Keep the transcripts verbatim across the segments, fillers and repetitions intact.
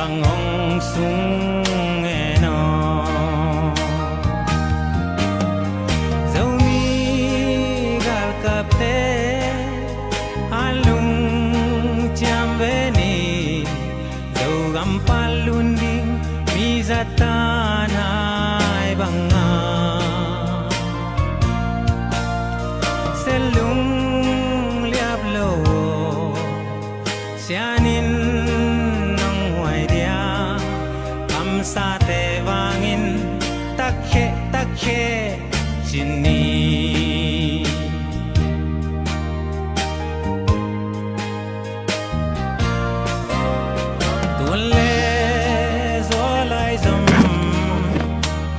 Bang hong sung en aw. Zomi galkapte a lungciam ve ni. Zogam pan lun ding mi zatan hai banga se lung liap lo aw. Sianin nong huai dia, kamsate vangin takhe takhe cin ni. Tun le zualai zom,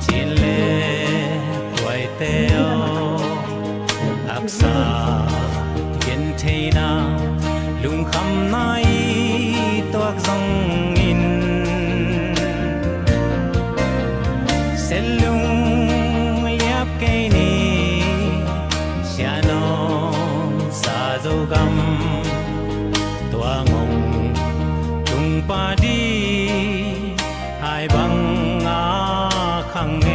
cin le tuaite aw. Haksa gentheihna, lungkhamna i tuak zongin, se lung liap kei ni. Sianom sa Zogam, tua ngong tungpa di hai banga khang e.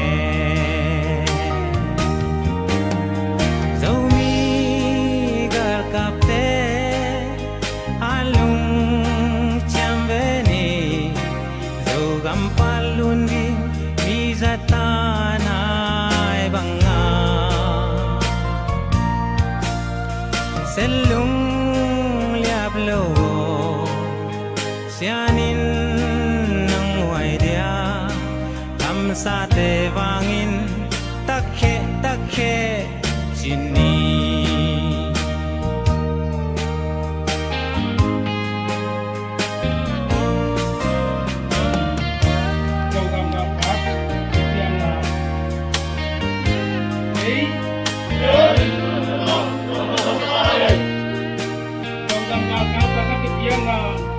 Zomi galkapte a lungciam ve ni. Zogam pan lun ding mi zatan hai banga se lung liap lo aw. Sianin nong huai dia, kamsate vangin takhe takhe cin ni.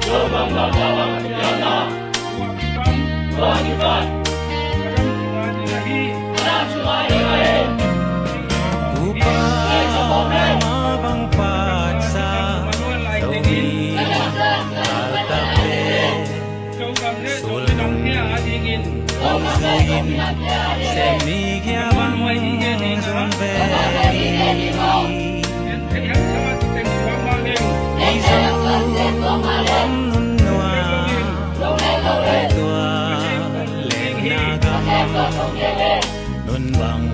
Tupa ma bang patsa, Zomi galkapte sulung hong zuiin, se mi kia bang zun ve. Mizo om nunnuam, tua lenna gam nun bang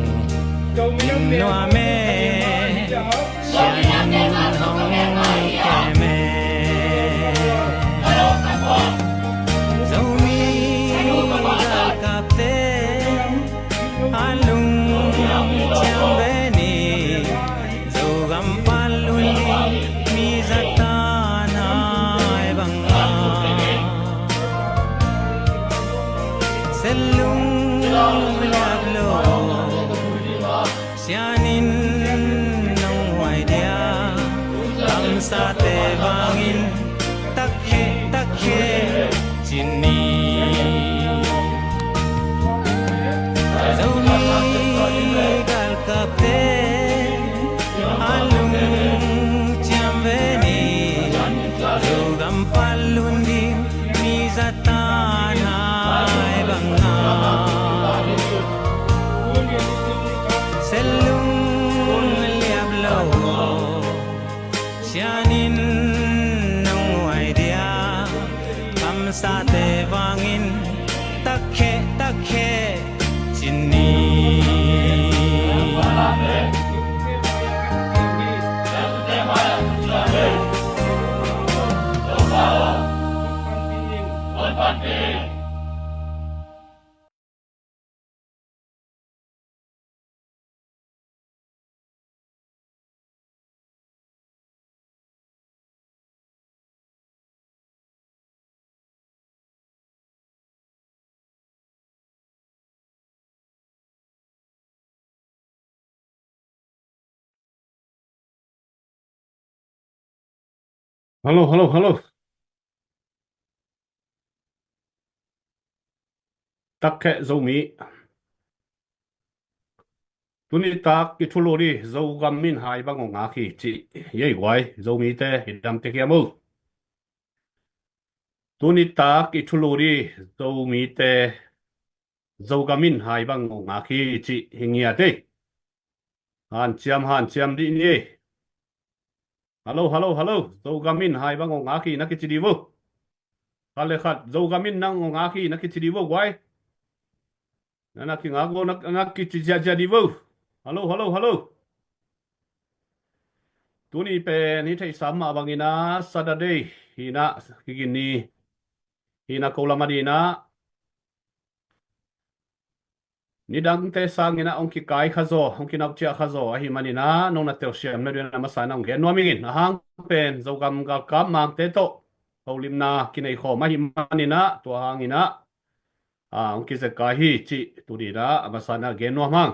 in nuam e. Sianin hong kem e. Zomi galkapte a lungciam ve ni. Zogam pan lun ding mi zatan hai banga se lung liap lo aw. Sianin nong huai dia, kamsate vangin takhe takhe cin ni. Zomi galkapte a lungciam ve ni. Zogam pan lun ding mi zatan hai banga se lung liap lo aw. Sianin nong huai dia, kamsate vangin takhe takhe cin ni. Hallo, hallo, hallo. Takkheh Zomi. Tuni tak i thulu ni, Zogam in hai bang hong ngak hi ci. Yei guai, Zomite, i dam tek hiam uh. Tuni tak i thulu ding Zomite, Zogam in hai bang ngongak hi cih hi ngiat ei. Hanciam, hanciam dih ni ei. Halo, halo, halo. Zogam in hai bang ngongak hi na kici ding vo. Khat le khat, Zogam in na ngongak hi na kici ding vo guai. Na na kingak vo, na, na kici ziahziah ding vo. Halo, halo, halo. Tuni pen i theihsa mah bangin ah Saturday hi na, kigin ni hi na, ko lam a ding ah nidangte sangin ah hong kikai kha zaw, hong kinauhciah kha zaw ahih manin ah nong na telsiam na ding a masa in ah hong gen nuam ing in. A hang pen Zogam galkap mangte tawh holimna kinei khawm ahih manin ah tua hangin ah, ah, hong kizekai hi cih tuni in ah a masa in ah gen nuam hang.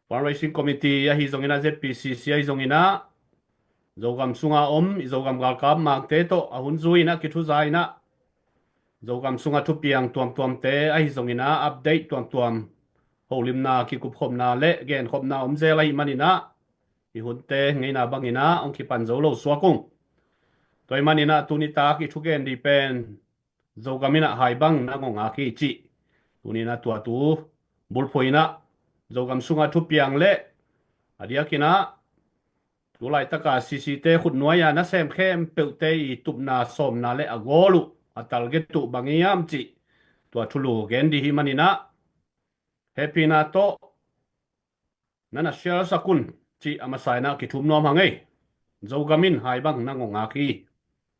Fundraising Committee ahi zongin ah, Z P C C ahi zongin ah, Zogam sunga om i Zogam galkap mangte tawh a hun zui in ah, kithuza in ah, Zogam sunga thupiang tuamtuamte ahi zongin ah, update tuamtuam, holimna, kikupkhopna le genkhopna om zel ahih manin ah, i hunte ngeina bangin ah hong kipan zo lo suak ung. Tua ahih manin ah tuni tak i thugen ding pen Zogam in ah hai bang na ngongak hi cih tuni in ah tua tu bulphuh in ah, Zogam sunga thupiang le a diakin ah tu laitaka C C te khutnuai-a nasem khempeuhte i tupna sawmna le a gawl uh, a target uh bang hiam cih tua thulu gen ding hi manin ah, hehpihna tawh na na share sak un cih a masa in ah kithum nuam hang ei. Zogam in hai bang na ngongak hi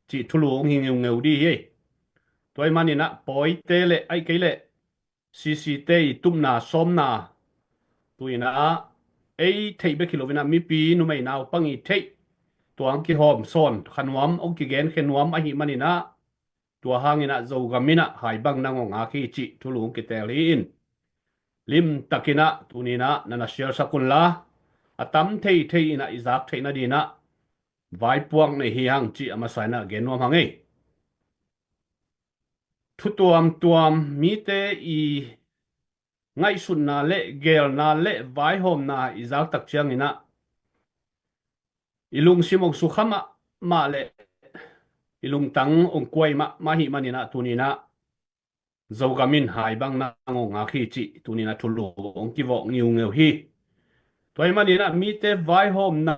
cih thulu hong hi ngeungeu ding hi ei. Tua ahih manin ah pawite le ahih kei leh C C te i tupna sawmna, tu in ah ei theih bek hi lo in ah mipi numei naupang i theih, tua hong kihawm sawn kha nuam, hong kigen khe nuam ahih manin ah, tua hangin ah Zogam in ah hai bang na ngongak hi cih thulu hong kitel hi in. Limtakin ah tuni in ah na na share sak un la, a tam theithei in ah i zak theih nading in ah vaipuak nei hi hang cih a masa in ah gen nuam hang ei. Thu tuamtuam, mite i ngaihsutna le geelna le vaihawmna i zak tak ciangin ah i lungsim hong sukha mahmah le i lungtang hong kuai mahmah ahih manin ah tuni in ah Zogam in hai bang na ngongak hi cih tuni in ah thulu hong kivawh ngiungeu hi. Tua ahih manin ah mite vaihawmna,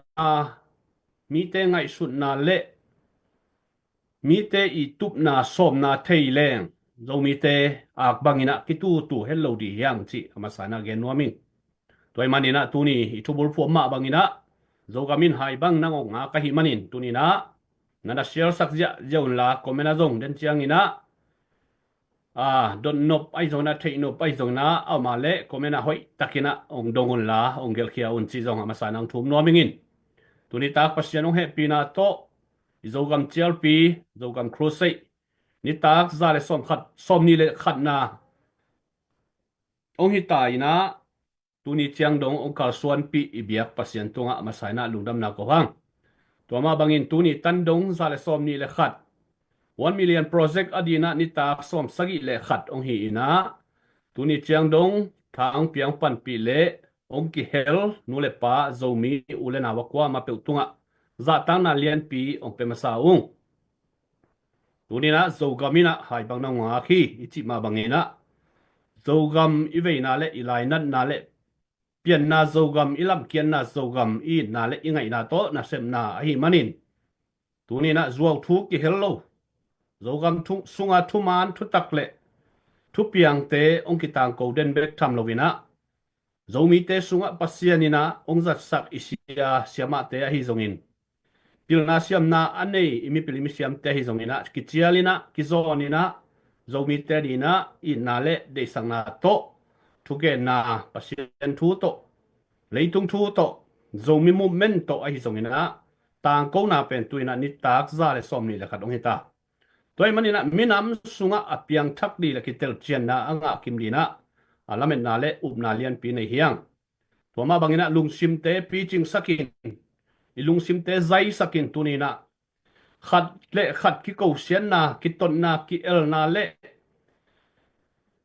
mite ngaihsutna le mite i tupna sawmna thei leng Zomite ak bangin ah kitutu het lo ding hi hang cih a masa in ah gen nuam ing. Tua ahih manin ah tuni i thubulphuh mah bangin ah Zogam in hai bang na ngongak ahih manin tuni in ah na na share sak ziahziah un la, comment ah zong den ciangin ah, ah, dot nop ahi zongin ah, theih nop ahi zongin ah, a om a leh comment ah hoih takin ah hong dong un la, hong gelkhia un cih zong a masa in ah hong thum nuam ing in. Tuni tak Pasian hong hehpihna tawh i Zogam cialpi, Zogam Crusade, nitak za le sawm khat, sawmnih le khatna hong hi ta in ah, tuni ciang dong hong kalsuanpih i biak Pasian tungah a masa in ah lungdamna ko hang. Tua mah bangin tuni tan dong za le sawmnih le khat, One Million Project adingin ah nitak sawm sagih le khat hong hi in ah, tuni ciang dong tha hong pia hong panpih le hong kihel nu le pa, Zomi u le nau a kuamah peuh tungah zahtakna lianpi hong pia masa ung. Tuni in ah Zogam in ah hai bang na ngongak hi i cih mah bangin ah, Zogam i veina le i lainatna le pianna Zogam, i lamkiatna Zogam, i itna le i ngaihna tawh nasepna ahih manin, tuni in ah zuau thu kihel lo, Zogam thu, sunga thuman thutak le thupiangte hong kitangko den bek tham lo in ah, Zomite sungah Pasian in ah hong zatsak i sia, siamahte ahi zongin, pilna siamna a nei i mipil i misiamte ahi zongin ah, kicial in ah, kizawn in ah, Zomite adingin ah itna le deihsakna tawh, thugenna, Pasian thu tawh, leitung thu tawh, Zomi movement tawh ahi zongin ah, tangkona pen tu in ah nitak za le sawmnih le khat hong hi ta. Tua ahih manin ah minam sungah a piangthak ding le kitelcianna a ngah kim dingin ah, a lametna le upna lianpi nei hi hang. Tua mah bangin ah lungsimte picingsak in, i lungsimte zaisak in, tuni in ah khat le khat kikosiatna, kitotna, ki-elna le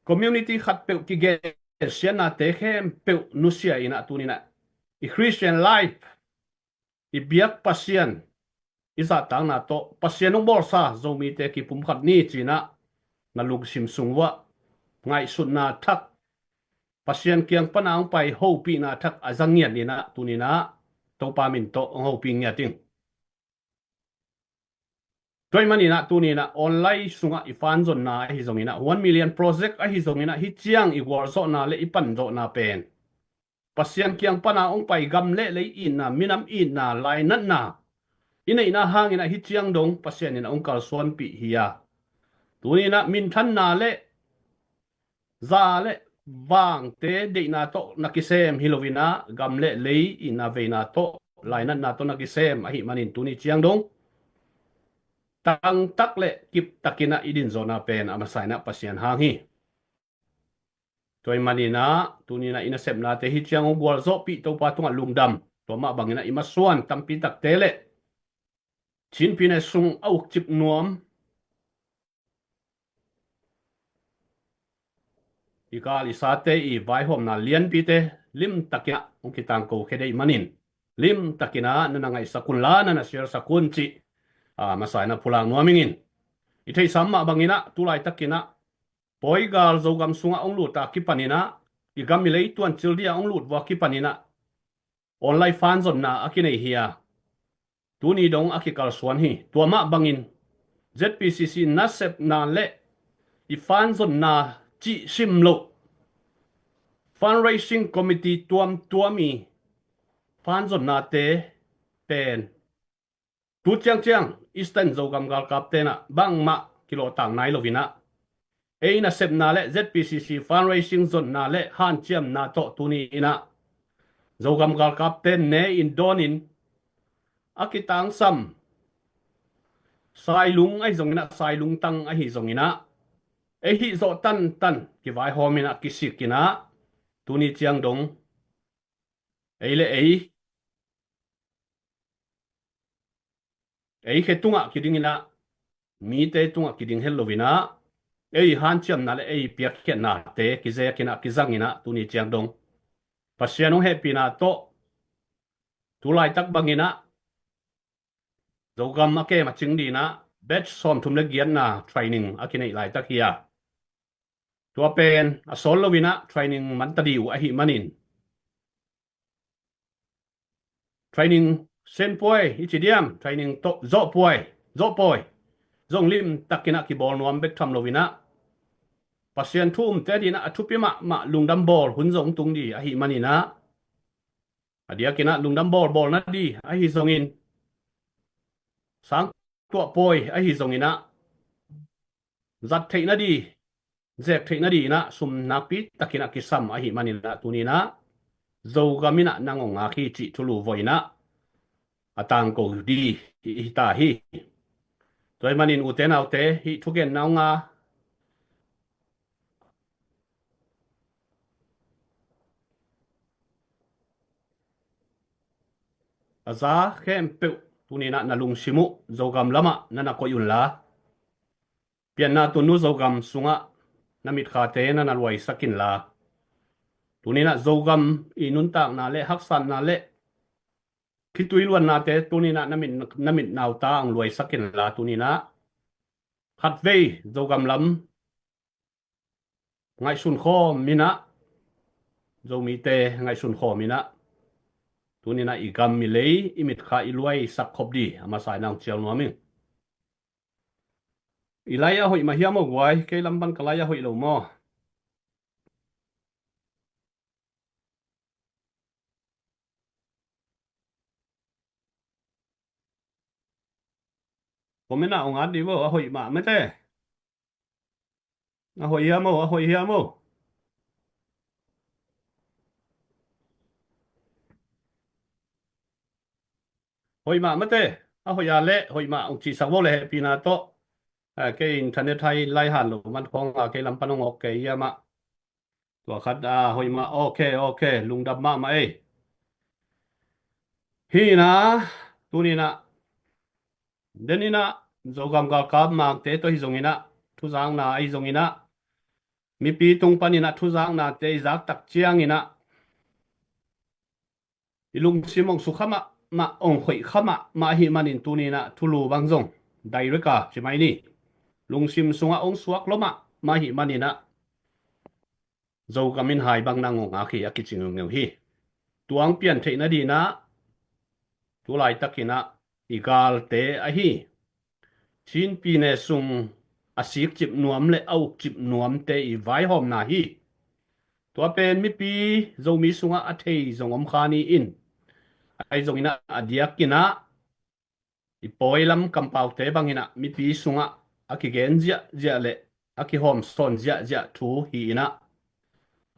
community khatpeuh kigelsiatnate khempeuh nusia in ah, tuni in ah i Christian life, i biak Pasian, i zahtakna tawh Pasian hong bawlsa Zomite kipumkhat ni ci-in ah na lungsim sung uah ngaihsutna thak, Pasian kiang pana hong pai hopihna thak a za ngiat in ah tuni-in ah Topa min tawh hong hopih ngiat ing. Tua ahih manin ah tuni-in ah online sungah i fanzonna ahi zongin ah, one million project ahi zongin ah, hih ciang i gualzawhna le i panzawhna pen Pasian kiang pana hong pai gam le lei itna, minam itna, lainatna i neihna hangin ah hih ciang dong Pasian in ah hong kalsuanpih hi a, tuni-in ah minthanna le za le vangte deihna tawh na kisem hi loin ah, gam le lei itna veina tawh, lainatna tawh na kisem ahih manin tuni ciang dong tangtak le kiptakin ah i dinzawhna pen a masa in ah Pasian hang hi. Tua ahih manin ah tuni-in ah i nasepnate hih ciang hong gualzawhpih Topa tungah lungdam. Tua mah bangin ah i masuan tampi takte le Chin pyine sung a ukcip nuam, i gal i sate i vaihawmna lianpite limtakin ah hong kitangko khia deih manin, limtakin ah na na ngaihsak un la, na na share sak un cih a masa in ah pulak nuam ing. I theihsa mah bangin ah tu laitakin ah Pawi gal Zogam sungah hong lut a kipanin ah, i gam i lei tuancil dingin ah hong lut vua kipanin ah online fanzonna a kinei hi a, tuni dong a kikalsuan hi. Tua mah bangin Z P C C nasepna le i fanzonna cih sim loh, fundraising committee tuamtuam i fanzonnate pen tu ciangciang Eastern Zogam galkapte in ah bangmah kilawhtak nai loin ah, ei nasepna le Z P C C fundraising zonna le hanciamna tawh tuni-in ah Zogam galkapte ne-in dawnin a kitangsam Sailung ahi zongin ah, Sailung tang ahi zongin ah, ei hih zawh tantan kivaihawmin ah, kisikin ah, tuni ciang dong ei le ei, ei khe tungah kidingin ah, mite tungah kiding het loin ah, ei hanciamna le ei piakkhiatnate kizekin ah, kizangin ah, tuni ciang dong Pasian hong hehpihna tawh tu laitak bangin ah Zogam a kem a cing dingin ah batch sawmthum le giatna training a kineih laitak hi a, tua pen a sawl loin ah training man ta ding uh ahih manin, training sen puai i ci diam, training tawh zawh puai, zawh pawi zong limtakin ah kibawl nuam bek tham loin ah, Pasian thu umte adingin ah a thupi mahmah lungdam bawl hun zong tung ding ahih manin ah, a diakin ah lungdam bawl bawl na ding ahi zongin, sang tuah pawi ahi zongin ah, zat theih na ding, zek theih na dingin ah sum nakpi takin ah kisam ahih manin ah, tuni-in ah Zogam in ah nang hong ngak hi cih thulu voi-in ah a tangko ding hi ta hi. Tua ahih manin ute naute, hih thugenna hong ngak a za khempeuh tuni-in ah na lungsim uh Zogam lamah na na koih un la, pianna tun uh Zogam sungah na mitkhate na na luaisak in la, tuni-in ah Zogam i nuntakna le haksatna le khitui luannate tuni-in ah na mit, na mit nauta hong luaisak in la, tuni-in ah khatvei Zogam lam ngaihsun khawm in ah, Zomite ngaihsun khawm in ah, tuni-in ah i gam i lei i mitkha i luaisak khop ding a masa in ah hong cial nuam ing. I lai a hoih mah hiam aw guai? Kei lam pan ka lai a hoih lo maw? Comment ah hong at dih vo, a hoih mah mate. A hoih hiam aw, a hoih hiam aw? Hoih mah mate. A hoih a leh hoih mah hong cihsak vo le hehpihna tawh. A, kei internet hai lai han lo man khawng a, kei lam pan hong awk kei hiam ah. Tua khat a, hoih mah, ok, ok, lungdam mahmah ei. Hi in ah, tuni in ah, den in ah, Zogam galkap mangte tawh hi zongin ah, thuzakna ahi zongin ah, mipi tung panin ah thuzaknate i zak tak ciangin ah, i lungsim hong sukha mah, mahmah, ong khoih kha mahmah ahih manin tuni-in ah thulu bang zong direct a ci mai ni. Lungsim sungah ong suak lua mahmah ahih manin ah Zogam in hai bang nang ong ngak hi a kici ngeungeu hi. Tua ong pian theih nadingin ah tu laitakin ah i galte ahi Chin pyine sung a sikcip nuam le a ukcip nuamte i vaihawmna hi. Tua pen mipi Zomi sungah a thei zong om kha ni in, ahi zongin ah a diakin ah i pawi lam kampaute bangin ah mipi sungah a kigen ziahziah le a kihawmsawn ziahziah thu hi in ah,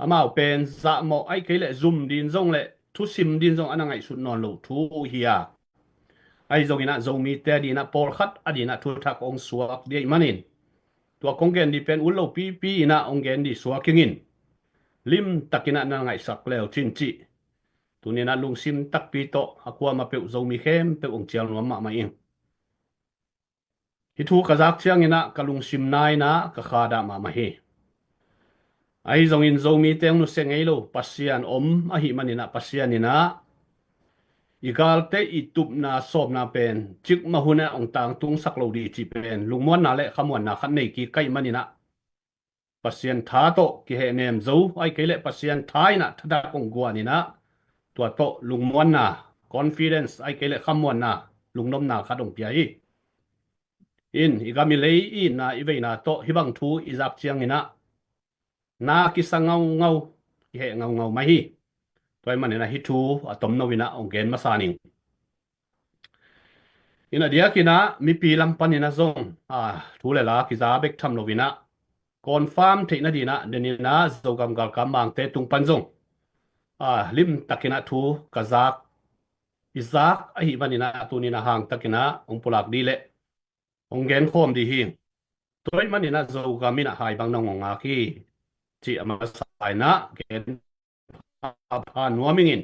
amau pen zahmawh ahih kei leh zum ding zong le thusim ding zong a na ngaihsut nawn lo thu uh hi a, ahi zongin ah Zomite adingin ah pawlkhat adingin ah thuthak ong suak ding ahih manin tua kong gen ding pen ut lo pipi in ah ong gen ding suak ing in, limtakin ah na ngaihsak le uh cin cih tuni-in ah lungsim takpi tawh a kuamah peuh Zomi khempeuh ong cial nuam mahmah ing. Hih thu ka zak ciangin ah ka lungsim nai-in ah ka khadah mahmah hi. Ahi zongin Zomite ong nusia ngei lo Pasian om ahih manin ah Pasian in ah i galte i tupna sawmna pen cikmah hun ah ong tangtungsak lo ding cih pen lungmuanna le khamuanna khat nei kik ka hih manin ah Pasian tha tawh kihehnem zo ahih kei leh Pasian tha in ah thatak ong guan in ah tua tawh lungmuanna, confidence ahih kei leh khamuanna, lungnopna khat ong pia hi. In i gam i lei i itna i veina tawh hih bang thu i zak ciangin ah na kisa ngaungau, i heh ngaungau mah hi. Tua ahih manin ah hih thu a tomno in ah ong gen masa ning. In a diakin ah mipi lam panin ah zong a thu le la kiza bek tham lo in ah confirm theih nadingin ah den in ah Zogam galkap mangte tung pan zong a limtakin ah thu ka zak, i zak ahih manin ah tuni-in ah hangtakin ah ong pulak ding le ong genkhawm ding hi. Tua ahih manin ah Zogam in ah hai bang nang ong ngak hi cih a masa in ah gen pha nuam ing in.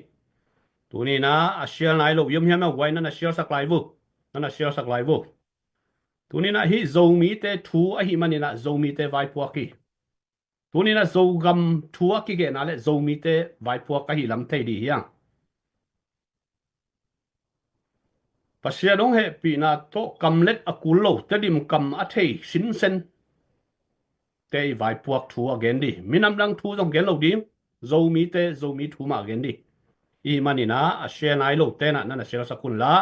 Tuni-in ah a share nai lo i om hiam, a guai, na na share sak lai vo. Na na share sak lai vo. Tuni-in ah hih Zomite thu ahih manin ah Zomite vaipuak hi. Tuni-in ah Zogam thu a kigenna le Zomite vaipuak ahih lam thei ding hi hang. Pasian ong hehpihna tawh kamlet a kul lo, Tedim kam a thei sinsen te i vaipuak thu a gen ding. Minam dang thu zong gen lo ding, Zomite Zomi thu mah gen ding. Ahih manin ah a share nai lote in ah na na share sak un la,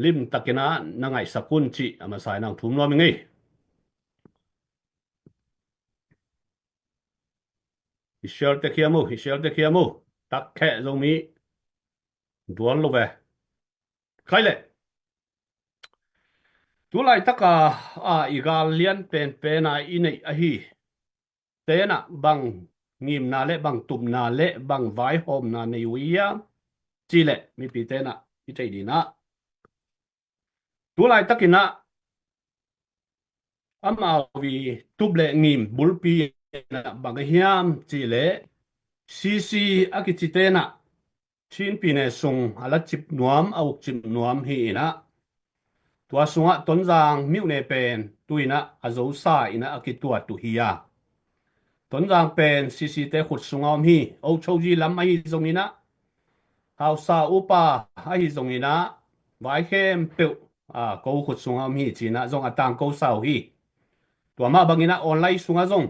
limtakin ah na ngaihsak un cih a masa in ah ong thum nuam ing ei. I share tek hiam uh, i share tek hiam uh. Takkheh Zomi dual lo ve. Khai leh tu laitak a, a, i gal lian penpen a i neih ahi te in ah bang ngimna le bang tupna le bang vaihawmna nei uh hiam cih leh mipite in ah i theih dingin ah tu laitakin ah amau i tup le ngim bulpi in ah bang ahi hiam cih leh C C a kicite in ah Chin pyine sung a lacip nuam, a ukcip nuam hi in ah tua sungah Tonzang myone pen tu-in ah a zosa in ah a kituat uh hi a, Tonzang pen C C te khut sungah om hi. Ochoji lam ahi zongin ah, hausa upa ahi zongin ah, vai khempeuh a, ko khut sungah om hi ci-in ah zong a tangkosa uh hi. Tua mah bangin ah online sungah zong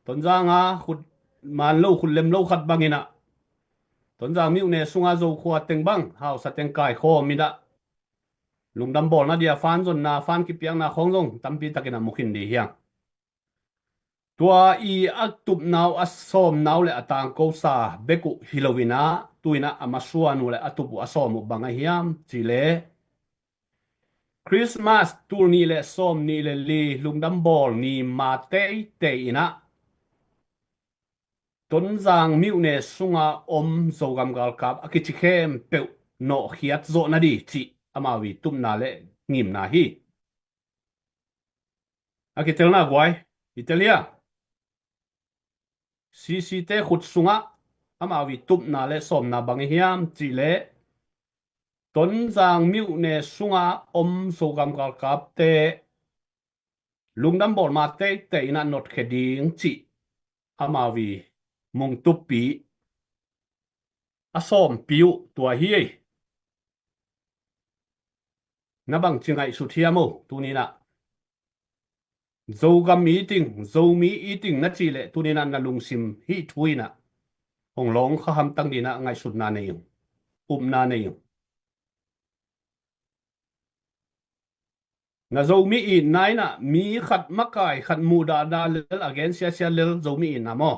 Tonzang a khut man lo, khut lem lo khat bangin ah Tonzang myone sungah Zo khua teng bang hausa teng kaikhawm in ah lungdam bawlna dia fan zonna, fan kipiakna khawng zong tampi takin ah mu khin ding hi hang. Tua i a tupna uh, a sawmna uh le a tangkosa bek uh hi lo-in ah tu-in ah a masuan uh le a tup uh, a sawm uh bang ahi hiam cih leh Christmas tul nih le sawm nih le li lungdam bawl ni ma teitei in ah Tonzang myone sunga om Zogam galkap a kici khempeuh nawhkhiat zawh nading cih amau i tupna le ngimna hi. A kitelna guai, i tel hia? C C te khut sungah amau i tupna le sawmna bang ahi hiam cih leh Tonzang myone sunga om Zogam galkapte lungdam bawl ma teitei in ah nawhkhia ding cih amau i mungtuppi a sawmpi uh tua hi. na bangci ngaihsut hiam o? Tuninah Zogam it ing, Zomi it ing na cih leh tuninah na lungsim hih thu inah hong lawng kha hamtang dinah ngaihsutna nei ung, upna nei ung. Na Zomi itna inah mi khat makai khat muhdahna lel a gen siasia lel Zomi itna maw?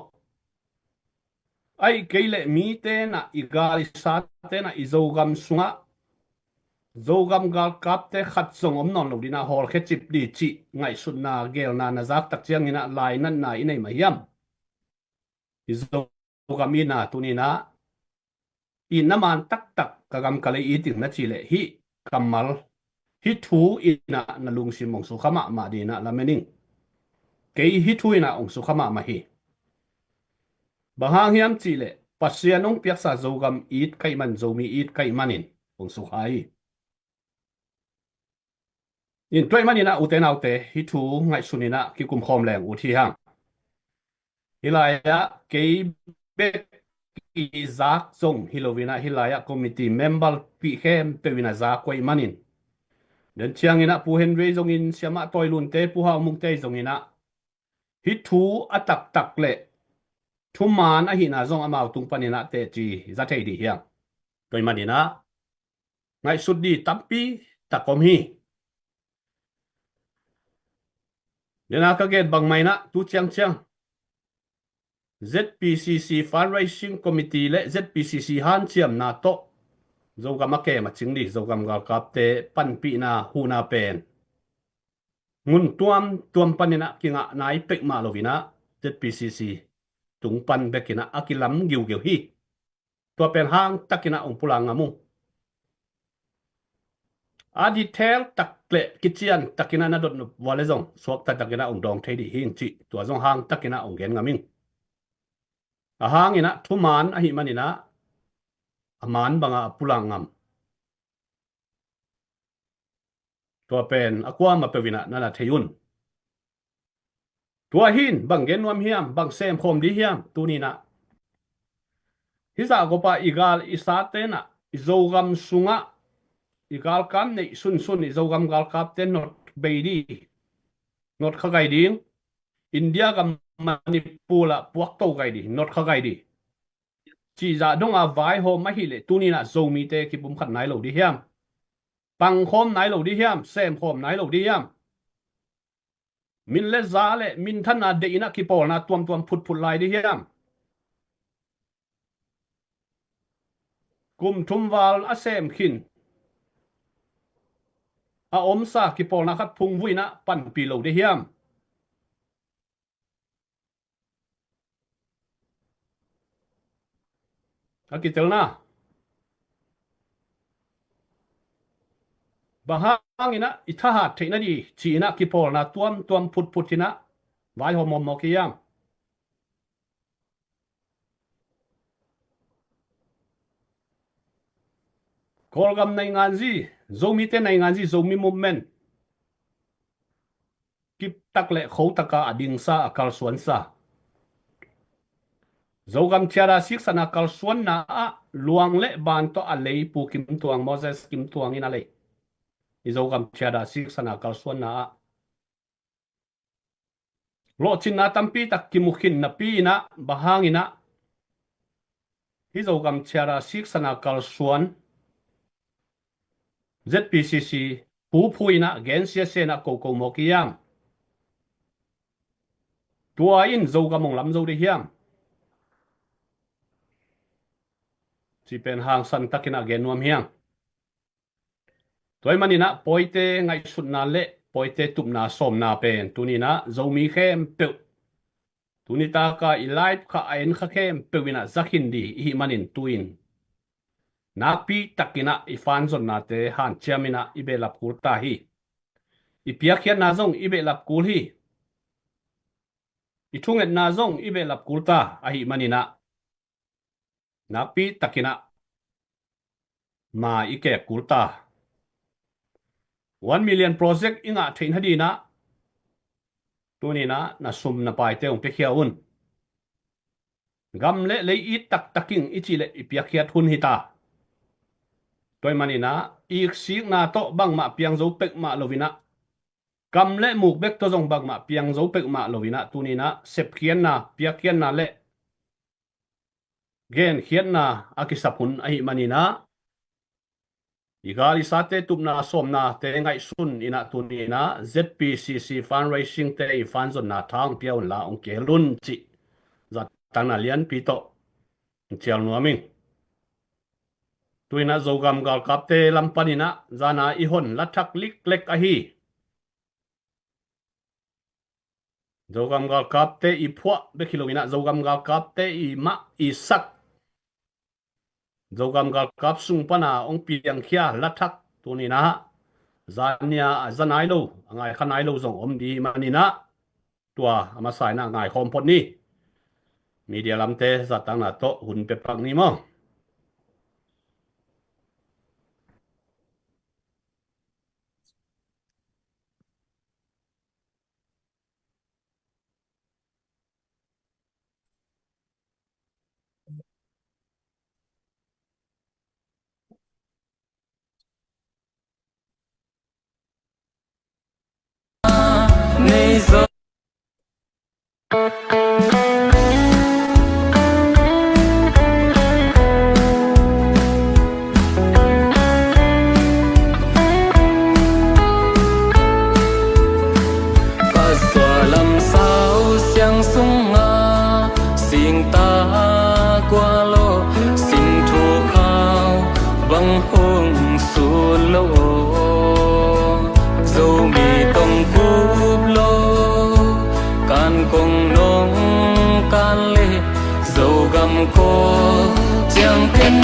Ahih kei leh mite inah i gal i sate inah i Zogam sungah Zogam galkapte khat zong om nawn lo dinah hawlkhia cip dih cih ngaihsutna gelna na zak tak cianginah lainatna i nei mah hiam? I Zogam itna tuninah itna man taktak ka gam ka lei it ing na cih leh hih kammal, hih thu inah na lungsim hong sukha mahmah dinah lamen ing. Kei hih thu inah hong sukha mahmah hi. Bang hang hiam cih leh Pasian hong piaksa Zogam it ka hih man, Zomi it ka hih manin hong sukha hi. In tua ahih maninah ute naute, hih thu ngaihsun inah kikum khawm leng ut hi hang. Hih lai-ah kei bek i zak zong hi lo inah hih lai-ah committee member pih khempeuh inah zak uh ahih manin, den cianginah Pu Henry zongin, Siamah Tawi Lunte, Pu Hau Mungte zong inah hih thu a taktak le thuman ahihna zong amau tung paninah teci za thei dih hiam? Tua ahih maninah ngaihsut dih tampi tak om hi. Dena ka gen bangmah inah tu ciangciang Z P C C Fundraising Committee le Z P C C hanciamna tawh Zogam a kem a cing dih Zogam galkapte panpihna huhna pen ngun tuamtuam paninah kingah nai pek mah lo inah Z P C C tung pan bekinah a kilam giugeu hi. Tua pen hang takinah hong pulak ngam ung. A detail tak le kician takinah na dot nop vua le zong suakta takinah hong dawng thei dih hi ing cih tua zong hang takinah hong gen ngam ing. A hanginah thuman ahih maninah a man bangah a pulak ngam. Tua pen a kuamah peuh inah na na thei un. Tua hi in bang gen nuam hiam, bang sem khawm dih hiam? Tuninah hih zah gawpah i gal i sate inah i Zogam sungah i galkap neih sunsun i Zogam galkapte not bei dih, not kha gai ding, India gam Manipur ah puakto gai dih, not kha gai dih cih zah dong a vaihawm ahih leh tuninah Zomite kipumkhat nai lo dih hiam? Pangkhawm nai lo dih hiam? Semkhawm nai lo dih hiam? Min le za le minthanna deih inah kipawlna tuamtuam phutphut lai dih hiam? Kum thum val a sem khin a omsa kipawlna khat phungvuh inah panpih lo dih hiam? A kitelna bang hanginah i thahat theihna dih ci-inah kipawlna tuamtuam phutphut inah vaihawm mawkmawk hiam? Kawlgam nainganzi, Zomite nainganzi, Zomi movement kiptak le khotaka a dingsa, a kalsuansa, Zogam thiada siksana kalsuanna ah luang le ban tawh a lei Pu Kim Tuang, Moses Kim Tuang in a lei. I Zogam thiada siksana kalsuanna ah lawhcinna tampi tak kimu khin napi inah bang hanginah hih Zogam thiada siksana kalsuan Z P C C phuphu inah gensia sianah koko mawk hiam? Tua in Zogam hong lam zo dih hiam? Cih pen hangsan takinah gen nuam hiang. Tua ahih maninah pawite ngaihsutna le pawite tupna sawmna pen tuninah Zomi khempeuh, tuni taka i live kha a en kha khempeuh inah za khin dih i hih manin tu-in nakpi takinah i fanzonnate hanciam inah i behlap kul ta hi. I piakkhiatna zong i behlap kul hi. I thungetna zong i behlap kul ta ahih maninah nakpi takinah ma i kek kul ta. One million project i ngah theih nadinah tuninah na sum na paite hong piakhia un. Gam le lei it taktak ing i cih leh i piakkhiat hun hi ta. Tua ahih maninah iksikna tawh bangmah piang zo peuhmah lo-in ah, kam le muk bek tawh zong bangmah piang zo peuhmah lo-in ah, tuni-in ah sepkhiatna, piakkhiatna le genkhiatna a kisap hun ahih manin ah, i gal i sate tupna sawmnate ngaihsun in ah, tuni-in ah Z P C C fundraising-te i fanzonna tha hong pia unla hong kihel un cih zatangna lianpi tawh hong cial nuam ing. Tu-in ah Zogam galkapte lam panin ah zan-a i hon lathak liklek ahi Zogam galkapte i phuah bek hi lo-in ah, Zogam galkapte i mah i sak, Zogam galkap sung pana hong piangkhia lathak tuni-in ah zan-a, a za nai lo, a ngaikha nai lo zong om ding ahih manin ah, tua a masa-in ah ngaikhawm phot ni. Media lamte zatangna tawh hun pia pak ni maw. Pasua lam sau siang sungah singta kua lo, sing thu khau bang hong sut lo. Zomi tong kup lo, kan kong nong kan le Zogam ko ciang ken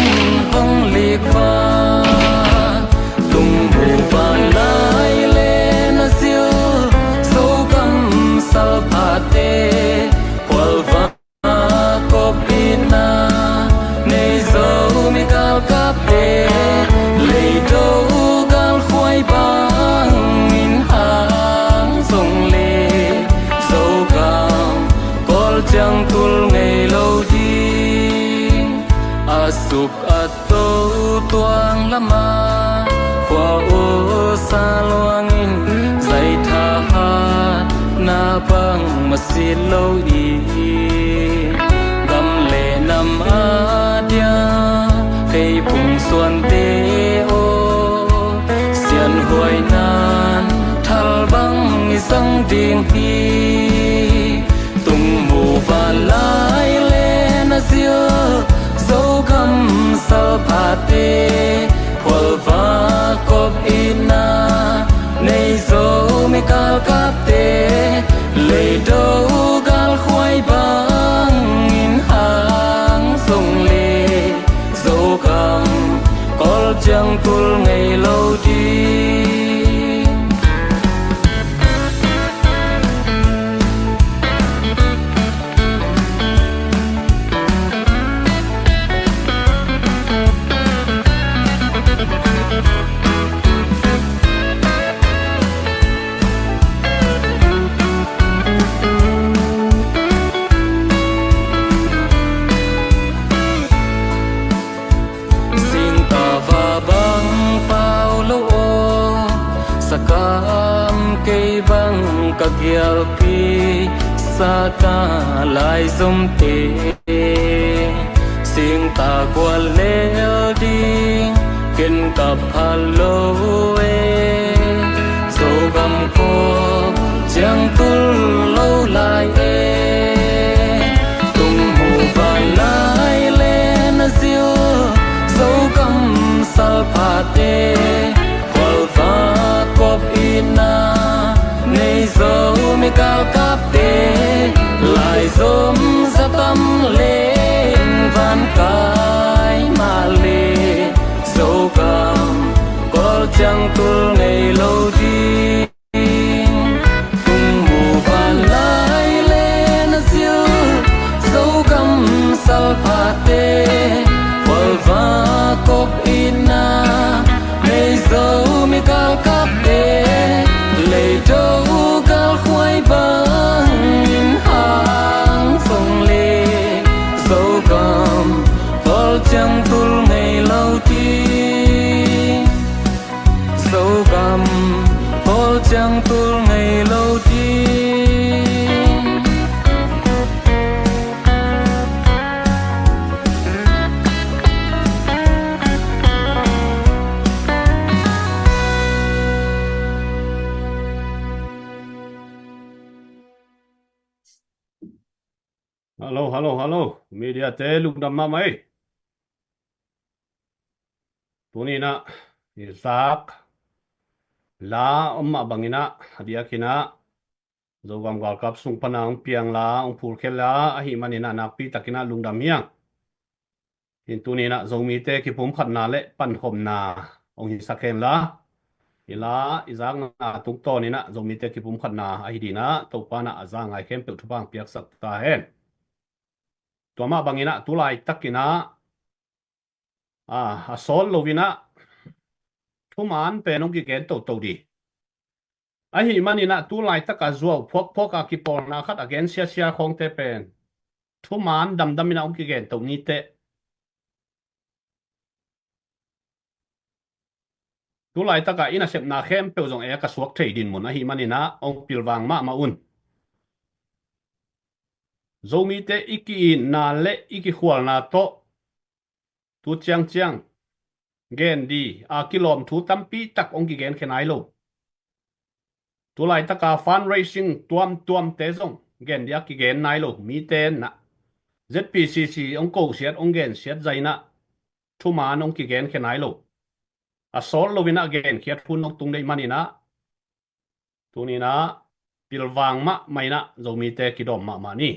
hong lik va. Tung mu van lai le na zil, Zogam salphate, khual va kop itna nei Zomi galkapte, Leido galkhuai bangin hang zong le, Zogam Kawl ciang tul ngei lo ding. A suk a to tuang lama khua usa luangin, zai thahatna bang masit lo i, gam le nam a dia kei phung suante aw, sianhuai nan thal bang i zang ding hi. Tung mu van lai le na zil, Zogam salphate, khual va kop itna nei Zomi galkapte, Leido galkhuai bangin hang zong le, Zogam Kawl ciang tul ngei lo ding. Singtava bang pau lo aw, sakam kei bang ka gialpi, saka laizomte. Singta gual lel ding ken ka phal lo e, Zogam ko ciang tul lo lai e. Tung mu van lai le na zil, Zogam salphate, khual va kop itna nei Zomi galkapte, laizom za tam leng van kai mah le, Zogam Kawl ciang tul ngei lo ding. Tung mu van lai le na zil, Zogam salphate, khual va kop itna nei Zomi galkapte, Leido galkhuai bangin hang zong le, Zogam Kawl ciang tul ngei lo ding. Kul ngei lo ding. Hello, hello, hello. Media te lungdam mahmah ei. Tuni inah i zak la om mah bang inah a diak inah Zogam galkap sung pana hong piang la, hong phulkhia la ahih man inah nakpi tak inah lungdam hi hang. Hin tuni inah Zomite kipumkhatna le pankhopna hong hisak hen la, i la i zakna tungtawn inah Zomite kipumkhatna ahi ding inah Topa inah a za ngai khempeuh thupha hong piaksak ta hen. Tua mah bang inah tu laitak inah a, a sawt lo inah thuman pen hong kigen toto ding. Ahih man inah tu laitak a zuau phuakphuak a kipawlna khat a gen siasia khawngte pen thuman damdam inah hong kigen to ni teh. Tu laitak a i nasepna khempeuh zong e ka suak thei dinmun ahih man inah hong pilvang mahmah un. Zomite i ki-itna le i kikhualna tawh tu ciangciang gen ding a kilawm thu tampi tak hong kigenkhia nai lo. Tu laitak a fundraising tuamtuamte zong gen ding a kigen nai lo. Mite inah Z P C C hong kosiat, hong gensiat zah inah thuman hong kigenkhia nai lo. A sawt lo inah genkhiat hun hong tung deih man inah tuni inah pilvang mahmah inah Zomite kidawm mahmah ni.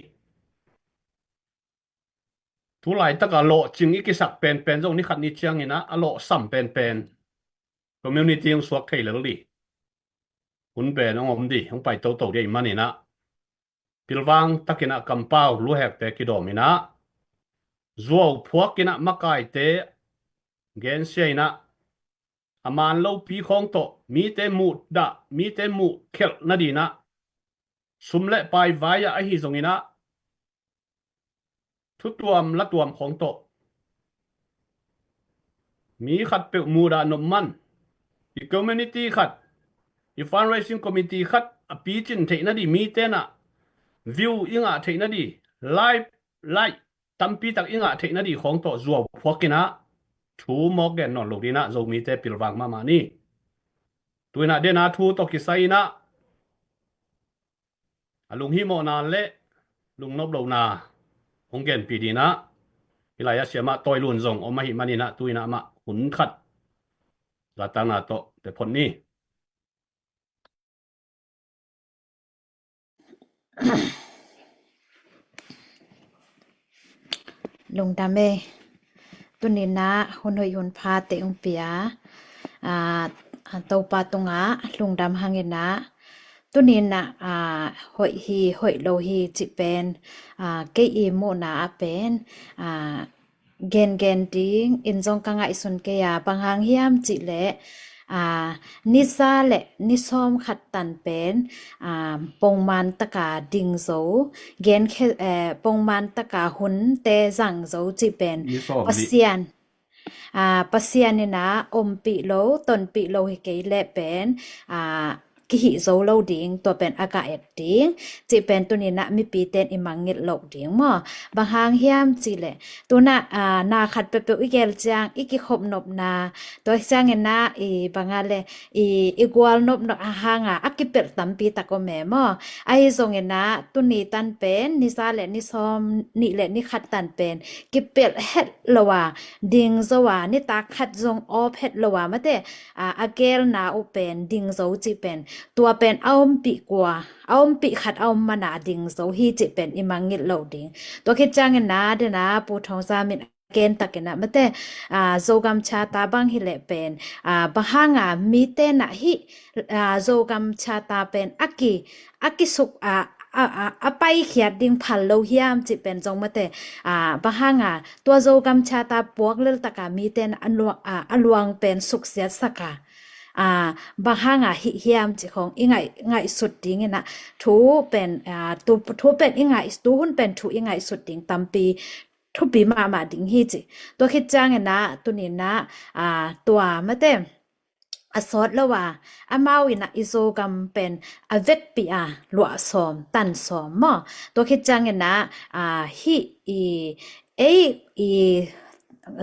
Tu laitak a lawhcing i kisak penpen zong ni khat ni ciang inah a lawhsam penpen community hong suak thei lel ding. Hun pen hong om ding, hong pai toto ding ahih man inah pilvang tak inah kampau luhekte kidawm inah zuau phuak inah makaite gensia inah a man lopi khawng tawh mite muhdah, mite muhkhelh nading inah sum le pai vai ah ahi zong inah thutuam latuam khawng tawh mi khatpeuh muhdah nop man, i community khat, i fundraising committee khat a picin theih nading, mite inah view i ngah theih nading, live, like tampi tak i ngah theih nading khawng tawh zuau phuak inah thu mawk gen nawn lo ding inah Zomite pilvang mahmah ni. Tu inah dena thu tawh kisai inah a lunghimawhna le lungnop lohna hong genpih ding inah i lai a siamah Tawi Lun zong om ahih man inah tu inah amah hun khat zahtakna tawh te phot ni. Lungdam ei. Tuni inah hun hoih hun pha te hong pia, a, a, Topa tungah lungdam hang inah tuni inah, a, hoih hi hoih lo hi cih pen, a, kei i muhna ah pen, a, gengen ding in zong ka ngaihsun kei a, bang hang hiam cih leh, a, ni za le ni sawm khat tan pen, a, pongman taka ding zo, gen khe, eh, pongman taka hunte zang zo cih pen ni sawm nih. Pasian, a, Pasian inah ompih lo, tonpih lo hi kei leh pen, a, kihih zo lo ding, tua pen a ka et ding cih pen tuni inah mipite in i mangngilh loh ding maw. Bang hang hiam cih leh tu inah, a, na khat peuhpeuh i gel ciang i kikhop nopna, tua ciang inah i bang a le i, i gual nopnop a hang a a kipelh tampi tak om e maw. Ahi zong inah tuni tan pen ni za le ni sawm nih le ni khat tan pen kipelh het lo a ding zo a, nitak khat zong awp het lo a mate, a, a gelna uh pen ding zo cih pen tua pen a ompih kua, a ompih khat a om man a ding zo hi cih pen i mangngilh loh ding. Tua khit ciang inah dena Pu Thawng Za min a gen tak inah mate, a, Zogam Charter bang hi leh pen, a, bang hang a mite inah hih, a, Zogam Charter pen a ki, a kisuk, a, a, a, a paikhiat ding phal lo hiam cih pen zong mate, a, bang hang a tua Zogam Charter puak lel taka mite inah a luang, a, a luang pen suksiat sak a, a, bang hang a hih hiam cih khawng i ngaih, ngaihsut ding inah thu pen, a, tu, thu pen i ngaih, tu hun pen thu i ngaihsut ding tampi thupi mahmah ding hi cih. Tua khit ciang inah tuni inah, a, tua mate a sawt lo a, amau in ah i Zogam pen a vekpi a, luah sawm, tan sawm maw. Tua khit ciangin ah, a, hih i, ei i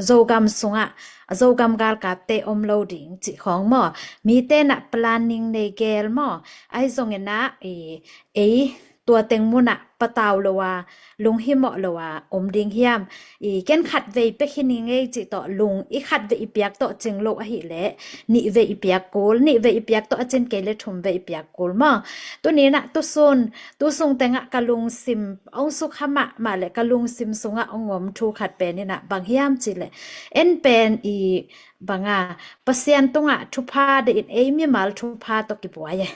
Zogam sungah, Zogam galkapte om lo ding cih khawng maw. Mite in ah planning nei gel maw. Ahi zongin ah i, ei tua teng munah patau lo a, lunghimawh lo a om ding hiam? I ken khatvei pek hi ning ei cih tawh lung, i khatvei i piak tawh cing lo ahih leh nihvei i piak kul, nihvei i piak tawh a cin kei leh thumvei i piak kul maw. Tuni in ah tusun, tusung tengah ka lungsim hong sukha mahmah leh ka lungsim sungah hong om thu khat pen in ah bang hiam cih leh, en pen i bang a, Pasian tungah thupha deih in, ei mimal thupha tawh kibuai e.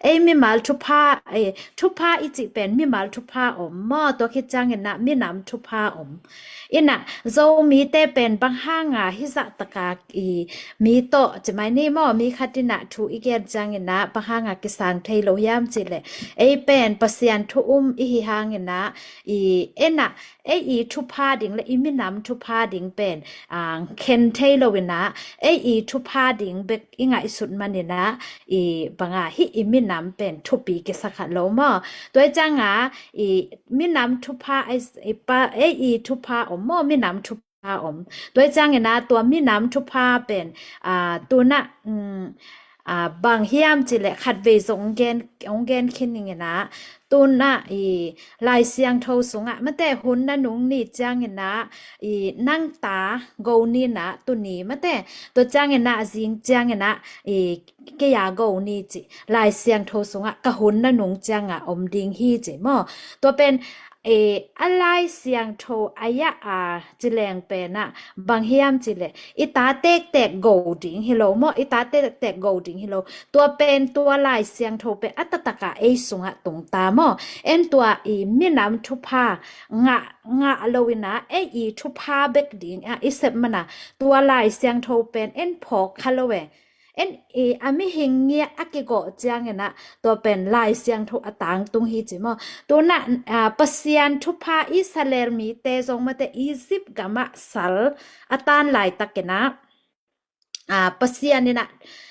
Ei mimal thupha, eh, thupha i cih pen mimal thupha om maw, tua khit ciangin ah minam thupha om. In ah Zomite pen bang hanga hih zah taka i mi tawh, ci mai ni maw, mi khat in ah thu i gen ciangin ah bang hanga kisang thei lo hiam cih leh, ei pen Pasian thu um i hi hangin ah, i en ah ei i thupha ding leh i minam thupha ding pen, a, khen thei lo in ah, ei i thupha ding bek i ngaihsut manin ah, i bang a, hih i minam pen thupi kisa kha lo maw. Tua ciang a, i minam thupha, ei, i pa, ei i thupha om maw, minam thupha om. Tua ciangin ah tua minam thupha pen, a, tu in ah, um, a, bang hiam cih leh khatvei zong hong gen, hong gen khin ning in ah, tu in ah i Lai Siangtho sungah mate, hun na nung ni ciangin ah, i nang ta go ni in ah, tuni mate, tua ciangin ah zing ciangin ah i kei a go ni cih Lai Siangtho sungah ka hun na nung ciang a om ding hi ci maw. Tua pen, e, a Lai Siangtho a yah a ci leng pen ah bang hiam cih leh, i ta tektek go ding hi lo maw, i ta tektek go ding hi lo. Tua pen tua Lai Siangtho pen a taktak a ei sungah tung ta maw. En tua i minam thupha ngah, ngah lo in ah, ei i thupha bek ding a i sep man a, tua Lai Siangtho pen en phawk kha lo e. En i a mihing ngiat a kigawh ciangin ah tua pen Lai Siangtho a tangtung hi ci maw. Tu in ah, a, Pasian thupha Israel mite zong mate Egypt gamah sal a tan laitakin ah, a, Pasian in ah,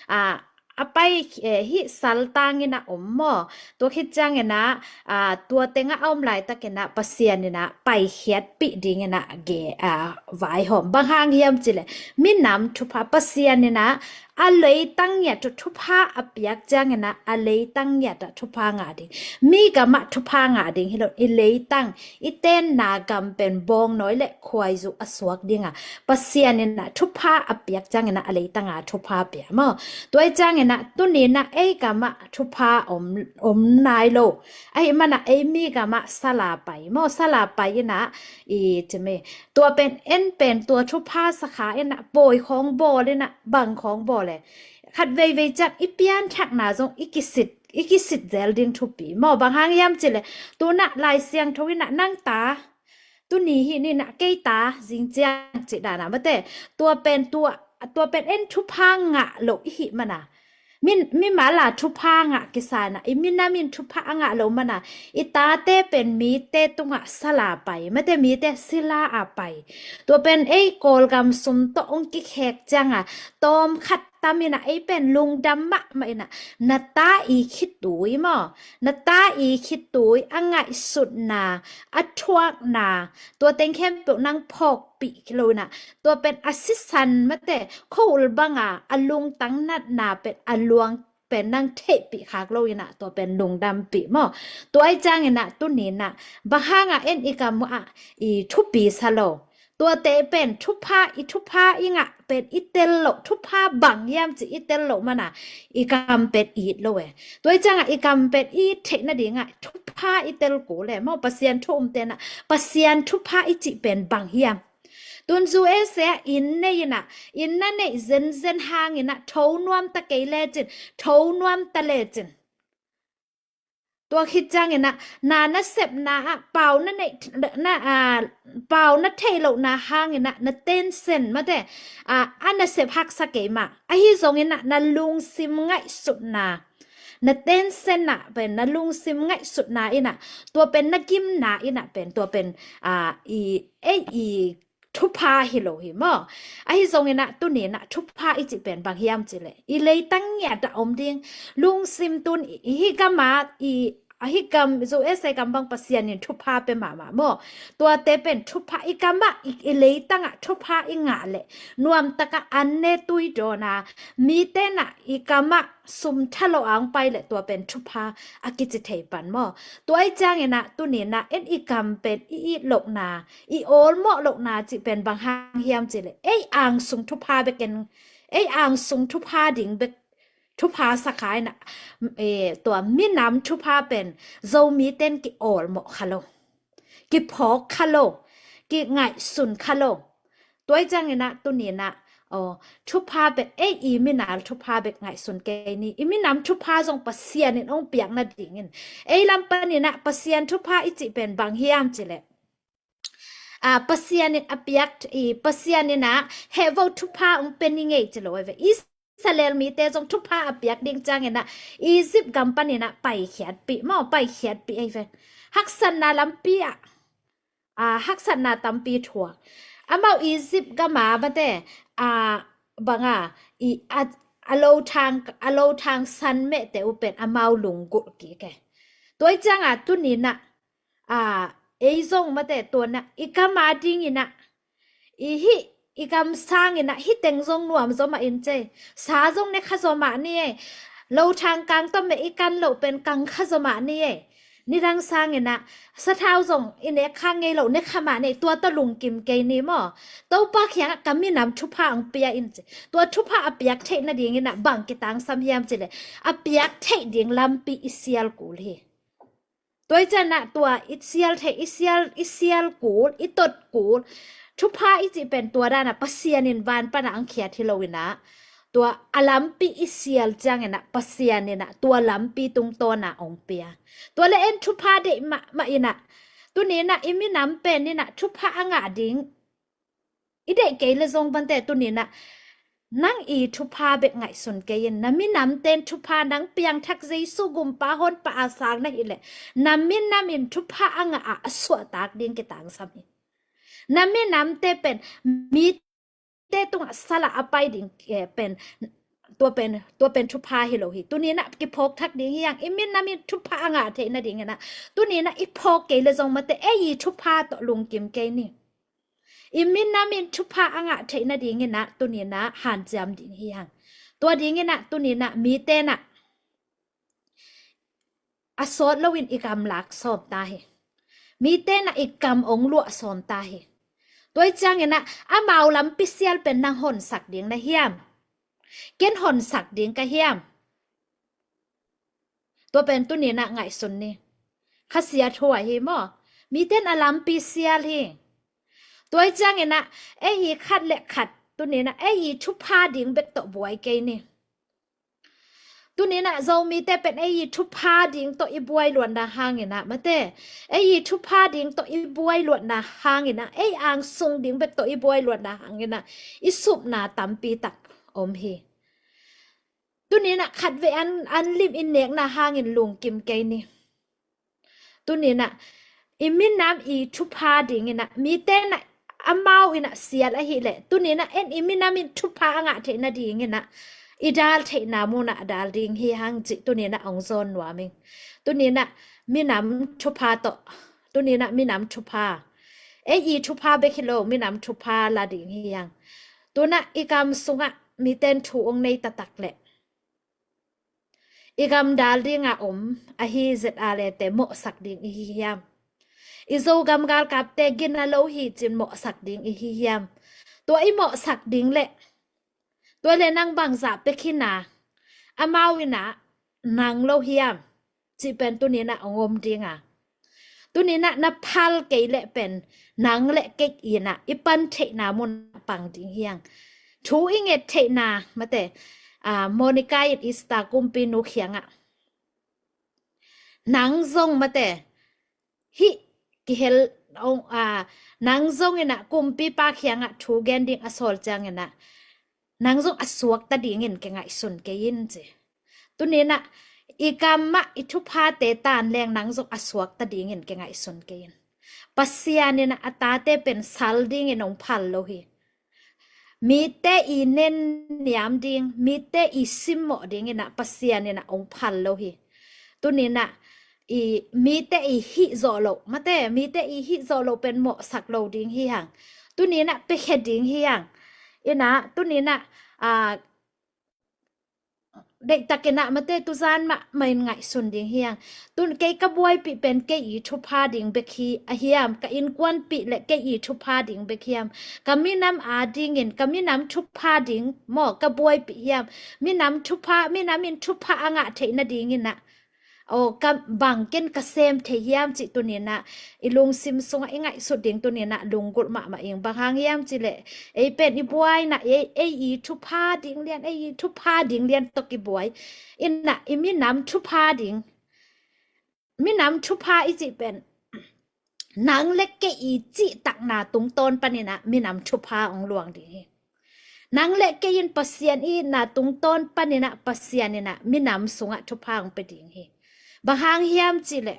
a, a pai, eh, hih sal tangin ah om maw. Tua khit ciangin ah, a, tua tengah a om laitakin ah Pasian in ah paikhiatpih dingin ah ge, a, vaihawm. Bang hang hiam cih leh minam thupha, Pasian in ah a leitang ngiat uh thupha a piak ciangin ah a leitang ngiat ah thupha ngah ding. Mi gamah thupha ngah ding hi lo, i leitang, i tenna gam pen bawngnawi leh khuaizu a suak ding a, Pasian in ah thupha a piak ciangin ah a leitang a thupha pia maw. Tua ciangin ah tuni in ah ei gamah thupha om, om nai lo. Ahih man ah ei mi gamah sal a pai maw, sal a pai in ah i ci mai. Tua pen en pen tua thupha sakha in ah pawi khawng bawl in ah bang khawng bawl e. Khat veivei ciang i pianthakna zong i kisit, i kisit zel ding thupi maw. Bang hang hiam cih leh, tu in ah Lai Siangtho in ah nang ta, tuni hih ni in ah kei ta, zing ciang cih dan a mate. Tua pen tua, tua pen en thupha ngah lo i hih man a, min, mimal a thupha ngah kisa in ah, i minam in thupha a ngah lo man a, i tate pen mite tungah sal a pai mate, mite sila a pai. Tua pen ei Kawlgam sum tawh hong kikhek ciang a, tawm khat tam in ah ei pen lungdam mahmah in ah, na ta i khitui maw, na ta i khitui, a ngaihsutna, a thuakna, tua teng khempeuh nang phawkpih lo in ah, tua pen a sisan mate, khuahul bang a, a lungtang natna pen a luang pen nang theihpih khak lo in ah, tua pen lungdampih maw. Tua ahih ciangin ah tuni in ah bang hang a en i kam ah i thupi sa lo. Tuate pen thupha, i thupha i ngah pen i tel loh, thupha bang hiam cih i tel loh man a, i kam pen it lo e. Tua ahih ciang a i kam pen it theih nading a thupha i tel kul e maw. Pasian thu umte in ah Pasian thupha i cih pen bang hiam? Tun U S A ah inn nei in ah, inn na neih zenzen hangin ah tho nuam ta kei lecin, tho nuam ta lecin, tua khit ciangin ah na nasepna ah pau na neih, na, a, pau na theih lohna hangin ah na tension mate, a, a nasep haksa kei mah. Ahi zongin ah na lungsim ngaihsutna, na tension ah pen na lungsim ngaihsutna in ah, tua pen na gimna in ah pen, tua pen, a, i, ei i thupha hi lo hi maw? Ahi zongin ah tuni in ah thupha i cih pen bang hiam cih leh i leitang ngiat ah om ding, lungsim tun i, i hih gam ah i, a hih gam, U S A gam bang Pasian in thupha pia mahmah maw? Tuate pen thupha i gam ah i, i leitang ah thupha i ngah leh nuamtak ah an ne tui dawn a, mite in ah i gam ah sum tha lo a hong pai leh tua pen thupha a kici thei pan maw? Tua ahih ciangin ah tuni in ah en i gam pen i it lohna, i awlmawh lohna cih pen bang hang hiam cih leh ei angsung thupha bek en, ei angsung thupha ding bek thupha sa kha in ah, eh, tua minam thupha pen Zomite in ki awlmawh kha lo, ki phawk kha lo, ki ngaihsun kha lo. Tua ahih ciangin ah tuni in ah, aw, thupha bek, ei i minam thupha bek ngaihsun kei ni. I minam thupha zong Pasian in hong piak nadingin ei lam panin ah Pasian thupha i cih pen bang hiam cih leh, a, Pasian in a piak, i, Pasian in ah hehvo thupha hong pia ni ngei ci lo ahi ve. Israel mite zong thupha a piak ding ciangin ah Egypt gam panin ah paikhiatpih maw, paikhiatpih ahi ve. Haksatna lampi ah, a, haksatna tampi thuak. Amau Egypt gam ah mate, a, bang a, i, a, a lothang, a lothang san mehte uh pen amau lunggulh kik e. Tua ahih ciang a tuni in ah, a, ei zong mate tua in ah i gam a dingin ah, i hih i gam sangin ah hih teng zong nuam zaw mah in cei. Sa zong ne kha zaw mah ni e. Lothang kang tawh meh i kan loh pen kang kha zaw mah ni e. Nidang sangin ah sathau zong i nek kha ngei lo, ne kha mah ni e. Tua tawh lungkim kei ni maw? Topa kiangah ka minam thupha hong pia in ci. Tua thupha a piak theih nadingin ah bang kitangsam hiam cih leh a piak theih ding lampi i sial kul hi. Tua ahih ciang ah tua i sial theih, i sial, i sial kul, i tot kul, thupha i cih pen tua dan ah Pasian in van pan ah hong khiat hi lo in ah, tua a lampi i sial ciangin ah Pasian in ah tua lampi tungtawn ah hong pia. Tua leh en thupha deih mahmah in ah, tuni in ah i minam pen in ah thupha a ngah ding i deih kei leh zong bang te tuni in ah nang i thupha bek ngaihsun kei in. Na minamte in thupha, nang piangthak Jesu gumpa honpa a sang na hih leh na minam in thupha a ngah a, a suahtak ding kitangsam hi. Na minamte pen mite tungah sal a a pai ding, eh, pen, tua pen, tua pen thupha hi lo hi. Tuni in ah kiphawk thak ding hi hang. I minam in thupha a ngah theih nadingin ah tuni in ah i phawk kei leh zong mate ei i thupha tawh lungkim kei ni. I minam in thupha a ngah theih nadingin ah tuni in ah hanciam ding hi hang. Tua dingin ah tuni in ah mite in ah a sawt loin i gam lak sawm ta hi. Mite in ah i gam hong luah sawm ta hi. Tua ahih ciangin ah amau lampi sial pen nang honsak ding na hiam? Ken honsak ding ka hiam? Tua pen tuni in ah ngaihsun ni. Khasia thu ahi maw? Mite in a lampi sial hi. Tua ahih ciangin ah ei i khat leh khat tuni in ah ei i thupha ding bek tawh buai kei ni. Tuni in ah Zomite pen ei i thupha ding tawh i buai luatna hangin ah mate, ei i thupha ding tawh i buai luatna hangin ah, ei angsung ding bek tawh i buai luatna hangin ah i supna tampi tak om hi. Tuni in ah khatvei an, an lim i nekna hangin lungkim kei ni. Tuni in ah i minam i thupha dingin ah mite in ah amau in ah sial ahih leh tuni in ah en i minam in thupha a ngah theih nadingin ah i dal theihna mun ah dal ding hi hang cih tuni in ah hong zawn nuam ing. Tuni in ah minam thupha tawh, tuni in ah minam thupha, ei i thupha bek hi lo, minam thupha la ding hi hang. Tu in ah i gam sungah mite in thu hong nei taktak leh i gam dal ding a om ahi Z R A te mawhsak ding i hi hiam? I Zogam galkapte gina lo hi ci-in mawhsak ding i hi hiam? Tua i mawhsak ding leh, tua leh nang bangzah pia khin a, amau in ah nang lo hiam cih pen tuni in ah hong om ding a. Tuni in ah na phal kei leh pen nang leh kei in ah i pan theihna mun ah pang ding hi hang. Thu i nget theihna mate, a, Monica in Easter kumpinu kiangah nang zong mate hih kihel, a, nang zong in ah kumpipa kiangah thu gen ding a sawl ciangin ah nang zong a suakta dingin ke ngaihsun kei in ci. Tuni in ah i gam ah i thuphate tan leng nang zong a suakta dingin ke ngaihsun kei in. Pasian in ah a tate pen sal dingin hong phal lo hi. Mite i nenniam ding, mite i simmawh dingin ah Pasian in ah hong phal lo hi. Tuni in ah i mite i hih zawh loh, mate, mite i hih zawh loh pen mawhsak lo ding hi hang. Tuni in ah piakhia ding hi hang. In ah, tuni in ah, a, deihtakin ah mate, tuzan mahmah in ngaihsun ding hi hang. Tun kei ka buaipih pen kei i thupha ding bek hi a hiam, ka innkuanpih le kei i thupha ding bek hiam, ka minam a dingin ka minam thupha ding maw ka buaipih hiam? Minam thupha, minam in thupha a ngah theih nadingin ah, aw, ka bang ken ka sem thei hiam cih tuni in ah i lungsim sungah i ngaihsut ding tuni in ah lunggulh mahmah ing. Bang hang hiam cih leh ei pen i buai in ah ei, ei i thupha ding lian, ei i thupha ding lian tawh i buai. In ah i minam thupha ding, minam thupha i cih pen nang le kei i cihtakna tungtawn panin ah minam thupha hong luang ding hi. Nang le kei in Pasian i itna tungtawn panin ah Pasian in ah minam sungah thupha hong pia ding hi. Bang hang hiam cih leh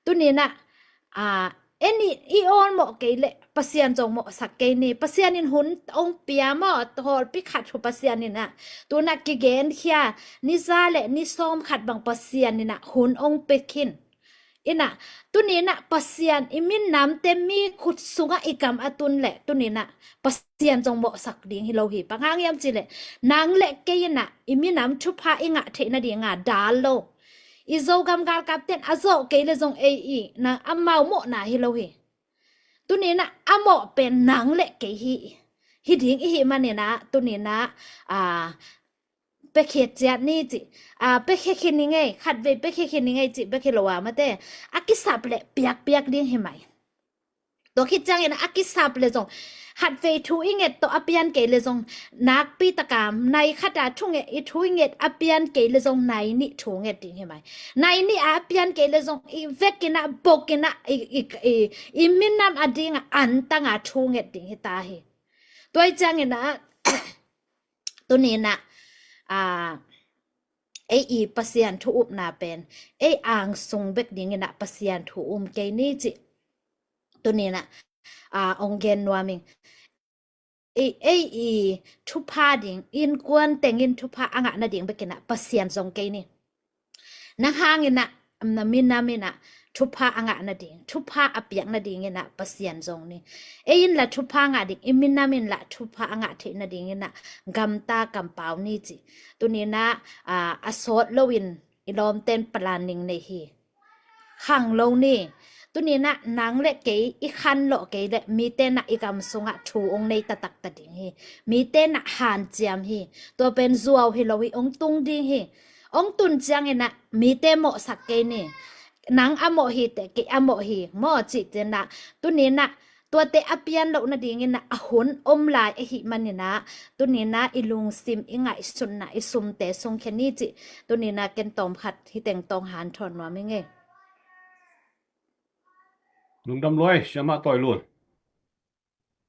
tuni in ah, a, en i, i awlmawh kei leh Pasian zong mawhsak kei ni. Pasian in hun hong pia maw, hawlpi khat hu Pasian in ah, tu in ah kigenkhia, ni za le ni sawm khat bang Pasian in ah hun hong pia khin. In ah, tuni in ah Pasian i minamte mi khut sungah i kam a tun leh tuni in ah Pasian zong mawhsak ding hi lo hi. Bang hang hiam cih leh nang le kei in ah i minam thupha i ngah theih nading a dal lo. I Zogam galkapte in a zawh kei leh zong ei i, na, amau mawhna hi lo hi. Tuni in ah a mawh pen nang le kei hi, hi ding i hih manin ah tuni in ah, a, piakhia ciat ni cih, a, piakhia khin ni ngei, khatvei piakhia khin ni ngei cih bek hi lo a mate, a kisap leh piakpiak ding hi mai. Tua khit ciangin a kisap leh zong khatvei thu i nget tawh a pian kei leh zong nakpi taka nai khat a thu nget, i thu i nget a pian kei leh zong nai nih thu nget ding hi mai. Nai nih a pian kei leh zong i vekin ah, bokin ah, i, i, i, i minam a ding a antang a thu nget ding hi ta hi. Tua hi ciangin ah tuni in ah, a, ei i Pasian thu upna pen ei angsung bek dingin ah Pasian thu um kei ni cih tuni in ah, a, hong gen nuam ing. Ei, ei i thupha ding, innkuan tengin thupha a ngah nading bekin ah Pasian zong kei ni. Nang hangin ah, na minam in ah thupha a ngah nading, thupha a piak nadingin ah Pasian zong ni. Ei in lah thupha ngah ding, i minam in lah thupha a ngah theih nadingin ah gamta kampau ni ci. Tuni in ah, a, a sawt loin i lawmten planning nei hi. Khang lo ni. Tuni in ah nang le kei i khanlawh kei leh mite in ah i gam sungah thu hong nei taktak ta ding hi. Mite in ah hanciam hi. Tua pen zuau hi lo hi, hong tung ding hi. Hong tun ciangin ah mite mawhsak kei ni. Nang a mawh hi teh, kei a mawh hi maw cih ciangin ah tuni in ah tuate a pian loh nadingin ah a hun om lai ahih manin ah tuni in ah i lungsim, i ngaihsutna, i sumte sungkhia ni cih tuni in ah ken tawm khat hih teng tawh hanthawn nuam ing ei. Lungdam lua ei, Siamah Tawi Lun.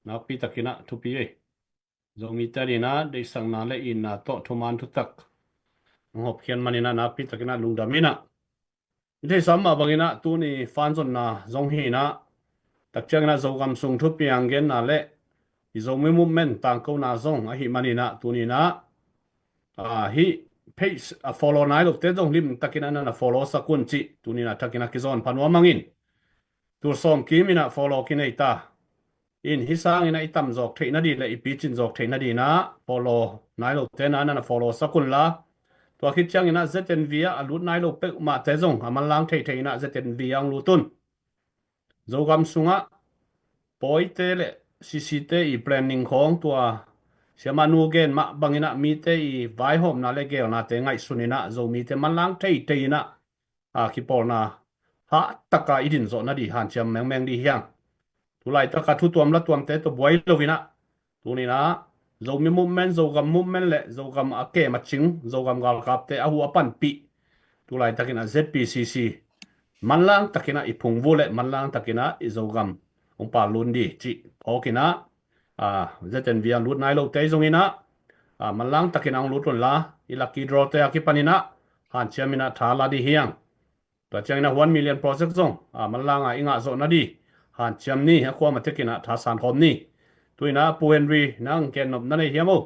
Nakpi takin ah thupi ei. Zomite adingin ah deihsakna le itna tawh thuman thutak hong hopkhiat manin ah nakpi takin ah lungdam ing ah. I theihsa mah bangin ah tuni fan zonna zong hi in ah, tak ciangin ah Zogam sung thupiang genna le i Zomi Movement tangkona zong ahih manin ah tuni in ah, a, hih page a follow nai lote zong limtakin ah na follow sak un cih tuni in ah thakin ah kizawn pha nuam ing. Tul sawm kim in ah follow kinei ta. In hih sangin ah i tam zawk theih nading le i picin zawk theih nadingin ah follow nai lote na na follow sak un la. Tua khit ciangin ah Z N V ah a lut nai lo peuhmahte zong a manlang theithei in ah Z N V ah hong lut un. Zogam sungah pawite le C C te i planning khawng, tua Siamah Nu gen mah bangin ah mite i vaihawmna le geelnate ngaihsun in ah Zomite manlang theithei in ah, a, kipawlna hah taka i din zawh nading hanciam mengmeng ding hi hang. Tulaitak a thu tuam la tuamte tawh buai lo in ah, tuni in ah Zomi Movement, Zogam Movement le Zogam a kem a cing, Zogam galkapte a hu a panpih, tulaitakin ah Z P C C manlang takin ah i phungvuh le manlang takin ah i Zogam hong pal lun ding cih phawk in ah, a, Z N V ah lut nai lote zong in ah, a, manlang takin ah hong lut un la, i lucky draw te a kipan in ah hanciam in ah tha la ding hi hang. Tua ciangin ah one million project zong, a, manlang a i ngah zawh nading, hanciam ni, a kuama tekin ah thasan khawm ni. Tu-in ah Pu Henry, nang gen nop na nei hiam uh?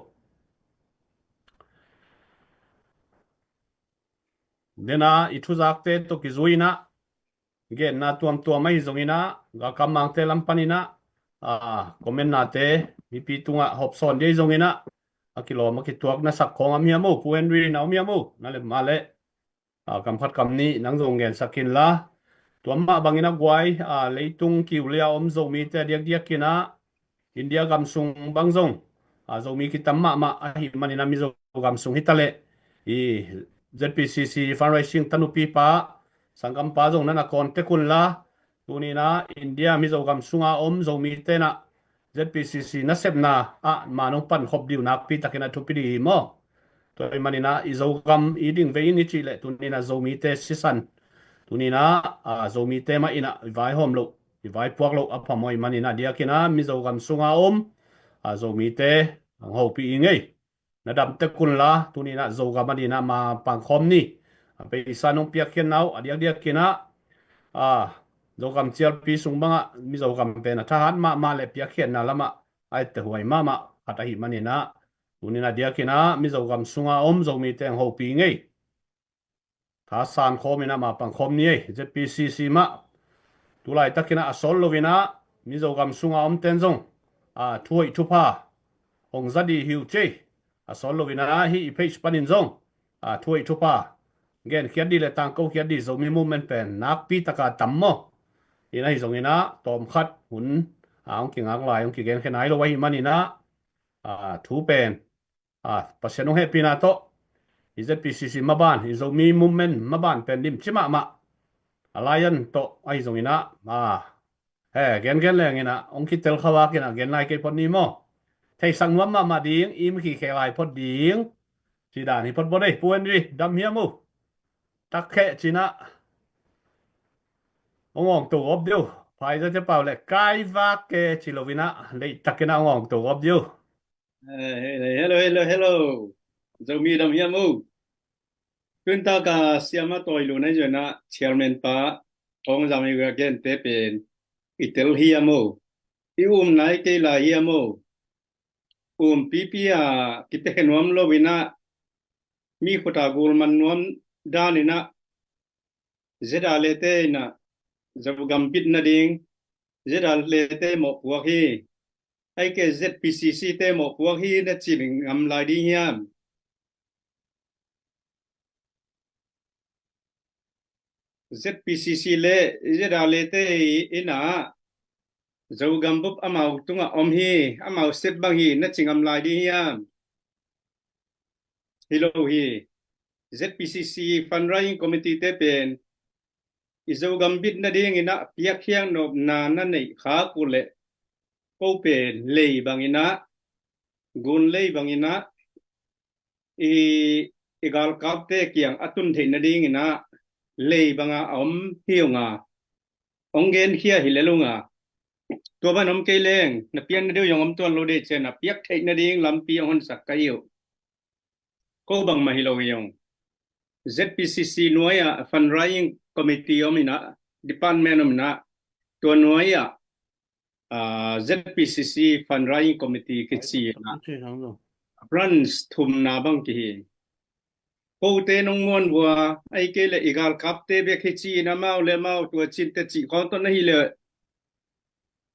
Dena i thuzakte tawh kizui-in ah, genna tuamtuam ahi zongin ah, galkap mangte lam panin ah, a, comment nate mipi tungah hawpsawn dih ahi zongin ah, a kilawm a kituak na sak khawng om hiam uh? Pu Henry, na om hiam uh? Na lem mah leh, a, kam khat kam nih nang zong gensak inla. Tua mah bangin a guai, a, leitung kiulia om Zomite a diakdiakin ah, India gam sung bang zong, a, Zomi kitam mahmah ahih manin ah Mizo gam sung hi ta leh, i Z P C C fundraising tanupi pa, sanggampa zong na na contact unla. Tuni-in ah India Mizo gam sunga om Zomite in ah Z P C C nasepna ah man hong pan khop ding uh nakpi takin ah thupi ding hi maw. Tua ahih manin ah i Zogam i ding vei in i cih leh tuni-in ah Zomite sisan, tuni-in ah, a, Zomite mah in ah i vaihawm loh, i vaipuak loh a phamawh ahih manin ah, a diakin ah Mizo gam sunga om, a, Zomite hong hopih ing ei. Na dam tek unla, tuni-in ah Zogam adingin ah ma pangkhawm ni. A, beisa nong piakkhiatna uh a diakdiakin ah, a, Zogam cialpi sung bangah Mizo gam pen a thahat mahmah leh piakkhiatna lamah a ettehhuai mahmah khat ahih manin ah, tuni-in ah a diakin ah Mizo gam sunga om Zomite hong hopih ing ei. Thasan khawm in ah ma pangkhawm ni ei. Z P C C mah tu laitakin ah a sawt loin ah Mizo gam sunga omten zong, a, thuhoih thupha hong za ding hi uh ci ei. A sawt loin ah hih i page panin zong, a, thuhoih thupha genkhiat ding leh tangkokhiat ding, Zomi Movement pen nakpi taka tam maw. In ahi zongin ah tawmkhat hun, a, hong kingak lai, hong kigenkhia nai lo ahih manin ah, a, thu pen, a, Pasian hong hehpihna tawh i Z P C C maban, i Zomi Movement maban pen limci mahmah. A lian tawh ahi zongin ah, a, he, gengen leng in ah hong kitel kha vak in ah gen lai kei phot ni maw. Theisak nuam mahmah ding, im khikhe lai phot ding, ci dan hi phot phot ei. Pu Henry, dam hiam uh? Tak kheh ci-in ah hong awngto gawp ding uh. Phaizate pau leh kai vak ke ci loin ah, deihtakin ah hong awngto gawp ding uh. Eh, hello, hello, hello. Zomi dam hiam uh? Tun taka siama tawi lo nai zuan ah chairman pa Thawng Zam i gente pen i tel hiam uh? I um nai kei lai hiam uh? Umpipi a kipia khe nuam loin ah, mi khuta gul man nuam danin ah, Z R A te in ah Zogam bit nading, Z R A te mawhpuak hi, ahih kei leh Z P C C te mawhpuak hi na ci ngam lai ding hiam? Z P C C leh Z R A te in ah Zogam bup amau tungah om hi, amau sep bang hi na ci ngam lai ding hiam? Hi lo hi. Z P C C Fundraising Committee te pen i Zogam bit nadingin ah piakkhiat nopna na neih khak uh leh, ko pen lei bangin ah, gun lei bangin ah, i, i galkapte kiang a tun theih nadingin ah lei banga a om hi ung a, hong genkhia hi lel ung a, tua ban om kei leng na piakna deuh zong om tuan lo ding ci-in ah piak theih nading lampi hong honsak ka hi uh. Ko bangmah hi lo hi ung. Z P C C nuai ah fundraising committee om in ah, department om in ah, tua nuai ah, ah, Z P C C Fundraising Committee kici in ah branch thumna bang kihi. Kote nong muan vua, ahih kei leh i galkapte bek hi ci-in amau leh amau tua cin teh cih khawng tawh na hih leh,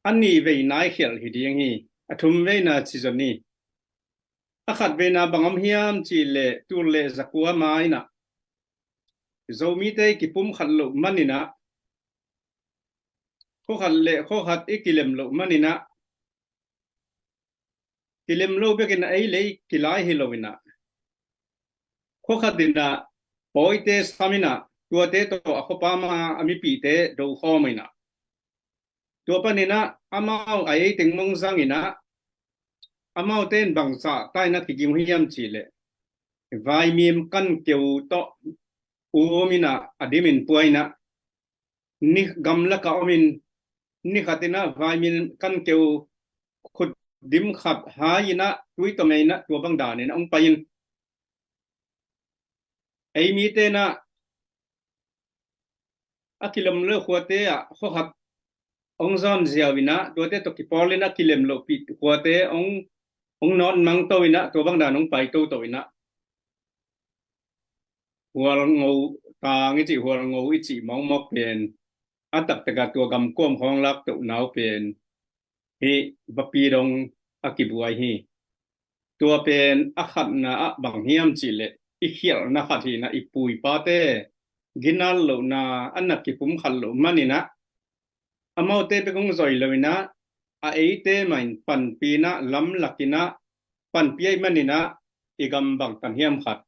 a nih vei nai khialh hi ding hi, a thum veina ci zong hi. A khat veina bang om hiam cih leh, tul leh zakua ma in ah Zomite kipumkhat loh manin ah, khua khat leh khua khat i kilem loh manin ah, kilem lo bekin ah ei lei kilai hi loin ah, khua khat in ah pawite sam in ah, tuate tawh a khuapa ma a mipite do khawm in ah, tua panin ah amau a ei teng mong zangin ah, amaute in bangzah ta in ah kiging uh hiam cih leh, vaimim kan keu tawh um in ah, a dimin pua in ah, ni gamlak ah om in, ni khat in ah vaimim kan keu khut dim khat hai in ah, tui tawh mei in ah, tua bang danin ah hong pai in, ei mite in ah a kilem lo khuate ah khua khat hong zawn ziau in ah, tuate tawh kipawl in ah, kilem lohpih kuate hong, hong nawt mang to in ah, tua bang dan hong pai toto in ah, Hualngo tang i cih, Hualngo i cih mawkmawk pen a taktak a tua gamkuam khawng lak toh nau pen hih vapi dong a kibuai hi. Tua pen a khatna ah bang hiam cih leh i khialhna khat hi in ah, i pu i pate ginat lohna a na kipumkhat loh man in ah, amaute bek hong zui lo in ah, a eite mah in panpih in ah, lamlak in ah, panpih ahih man in ah, i gam bang tan hiam khat,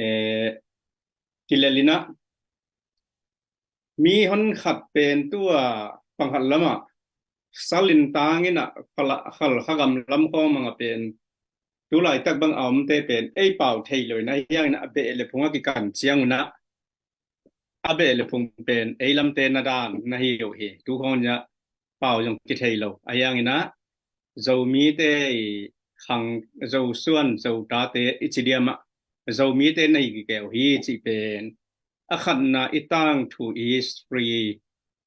eh, kilel in ah, mi hon khat pen tua pangkhat lam ah sal in tang in ah, Khalkha gam lam khawng mang a pen tu laitak bang a omte pen ei pau thei lo in ah, ahi hangin ah a beh le phung a kikan ciang un ah, a beh le phung pen ei lamte na dan na hi uh hi. Tu khawng in ah pau zong kithei lo, ahi hangin ah Zomite i khang, Zosuan, Zotate i ci diam ah, Zomite na hi kikeu hi cih pen a khatna, i tangthu, i history,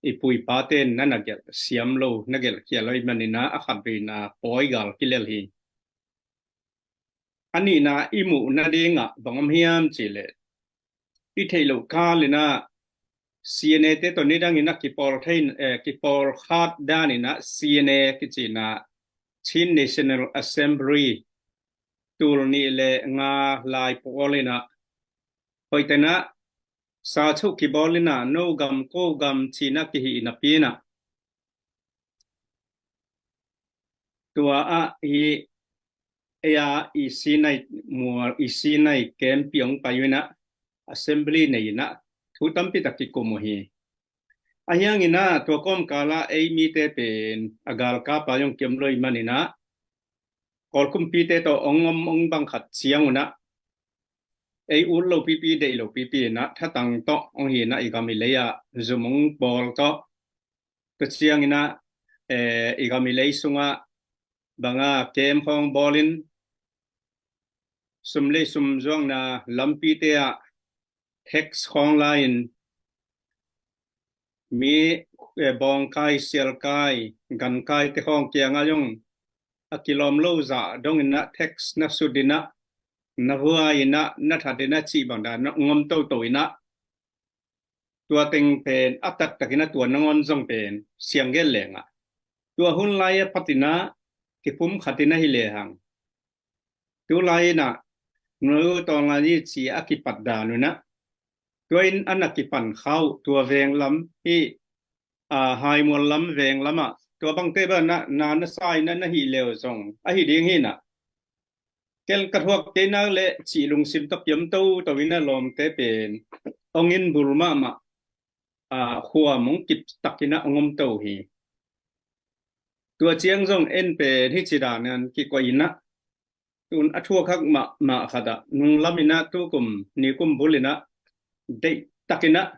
i pu i pate na na gelh siam lo, na gelh khial lo ahih man in ah, a khat veina pawi gal kilel hi. A nihna i muhna ding ah bang om hiam cih leh, i theih loh kal in ah C N A te tawh nidang in ah kipawl thei, eh, kipawl khat dan in ah C N A kici in ah, Chin National Assembly, tul nih le nga lai pawl in ah, hoihtak in ah sachoh kibawl in ah, no gam ko gam ci in ah kihih napi in ah, tua ah hih ei a i Sinai mual, i Sinai kempi hong pai uh in ah, assembly nei in ah thu tampi tak kikum uh hi. Ahi hangin ah tua kawmkal ah ei mite pen a galkap a zong kiom lo ahih man in ah, Kawl kumpite tawh hong om hong bang khat ciang un ah, ei ut lo pipi, deih lo pipi in ah, thatang tawh hong hi in ah, i gam i lei ah zum hong bawl tawh, tua ciang in ah, eh, i gam i lei sung ah bang a kem khawng bawl in, sum le sum zuakna lampite ah tax khawng la in, mi, eh, bawngkai, sialkai, gankaite khawng kiang ah zong a kilawm lo zah dong in ah tax na sut in ah, na vuai in ah, na that in ah cih bang dan hong om toto in ah, tua teng pen a taktak in ah tua nangawn zong pen siang gen leng ah, tua hun lai a pat in ah kipumkhat in ah hi lehang, tu lai in ah nu tawnga ni ci a kipat dan un ah, tua in a na kipan kha uh, tua veng lam hih, a, Haimual lam veng lam ah tua bangte bang na, na na sa in ah na hih leu zong ahi ding hi in ah, ken ka thuak kei nak leh cih lungsim tawh kiom toto in ah lawmte pen hong in bul mahmah, a, khuam hong kip tak in ah hong om to hi. Tua ciang zong en pen hih ci dan in kikoih in ah, tun a thuak hak mahmah khat ah, nung lam in ah tukum nikum bul in ah deih tak in ah,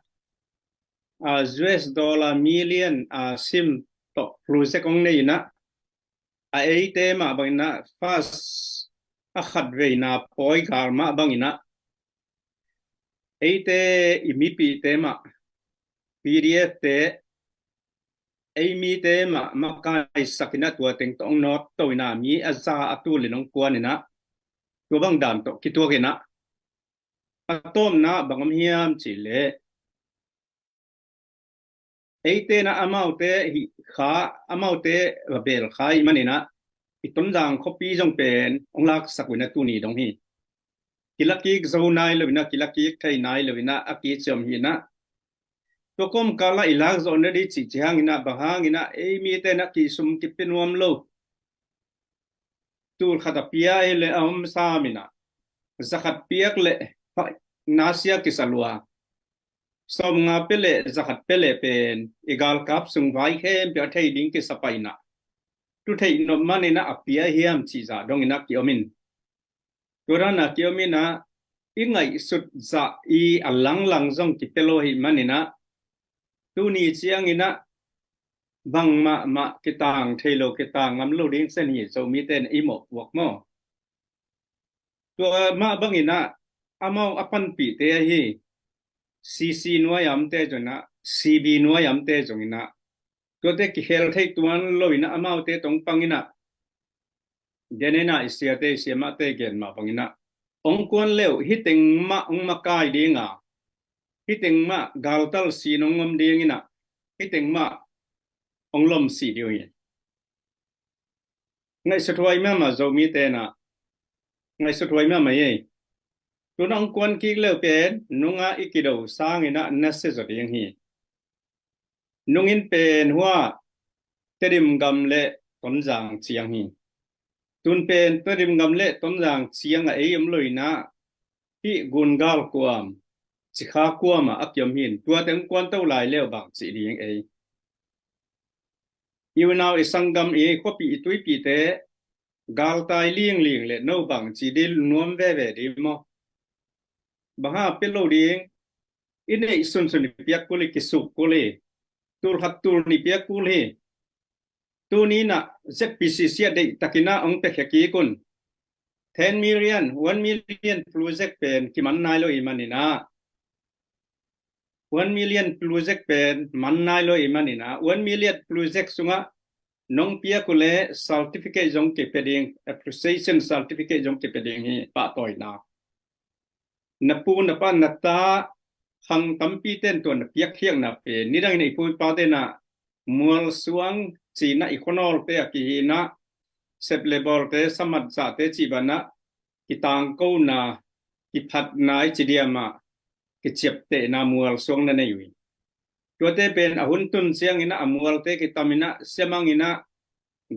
a, U S dollar million a sim tawh project hong nei in ah, a eite mah bang in ah, first, a khat veina pawi gal mah bang in ah, eite i mipihte mah, P D F te, ei mite mah makaisak in ah tua teng tawh hong nawt to in ah, mi a za a tul in hong kuan in ah, tua bang dan tawh kituak in ah, a tawpna bang om hiam cih leh, eite in ah amaute hih kha, amaute va beel kha ahih man in ah, i Tonzang khuapi zong pen hong laksak uh in ah tuni dong hi. Kilakik zo nai lo in ah, kilakik thei nai lo in ah, a kiciam hi in ah, tua kawmkal ah i lak zawh nading cih ci hang in ah, bang hang in ah ei mite in ah kisum kipia nuam lo, tul khat a pia hi leh a om sam in ah, za khat piak leh nasia kisa lua, sawmnga pia leh za khat pia leh pen i galkap sung vai khempeuh a thei ding kisa pah in ah, tu theih nop man in ah a pia hiam cih zah dong in ah kiom in, tua dan a kiom in ah, i ngaihsut zah i a langlang zong kipia lo ahih man in ah, tuni ciang in ah bang mahmah kitang thei lo, kitang ngam lo ding sen hi, Zomite in i mawhpuak maw. Tua mah bang in ah, amau a panpihte ahi C C nuai a omte zong in ah, C B nuai a omte zong in ah, Tuate kikhel thei tuan lo in ah amaute tawh pang in ah, den in ah i siate, i siamahte gen mah bang in ah, hong kuan leuh, hih teng mah hong makai ding a, hih teng mah galtal sin hong om ding in ah, hih teng mah hong lom sih ding hi. Ngaihsut huai mahmah Zomite in ah, ngaihsut huai mahmah hi. Tun hong kuan kik leuh pen nung ah i kido sang in ah na sia zaw ding hi. Nung in pen hua Tedim gam le Tonzang ciang hi. Tun pen Tedim gam le Tonzang ciang ah ei om lo in ah, hih gun gal kuam, cikha kuam ah a kiom hi. Tuate hong kuan to lai leuh bang ci ding ei. I unau, i sanggam, i khuapih, i tuipihte galtai lingling leh no bang ci ding nuam veve ding maw? Bang hang pia lo ding, i neih sunsun i piak kul hi, kisuk kul hi, tul khat tul nih piak kul hi. Tuni in ah ZPCC ah deihtak in ah hong piakhia kik un. Ten million, one million project pen kiman nai lo ahih man in ah, one million project pen man nai lo ahih man in ah, one million project sung ah nong piak uh leh certificate zong kipia ding, appreciation certificate zong kipia ding hi, pahtawina. Na pu, na pa, na ta, khang tampite'n tua na piakkhiatna pen, nidang in ah i pu i pate in ah mualsuang ci in ah, i khuanawlte a kihi in ah, sep le bawlte, samat zahte cih bang in ah, kitangkona, kiphatna i ci diam ah, kiciaptehna, mualsuang na nei uh hi. Tuate pen a hun tun ciang in ah a mualte kitam in ah, siamang in ah,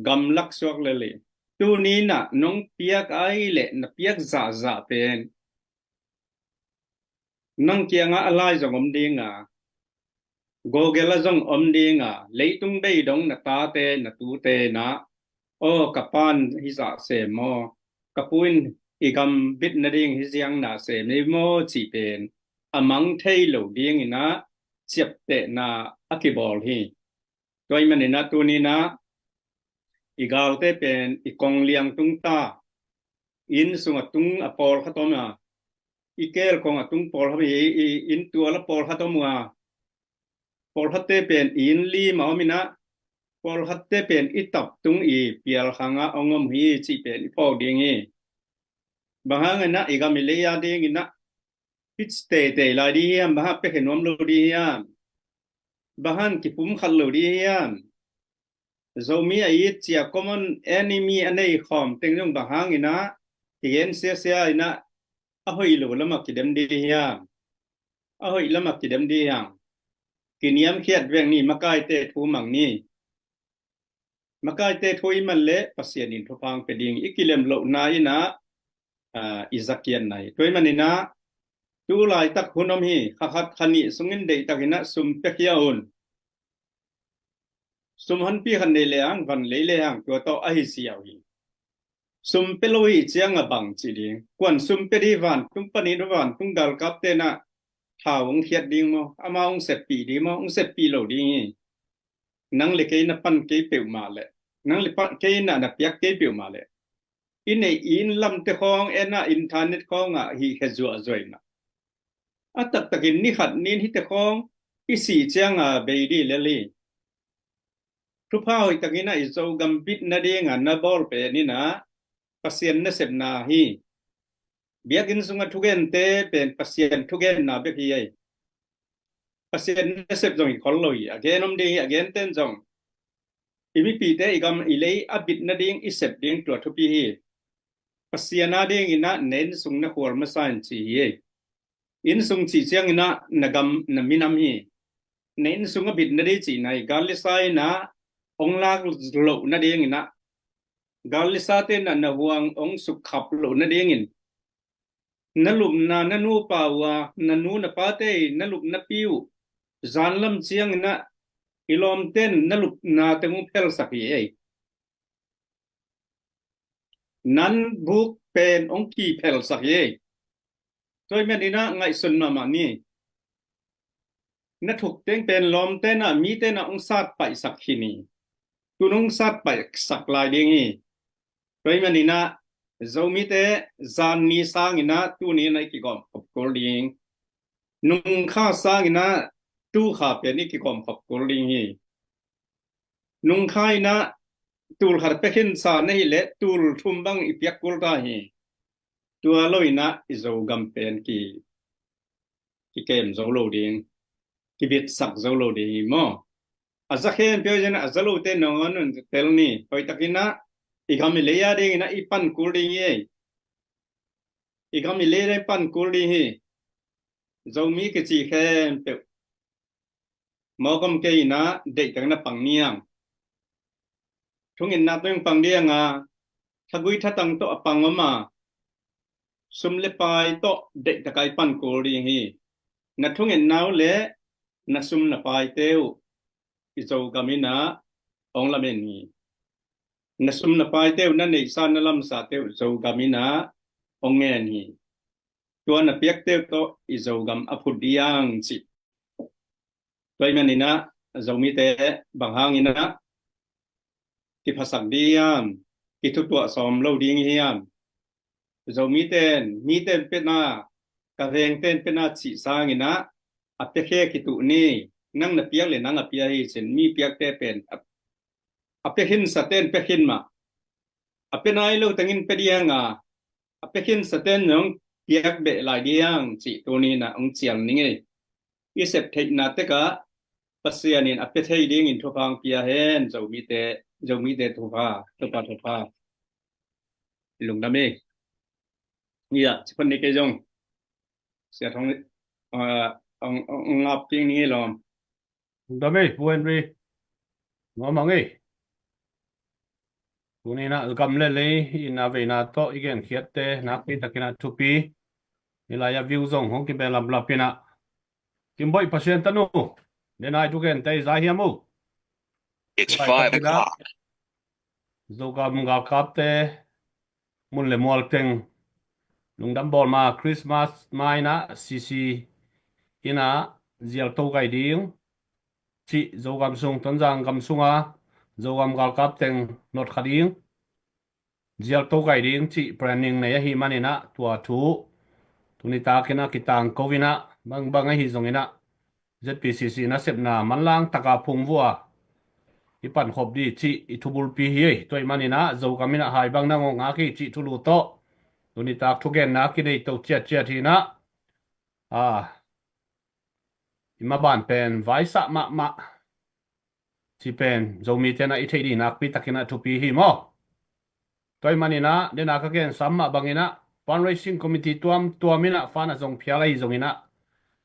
gamlak suak lel hi. Tuni in ah nong piak ahih leh na piak zahzah pen nang kiang ah a lai zong om ding a, Google ah zong om ding a, leitung bei dong na tate, na tute in ah, aw, ka pa'n hih zah sem maw, ka pu in i gam bit nading hih ziang na sem hi maw cih pen a mang thei lo ding in ah ciaptehna a kibawl hi. Tua ahih man in ah tuni in ah i galte pen i kong liang tung ta, inn sung a tung a pawlkhat om a, i keel kong a tung pawlkhat hi, i inn tual a pawlkhat om uh a, pawlkhatte pen i inn lim ah om in ah, pawlkhatte pen i tap tung i pial khang ah hong om hi cih pen i phawk ding hi. Bang hang in ah i gam i lei a ding in ah hih teitei lai ding hiam? Bang hang piakhia nuam lo ding hiam? Bang hang kipumkhat lo ding hiam? Zomi a it cia common enemy a nei khawm teng zong bang hang in ah kigen siasia in ah a hoih lo lam ah kidem ding hiam? A hoih lam ah kidem ding hiam? Kiniamkhiat veng ni, makaite thu mang ni. Makaite thu i man leh Pasian in thupha hong pia ding, i kilem lohna in ah, ah, i zakiatna hi. Tua ahih man in ah tu laitak hun om hi, kha khat kha nih sung in deihtak in ah sum piakhia un. Sum honpi khat nei le hang, van lei le hang, tua tawh ahi ziau hi. Sum pia lo hi ciang a bang ci ding? Kua'n sum pia ding? Vantung panin, vantung galkapte in ah thau hong khiat ding maw? Amau hong seppih ding maw? Hong seppih lo ding hi. Nang le kei na pan kei peuhmah leh, nang le pan kei na, na piak kei peuhmah leh, i neih i inn lamte khawng en ah, internet khawng ah hih khia zuahzuah in ah, a taktak in ni khat ni in hihte khawng i sih ciang a bei ding lel hi. Thupha hoih tak in ah i Zogam bit nading a na bawl pen in ah Pasian nasepna hi. Biakinn sung a thugente pen Pasian thugenna bek hi ei. Pasian nasep zong hi khol lo hi, a gen om ding hi, a gente'n zong i mipite, i gam i lei a bit nading i sep ding tua thupi hi. Pasian a ding in ah na inn sung na khual masa in ci hi ei. Inn sung cih ciang in ah na gam, na minam hi. Na inn sung a bit nading cihna hi. Gal lisa in ah hong lak loh nading in ah, gal lisate in ah na huang hong sukkhap loh nading in, na lupna, na nupa uh a, na nu na pate in na lupna pi uh, zan lam ciang in ah i lawmte'n na lupna teng hong phelsak hi ei. Nan buk pen hong kiphelsak hi ei. Tua ahih man in ah ngaihsun mahmah ni. Na thuk teng pen lawmte'n ah, mite'n ah hong satpaihsak hi ni. Tun hong satpaihsak lai ding hi. Tua ahih man in ah Zomite, zan ni sang in ah tuni in ah i kigawm khop kul ding. Nung kha sang in ah tu kha pen i kigawm khop kul ding hi. Nungkhai in ah tul khat a pia khinsa na hih leh tul thum bang i piak kul ta hi. Tua lo in ah i Zogam pen ki, kikem zo lo ding, kibitsak zo lo ding hi maw? A za khempeuh in ah a za lote nangawn un tel ni. Hoihtakin ah i gam i lei a dingin ah i pan kul ding hi. I gam i lei a pan kul ding hi. Zomi kici khempeuh mawk om kei in ah deihtak na pang ni ang. Thungetna tawh pang ding a, thagui thatang tawh a pang om a, sum le pai tawh deihtak a i pan kul ding hi. Na thungetna uh le na sum na paite uh i Zogam in ah hong lamen hi. Na sum na paite uh, na neihsa na lamsate uh Zogam in ah hong ngen hi. Tua na piakte uh tawh i Zogam a phut ding ang ci. Tua ahih manin ah Zomite bang hangin ah kiphasak ding hiam, kithutuah sawm lo ding hiam? Zomite in, mite in pia na, ka vengte in pia na cih sangin ah a pia khe kituh ni. Nang na piak le nang a pia hi cin, mi piakte pen a, a pia khinsa ten pia khin mah. A pia nai lo tengin pia ding a, a pia khinsa ten zong piak beh lai ding cih tuni in ah hong cial ning ei. I sep theihna tekah Pasian in a pia thei dingin thupha hong pia hen. Zomite, Zomite thupha, thupha, thupha. Lungdam hi. Ia, ci phot ni kei zong. Sia Thong, ah, hong, hong, hong ngap kik ni lawm. Lungdam hi, Pu Henry. Nuam hang hi. Tuni in ah gam le lei i na veina tawh i genkhiatte nakpi takin ah thupi. Hih lai-ah view zong hong kibe laplap in ah. Kimboih Pasian tanu, den ai thugente i za hiam uh? It's five o'clock. Zogam galkapte mun le mual teng lungdam bawl ma, Christmas ma in ah C C in ah zial to gai ding cih, Zogam sung, Tonzang gam sunga Zogam galkap teng notkha ding, zial to gai ding cih planning nei ahih manin ah tua thu tuni takin ah kitangko in ah, bangbang ahi zongin ah Z P C C nasepna manlang taka phungvuh a i pankhop ding cih i thubulpi hi. Tua ahih manin ah Zogam in ah hai bang nang hong ngak hi cih thulu tawh tuni tak thugenna kinei to ciatciat hi in ah, a, i maban pen vaisah mahmah cih pen Zomite in ah i theih ding nakpi takin ah thupi hi maw? Tua ahih manin ah den a ka gensam mah bangin ah fundraising committee tuamtuam in ah fund a zong phial ahi zongin ah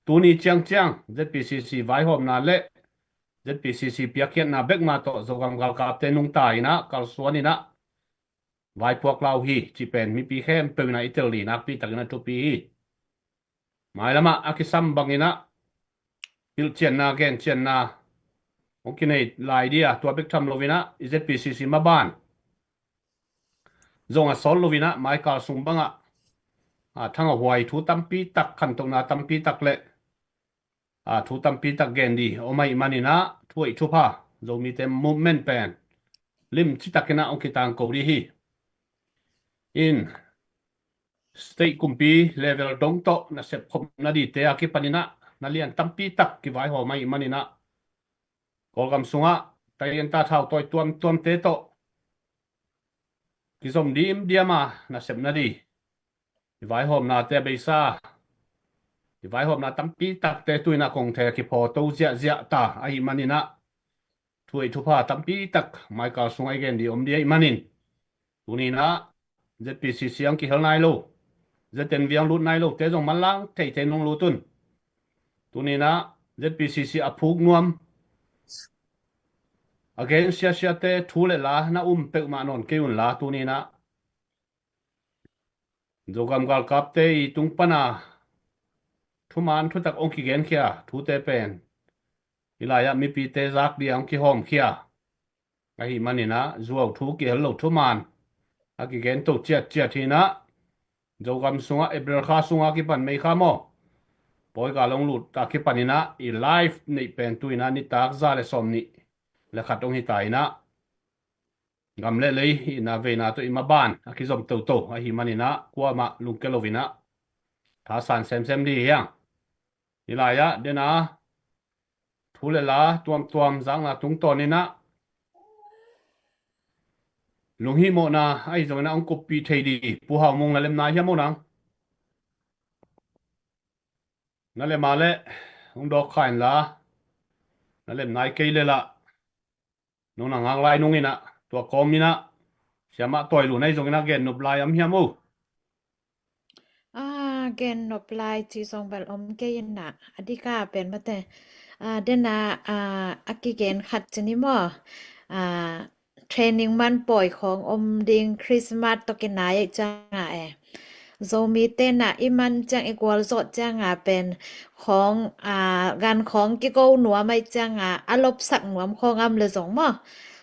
tuni ciangciang Z P C C vaihawmna le Z P C C piakkhiatna bek mah tawh Zogam galkapte nungta in ah kalsuan in ah vaipuak la uh hi cih pen mipi khempeuh in ah i tel ding nakpi takin ah thupi hi. Mailamah a kisam bangin ah hilhcianna, gencianna hong kinei lai ding a, tua bek tham lo in ah i Z P C C maban zong a sawt lo in ah maikal sung bangah, a, thangahhuai thu tampi tak, khantohna tampi tak le, a, thu tampi tak gen ding om ahih manin ah thu hoih thupha, Zomite movement pen limci takin ah hong kitangko ding hi. In state kumpi level dong tawh nasep khopna dingte a kipanin ah na lian tampi tak kivaihawm ahih manin ah Kawlgam sungah taienta thautawi tuamtuamte tawh kizom dimdiam a nasepna ding i vaihawmnate a beisa i vaihawmna tampi takte tu in ah kong thei a kiphaw to ziahziah ta ahih manin ah thu hoih thupha tampi tak maikal sungah i gen ding om ding ahih manin tuni in ah Z P C C ang kihel nai lo, Z N V ang lut nai lote zong manlang theithei nung lut un. Tuni in ah Z P C C a phuk nuam, a gen siasiate thu le la na um peuhmah nawn kei unla, tuni in ah Zogam galkapte i tung pana thuman thutak hong kigenkhia thute pen hih lai-ah mipite zak ding a hong kihawmkhia ahih manin ah zuau thu, kihel lo thuman a kigento ciatciat hi in ah, Zogam sungah April kha sungah kipan May kha maw, pawi gal hong lut a kipanin ah i live neih pen tu in ah nitak za le sawmnih le khat hong hi ta in ah, gam le lei i na veina tawh i maban a kizom toto ahih manin ah kuamah lungke lo in ah thasan semsem ding hi hang. Hih lai-ah den a thu le la tuamtuam zakna tungtawn in ah Lunghimawhna ahi zongin ah hong kuppih thei dih. Pu Hau Mung, na lem nai hiam, aw nang? Na lem a leh hong dawk kha inla, na lem nai kei leh lah nong na ngak lai nungin ah tua kawmin ah Siamah Tawi Lun ahi zongin ah gen nop lai om hiam, aw? Ah, gen nop lai cih zong bel om kei in ah, a dik a pen mate, ah, den a, ah, a kigen khat ci ni maw? Ah, training man pawi khawng om ding, Christmas tawh kinai ahih ciang a e, Zomite in ah i man ciang, i gualzawh ciang a pen khawng, ah, gan khawng kiko nuam ahih ciang a, a lopsak nuam khawng a om leh zong maw,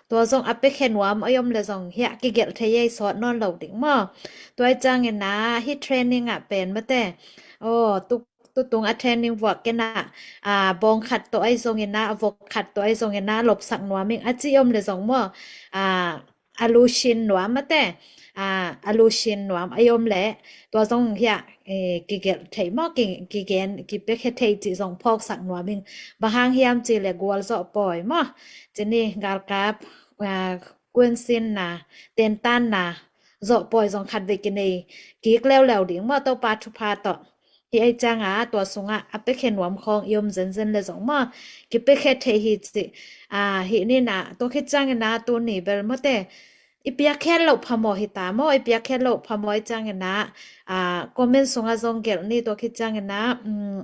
tua zong a piakhia nuam a om leh zong hiah kigelh thei ei, sawt nawn lo ding maw. Tua ahih ciangin ah hih training ah pen mate, aw, tu, tutung a training vuak kei in ah, ah, bawng khat tawh ahi zongin ah, vok khat tawh ahi zongin ah lopsak nuam ing a ci om leh zong maw, ah, a lusin nuam mate, ah, a lusin nuam a om leh tua zong hiah, eh, kigelh thei maw, ki, kigen, kipiakhia thei cih zong phawksak nuam ing. Bang hang hiam cih leh gualzawh pawi maw, ci ni, galkap, ah, kuansinna, tentanna zawh pawi zong khatvei kinei kik leuleu ding maw, Topa thupha tawh. Hih ahih ciang a tua sungah a piakhia nuam khawng i om zenzen leh zong maw, kipiakhia thei hi cih, ah, hi ni in ah, tua khit ciangin ah tuni bel mate, i piakkhiat loh phamawh hi ta maw, i piakkhiat loh phamawh ahih ciangin ah, ah, comment sungah zong gelh ni, tua khit ciangin ah, um,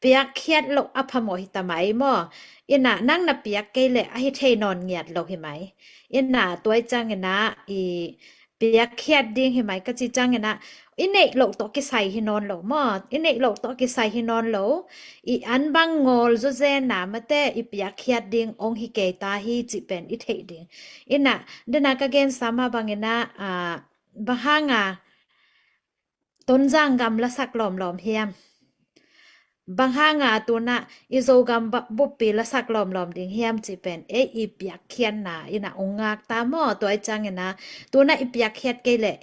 piakkhiat loh a phamawh hi ta mai maw. In ah nang na piak kei leh a hi thei nawn ngiat lo hi mai. In ah tua ahih ciangin ah i piakkhiat ding hi mai ka cih ciangin ah, i neih loh tawh kisai hi nawn lo maw, i neih loh tawh kisai hi nawn lo. I an bang ngawl zawzen a mate, i piakkhiat ding hong hi kei ta hi cih pen i theih ding. In ah, den a ka gensa mah bangin ah, ah, bang hang a Tonzang gam lasak lawmlawm hiam? Bang hang a tu in ah i Zogam ba-, buppi lasak lawmlawm ding hiam cih pen ei i piakkhiatna in ah hong ngak ta maw. Tua ahih ciangin ah tu in ah i piakkhiat kei leh,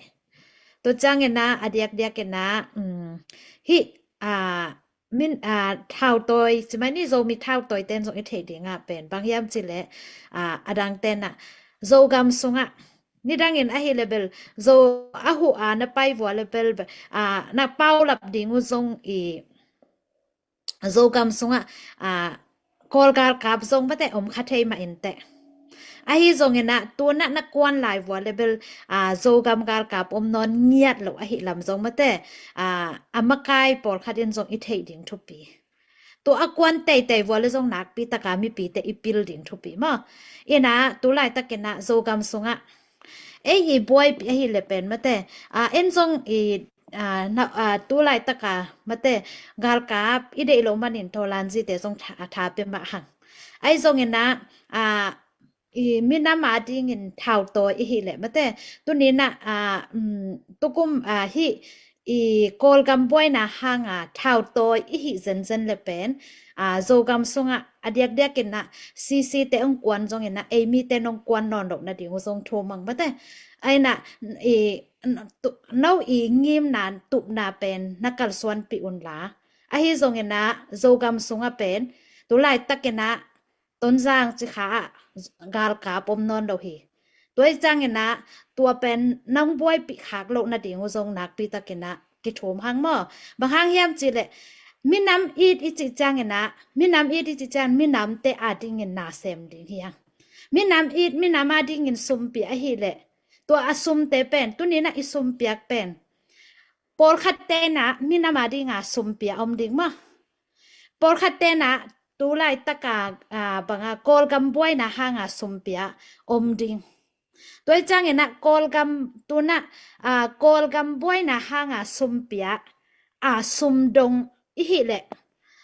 tua ciangin ah a diakdiakin ah, um, hih, ah, min, ah, thautawi, ci mai ni, Zomi thautawite in zong i theih ding a pen bang hiam cih leh, ah, a dangte in ah Zogam sungah, nidangin ahih leh bel, Zo a huh a na pai vua leh bel, ah, na paulap ding uh zong i Zogam sungah, ah, Kawl galkap zong mate om kha thei mah inteh. Ahi zongin ah tu in ah na kuan lai vua leh bel, ah, Zogam galkap om nawn ngiat lo ahih lam zong mate, ah, a makai pawlkhat in zong i theih ding thupi. Tua a kuan teitei vua leh zong nakpi tak a mipite i pil ding thupi maw. In ah tu laitakin ah Zogam sungah ei i buaipih ahih leh pen mate, ah, en zong i, ah, na, ah, tu laitak a mate, galkap i deih loh manin Thawlanzite zong tha, a tha pia mah hang. Ahi zongin ah, ah, i minam a dingin thautawi i hih leh mate, tuni in ah, ah, um, tukum, ah, hih i Kawlgam buaina hang a thautawi i hih zenzen leh pen, ah, Zogam sungah a diakdiakin ah CC te hong kuan zongin ah ei mite in hong kuan nawn loh nading uh zong thum hang mate. Ahi in ah i, tu, no i ngimna tupna pen na kalsuanpih un la. Ahi zongin ah Zogam sungah pen tu laitakin ah Tonzang ci kha ah galkap om nawn lo hi. Tua ahih ciangin ah tua pen nang buaipih khak loh nading uh zong nakpi takin ah kithum hang maw. Bang hang hiam cih leh minam it i cih ciangin ah, minam it i cih ciang minamte a dingin na sem ding hi hang. Minam it, minam a dingin sum pia ahih leh, tua a sumte pen, tuni in ah i sum piak pen, pawlkhatte in ah minam a ding a sum pia om ding maw. Pawlkhatte in ah tu laitak a, ah, bang a Kawlgam buaina hang a sum pia om ding. Tua ahih ciangin ah Kawlgam tu in ah, ah, Kawlgam buaina hang a sum pia, ah, sum dong i hih leh,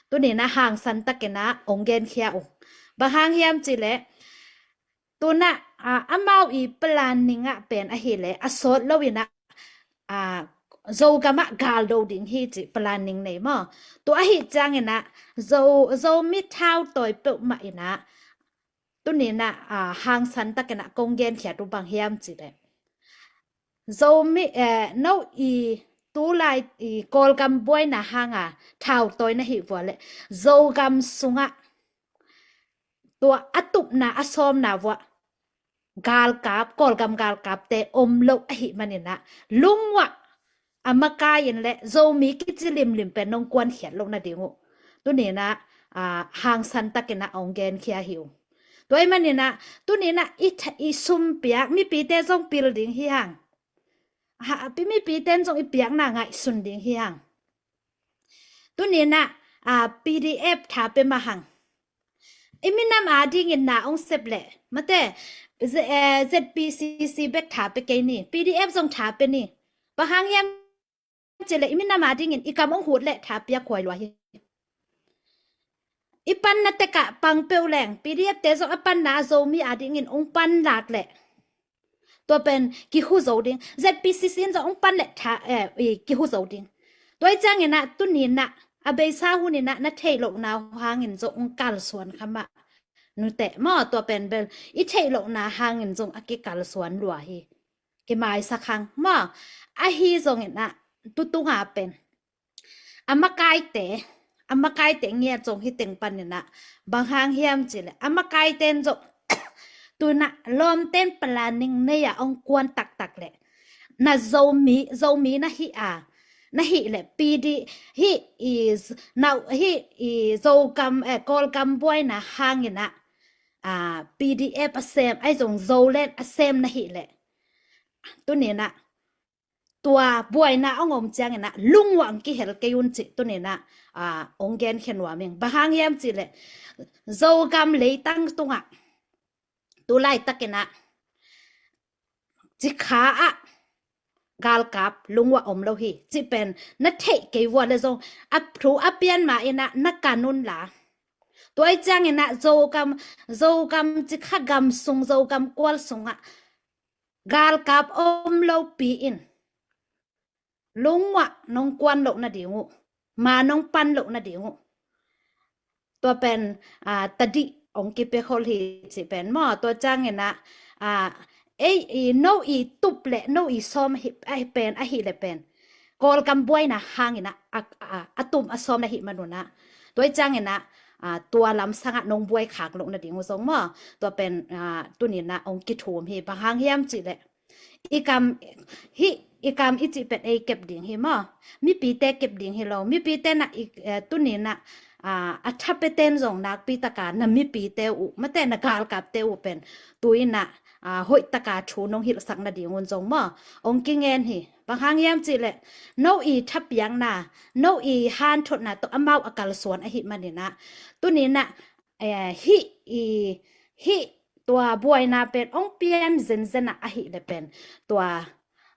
tuni in ah hangsan takin ah hong genkhia ung. Bang hang hiam cih leh, tu in ah, ah, amau i planning ah pen ahih leh a sawt lo in ah, ah, Zogam ah gal do ding hi cih planning nei maw. Tua ahih ciangin ah Zo, Zomi thautawi peuhmah in ah tuni in ah, ah, hangsan takin ah kong genkhiat uh bang hiam cih leh, Zomi, eh, no i tu lai i Kawlgam buaina hang a thautawi na hih vua leh, Zogam sungah tua a tupna a sawmna vuah galkap, Kawlgam galkapte om lo ahih maninah, lungwah a makai in le Zomi kici limlim pen nong kuankhiat loh nading uh. Tuninah, a, hangsan takinah ong genkhia hi uh. Tua ahih maninah, tuninah i, i sum piak, mipite zong pil ding hi hang. Ha, pi mipite in zong i piakna ngaihsun ding hi hang. Tuninah, a, P D F tha pe mah hang. I minam adingin na ong sep leh, mate, Z-, eh, Z P C C bek tha pe kei ni, P D F zong tha pe ni. Bang hang hiam cih leh i minam adingin i kam ong hut leh tha piak huai lua hi. I panna tekah pang peuh leng, P D F te zong a panna Zomi adingin ong panlak leh, tua pen kihu zo ding. Z P C C in zong ong pan leh tha, eh, i kihu zo ding. Tua i cianginah tuninah, a beisa huninah na theih lohna hangin zong ong kalsuan kha mah. Nuteh maw, tua pen bel i theih lohna hangin zong a kikalsuan lua hi. Kimaisak hang maw. Ahi zonginah tutunga pen a makaite, a makaite ngiat zong hi teng paninah, bang hang hiam cih leh a makaite in zong tunah lawmten planning nei-ah ong kuan taktak leh, na Zomi, Zomi na hih a, na hih leh P D, hih i, nau, hih i Zogam, eh, Kawlgam buaina hanginah, a, P D F a sem, ahi zong Zoland a sem na hih leh, tuninah tua buaina ong om cianginah lungwah ong kihel kei un cih tuninah, a, ong genkhia nuam ing. Bang hang hiam cih leh Zogam leitang tungah tu laitakinah cikha ah galkap lungwah om lo hi cih pen na theih kei vua le zong, a thu a pian ma inah na kan unla. Tua i cianginah Zogam, Zogam cikha gam sung, Zogam kual sungah galkap om lopi in lungwah nong kuan loh nading uh, ma nong pan loh nading uh. Tua pen, a, tadih ong kipia khol hi cih pen maw. Tua cianginah, a, ei, i, no i tup leh no i sawm ahi, ahi pen, ahi leh pen Kawlgam buaina hanginah a, a, a tum a sawm na hih manunah, tua i cianginah, a, tua lamsangah nong buai khak loh nading uh zong maw. Tua pen, a, tuninah ong kithum hi. Bang hang hiam cih leh i kam, hih i kam i cih pen ei kep ding hi maw. Mipite kep ding hi lo. Mipite na i, eh, tuninah, a, a tha peten zong nakpi taka na mipite uh, mate na galkapte uh pen tuinah, a, hoih taka thu nong hilhsak nading un zong maw ong kingen hi. Bang hang hiam cih leh no i thapiakna, no i hanthotna tawh amau a kalsuan ahih maninah, tuninah, eh, hih i, hih tua buaina pen ong pian zenzenah ahih leh pen tua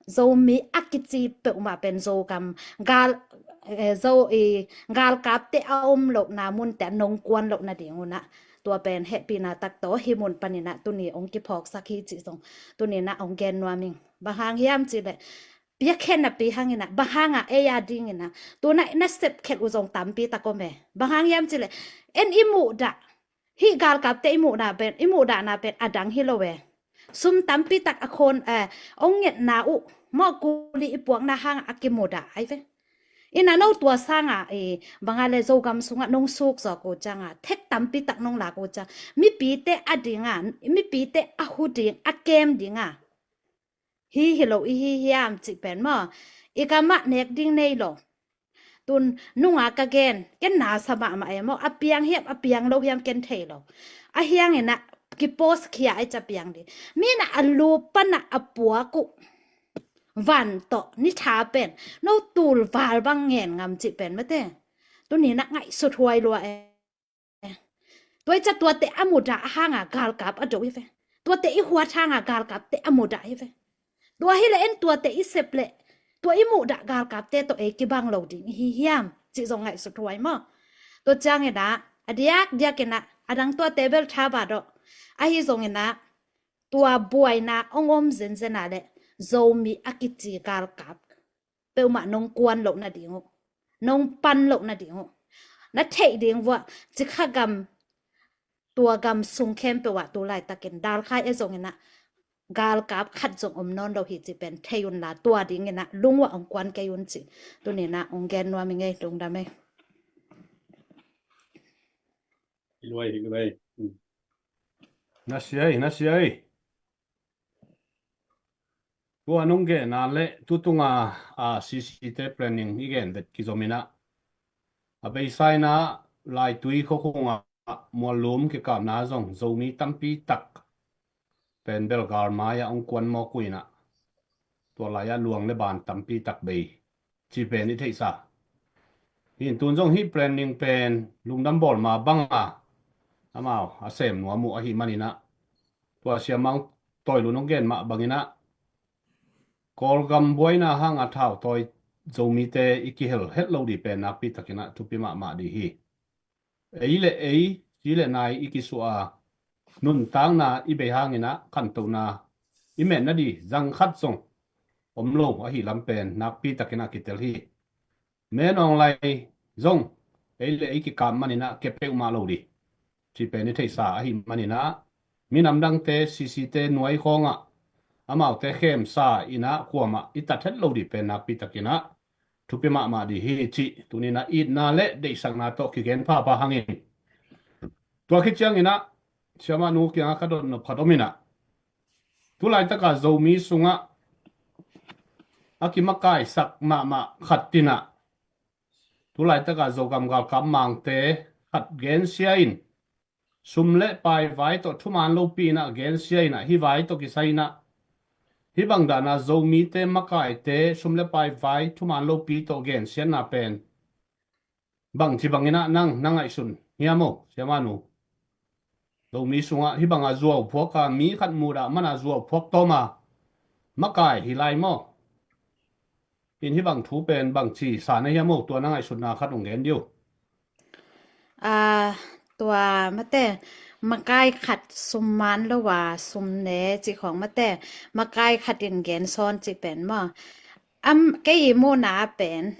Zomi a kici peuhmah pen Zogam gal, eh, Zo i galkapte a om lohna munte a nong kuan loh nading unah, tua pen hehpihna tak tawh hih mun paninah tuni ong kiphawksak hi cih zong tuninah ong gen nuam ing. Bang hang hiam cih leh piakkhiatna pi hanginah, bang hanga ei a dinginah tuna na sepkhiat uh zong tampi tak om e. Bang hang hiam cih leh en i muhdah, hih galkapte i muhdah pen, i muhdahna pen a dang hi lo e. Sum tampi tak a khawn, eh, ong ngetna uh maw, kuli i puakna hangah a kimuhdah ahi ve. Inah no tua sangah, eh, bang a le Zogam sungah nong suk zawk uh cianga thek tampi tak nong lak uh ciang, mipite a dinga, mipite a hu ding, a kem dinga hi hi lo i hi hiam cih pen maw. I kamah nek ding nei lo. Tun nunga ka gen, ken na sa mahmah e maw. A piang hiam, a piang lo hiam ken thei lo. A hianginah kipost khia ai ca piang ding. Minah a lup panah a puak uh van tawh ni tha pen no tul val bang ngen ngam cih pen mate. Tuninah ngaihsut huai lua e. Tua i ca tuate a mudah hanga galkap a do hi ve. Tuate i huat hanga galkapte a mudah hi ve. Tua hi leh en tuate i sep leh tua i mudah galkapte tawh ei kibang lo ding i hi hiam cih zong ngaihsut huai maw. Tua cianginah a diakdiakinah a dang tuate bel tha ba dawh. Ahi zonginah tua buaina ong om zenzena leh Zomi a kici galkap peuhmah nong kuan loh nading uh, nong pan loh nading uh. Na theih ding vuah cikha gam, tua gam sung khempeuh ah tu laitakin dalkhai e zonginah galkap khat zong om nawn lo hi cih pen thei unla, tua dinginah lungwah ong kuan kei un cih tuninah ong gen nuam i ngei. Lungdam e. Hi luai, hi luai. Na sia ei, na sia ei. Tua nong gen a le tutunga a C C te planning i gen vet kizom in ah, a beisa in ah Laitui khuakhung ah muallum kikapna zong Zomi tampi tak pen belgal mai ah hong kuan mawk uh in ah, tua lai ah luang le ban tampi tak bei ci pen i theihsa. Hi in tun zong hih planning pen lungdam bawl ma banga amau a sem nuam uh ahih manin ah, tua siamang tawi lun hong gen mah bangin ah, Kawlgam buaina hanga thautawi Zomite i kihel het lo dih pen nakpi takin ah thupi mahmah dih hi. Ei le ei, ci le nai i kisuah a, nuntakna i bei hangin ah khantohna i metna dih zang khat zong om lo ahi lam pen nakpi takin ah kitel hi. Men awng lai zong ei le ei kikap manin ah kepeuh mah lo dih ci pen i theihsa ahih manin ah, minam dangte C C te nuai khawngah amaute khemsa in ah kuamah i tat het lo dih pen nakpi takin ah thupi mahmah dih hi cih tunin ah itna le deihsakna tawh kigen phapha hangin, tua khit ciangin ah siamah nu kiangah ka dot nop khat om in ah, tulaitaka Zomi sungah a kimakaisak mahmah khat in ah, tulaitaka Zogam galkap mangte khat gensia in, sum le pai vai tawh thuman lopi in ah gensia in ah, hih vai tawh kisai in ah, hih bang dana Zomite makaite sum le pai vai thuman lopi tawh gensiatna pen bangci bangin ah nang na ngaihsun hiam aw siamah nu? Zomi sungah hih banga zuau phuaka mi khat mudah mana zuau phuak tawma makai hi lai maw? In hih bang thu pen bangci sa na hiam aw? Tua na ngaihsutna khat hong gen dih uh. A, tua mate, makai khat sum man lo a sum ne cih khawng mate, makai khat in gen sawn cih pen maw? Am, kei i muhna pen,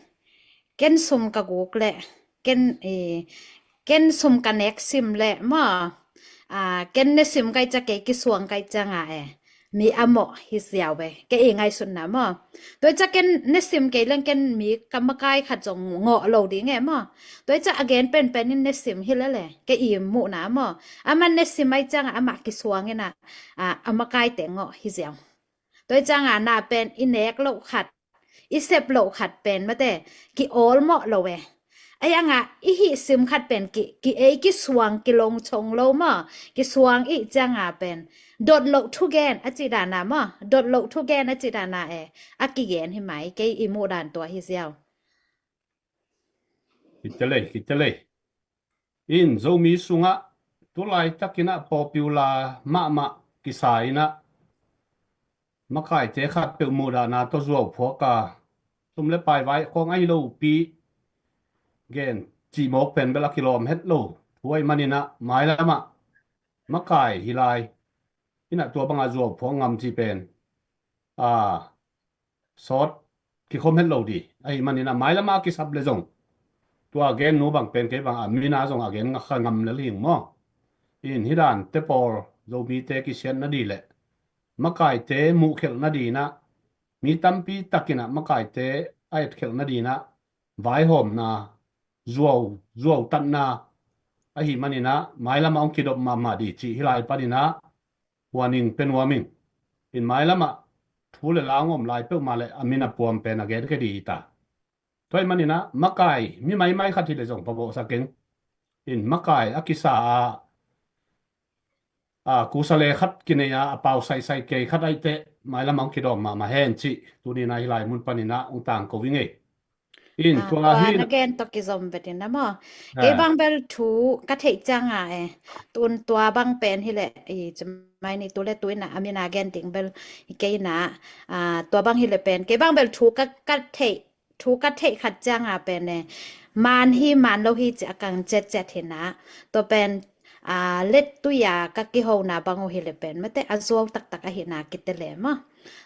ken sum ka guk le, ken i, ken sum ka nek sim le maw? A, ken ne sim kai ca kei kisuang kai ca nga e. Mi a mawh hi ziau ve. Kei i ngaihsutna maw? Tua i ca ken ne sim kei leng ken mi ka makai khat zong ngawh lo ding e maw? Tua i ca a gen penpen in ne sim hi lele. Kei i muhna maw? Amah ne sim ai cianga amah kisuang in ah, a, a makaite ngawh hi ziau. Tua i cianga na pen i nek loh khat, i sep loh khat pen mate, ki-awl mawh lo e. Ai anga i hih sim khat pen ki, ki ei kisuang kilong chong lo maw? Kisuang i cianga pen dot loh thugen a ci dana maw? Dot loh thugen a ci dana e. A kigen hi mai, kei i muh dan tua hi ziau. Kitelei, kitelei. In Zomi sungah tulaitakin ah popular mahmah kisa in ah, makaite khatpeuh muhdahna tawh zuau phuaka, sum le pai vai khawng ahi lopi gen cihmawk pen bel a kilawm het lo thu ahih manin ah, mailamah makai hi lai in ah tua banga zuau phuak ngam cih pen a sawt kikhom het lo dih ahih manin ah, mailamah a kisap le zong tua gen nu bang pen kei bang a mina zong a gen kha ngam lel hing maw? In hih dante pawl Zomite kisiatna dih le makaite muhkhelhna dih in ah, mi tampi takin ah makaite a etkhelhna dih in ah vaihawmna, zuau, zuautatna ahih manin ah, mailamah hong kidop mahmah dih cih hih lai panin ah huaning pe nuam ing. In mailamah thu le la hong om lai peuhmah le a min a puam pen a gen kei dih hi ta. Tua ahih manin ah makai mi maimai khat hi le zong pabawhsak ing. In makai a kisa a, a kusa le khat kinei a, a pau saisai kei khat ahih teh mailamah hong kidawm mahmah hen cih tuni in ah hih lai mun panin ah hong tangko ing ei. In tua hi na gen tawh kizom vet in ah maw? Kei bang bel thu ka theih cianga e, tun tua bang pen hi leh i cimai ni tu le tu in ah a min a gen ding bel hi kei in ah, tua bang hi leh pen kei bang bel thu ka, ka theih, thu ka theih khat cianga pen e, man hi man lo hi ci a kang ciatciat hi in ah, tua pen a, let tui a ka kihona bang uh hi leh pen mate a zuau taktak ahihna kite le maw?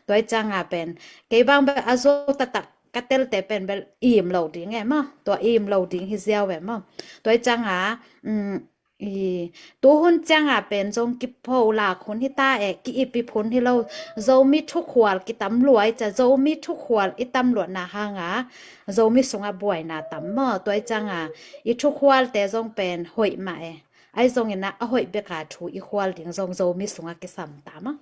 Tua ahih cianga pen kei bang bel a zuau taktak ka telte pen bel im lo ding e maw? Tua im lo ding hi ziau e maw? Tua ahih cianga, um, i, tuhun cianga pen zong kipho lak hun hi ta e, ki-ip ip hun hi lo. Zomi thukhual kitam lua i ca, Zomi thukhual i tam luatna hanga Zomi sungah buaina tam maw? Tua ahih cianga i thukhualte zong pen hoih mah e. Ahi zongin ah a hoih beka thu i khual ding zong Zomi sungah kisam ta maw?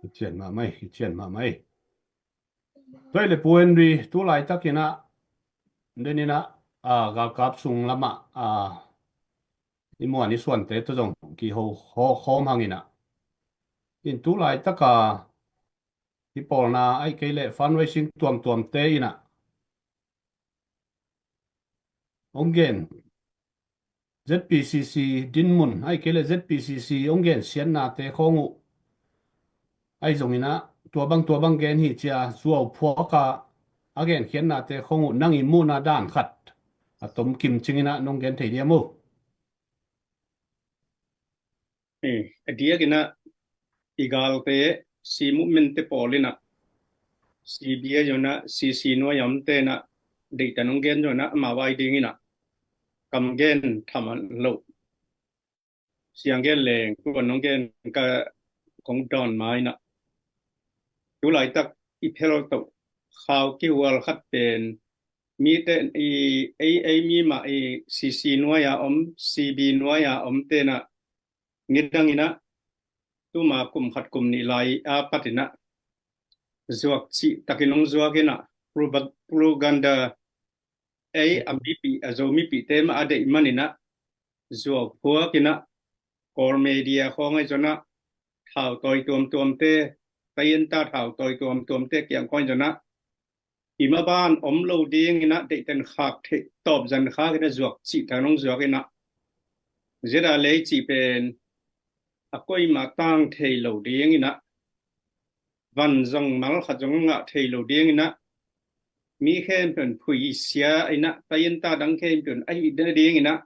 Kician mahmah ei, kician mahmah ei. Tua ahih leh Pu Henry, tu laitakin ah, den in ah, a, galkap sung lamah, a, i muan i suante tawh zong kiho, ho, khawm hang in ah. In tu laitaka i pawlna ahih kei leh fundraising tuamtuamte in ah hong gen, Z P C C dinmun ahih kei leh Z P C C hong gen siatnate khawng uh, ahi zongin ah tua bang tua bang gen hi ci-a zuau phuak a, a genkhiatnate khawng uh nang i muhna dan khat a tom kimcing in ah nong gen thei diam uh? Eh, a diakin ah i galte, C movement te pawl in ah, C B I zong ah, C C nuai a omte in ah, deihtan hong gen zong ah, amau a dingin ah kam gen tham a lo. Siang gen leng, kuan hong gen ka kong dawn ma in ah. Tu laitak i phel toh khau kihual khat pen, mite i, ei, ei mi mah i C C nuai a om, C B nuai a omte in ah, nidang in ah, tuma kum khat kum nih lai a pat in ah, zuak cih takin hong zuak in ah, propa-, propaganda, ei a mipih, a Zo mipihte mah a deih man in ah, zuau phuak in ah, Kawl media khawng ahi zong ah, thau tawi tuamtuamte, tayenta thau tawi tuamtuamte kiang khawng ahi zong ah, i maban om lo dingin ah, deihtan khak theih, tawp zan khak in ah, zuak cih takin hong zuak in ah, Z R A cih pen a koimah tang thei lo dingin ah, van zong mal khat zong ngah thei lo dingin ah, mi khempeuh in phuisia in ah, tayenta dang khempeuh in ahih dingin ah,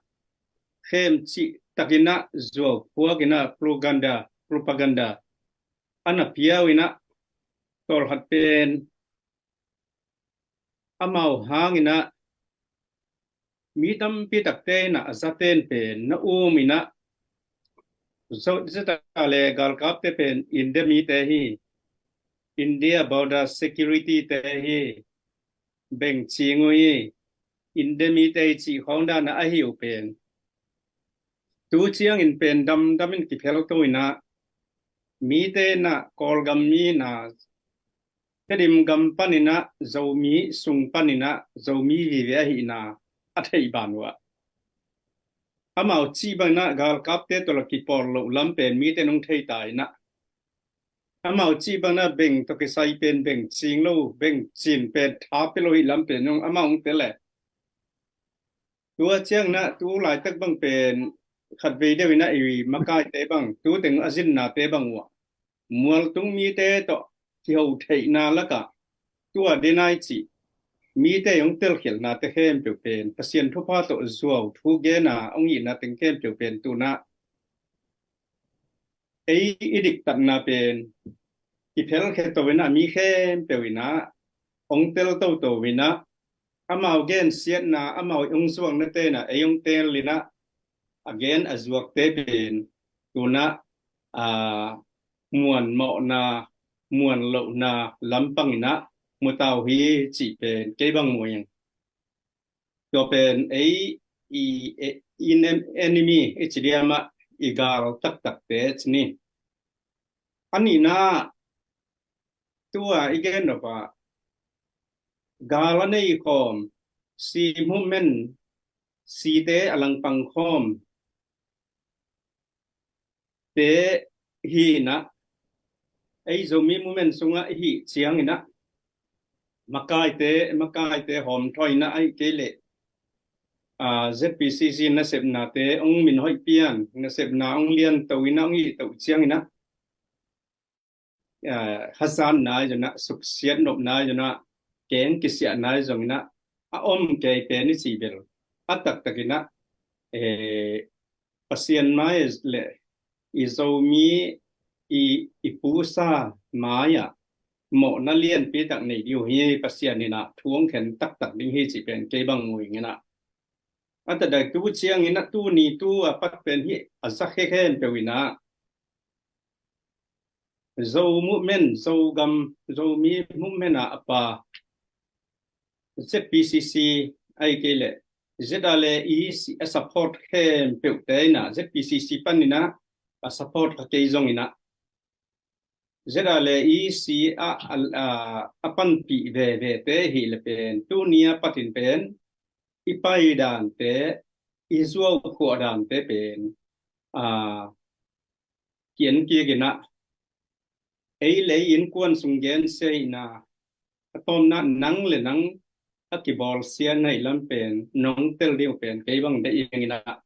khem cih takin ah zuau phuak in ah, propaganda, propaganda a na piau in ah, tawlkhat pen amau hangin ah, mi tampi takte in ah, a zaten pen na um in ah, Zo-, Z R A le galkapte pen India mite hi, India border security te hi, bengcing uh hi, India mite hi cih khawng dan ah ahi uh pen. Tu ciangin pen damdam in kiphel to in ah, mite in ah Kawlgam mi in ah, Tedim gam panin ah, Zomi sung panin ah, Zomi vive ahihna a theih ban uh ah, amau cih bangin ah galkapte tawh la kipawl loh lam pen mite in hong thei ta in ah, amau cih bangin ah beng tawh kisai pen bengcing lo, bengcing pen tha pia lo hi lam pen zong amau hong tel e. Tua ciangin ah tu laitak bang pen khatvei deuh in ah i makaite bang, tu teng a zinnate bang uh ah, mualtung mite tawh kiho theihna lakah, tua denai cih mite hong telkhialhnate khempeuh pen, Pasian thupha tawh zuau thu gen a hong hihna teng khempeuh pen tu in ah, ei i diktatna pen i phelkhia to in ah, mi khempeuh in ah hong tel toto in ah, amau gensiatna, amau hong zuaknate in ah ei hong tel in ah, a gen a zuakte pen tu in ah, a, muan mawhna, muan lohna lampang in ah mu ta uh hi cih pen kei bang mu ing. Tua pen ei i, e, in em-, enemy i ci diam ah, i gal taktakte ci ni. A nihna, tua i gen nop ah, gal a nei khawm, C movement, C te a langpang khawm te hi in ah, ei Zomi movement sungah i hih ciangin ah, makaite, makaite hawmthaw in ah, ahih kei leh, a, Z P C C nasepnate hong min hoih pian, nasepna hong lian to in ah, hong hih to ciangin ah, a, hazatna ahi zong ah, suksiat nopna ahi zong ah, keng kisiahna ahi zongin ah, a om kei pen i cih bel, a taktak in ah, e, Pasian mai le i Zomi i, i pusa mai ah mawhna lianpi tak nei ding uh hi, Pasian in ah thu hong khen taktak ding hi cih pen kei bang mu ing in ah. A taktak tu ciangin ah, tuni tu a pat pen hi a za khekhen peuh in ah, Zo movement, Zogam, Zomi movement ah a pa Z P C C ahih kei leh Z R A le E C a support khempeuhte in ah, Z P C C panin ah a support kha kei zongin ah, ZRA le EC a, a, a, a panpih vevete hi le pen, tuni a patin pen, i pai dante, i zuau khuah dante pen, a, kian kiginah, ei le ei innkuan sung gensia inah, a tawmna nang le nang a kibawlsia na i lam pen, nong tel ding uh pen, kei bang deih inginah.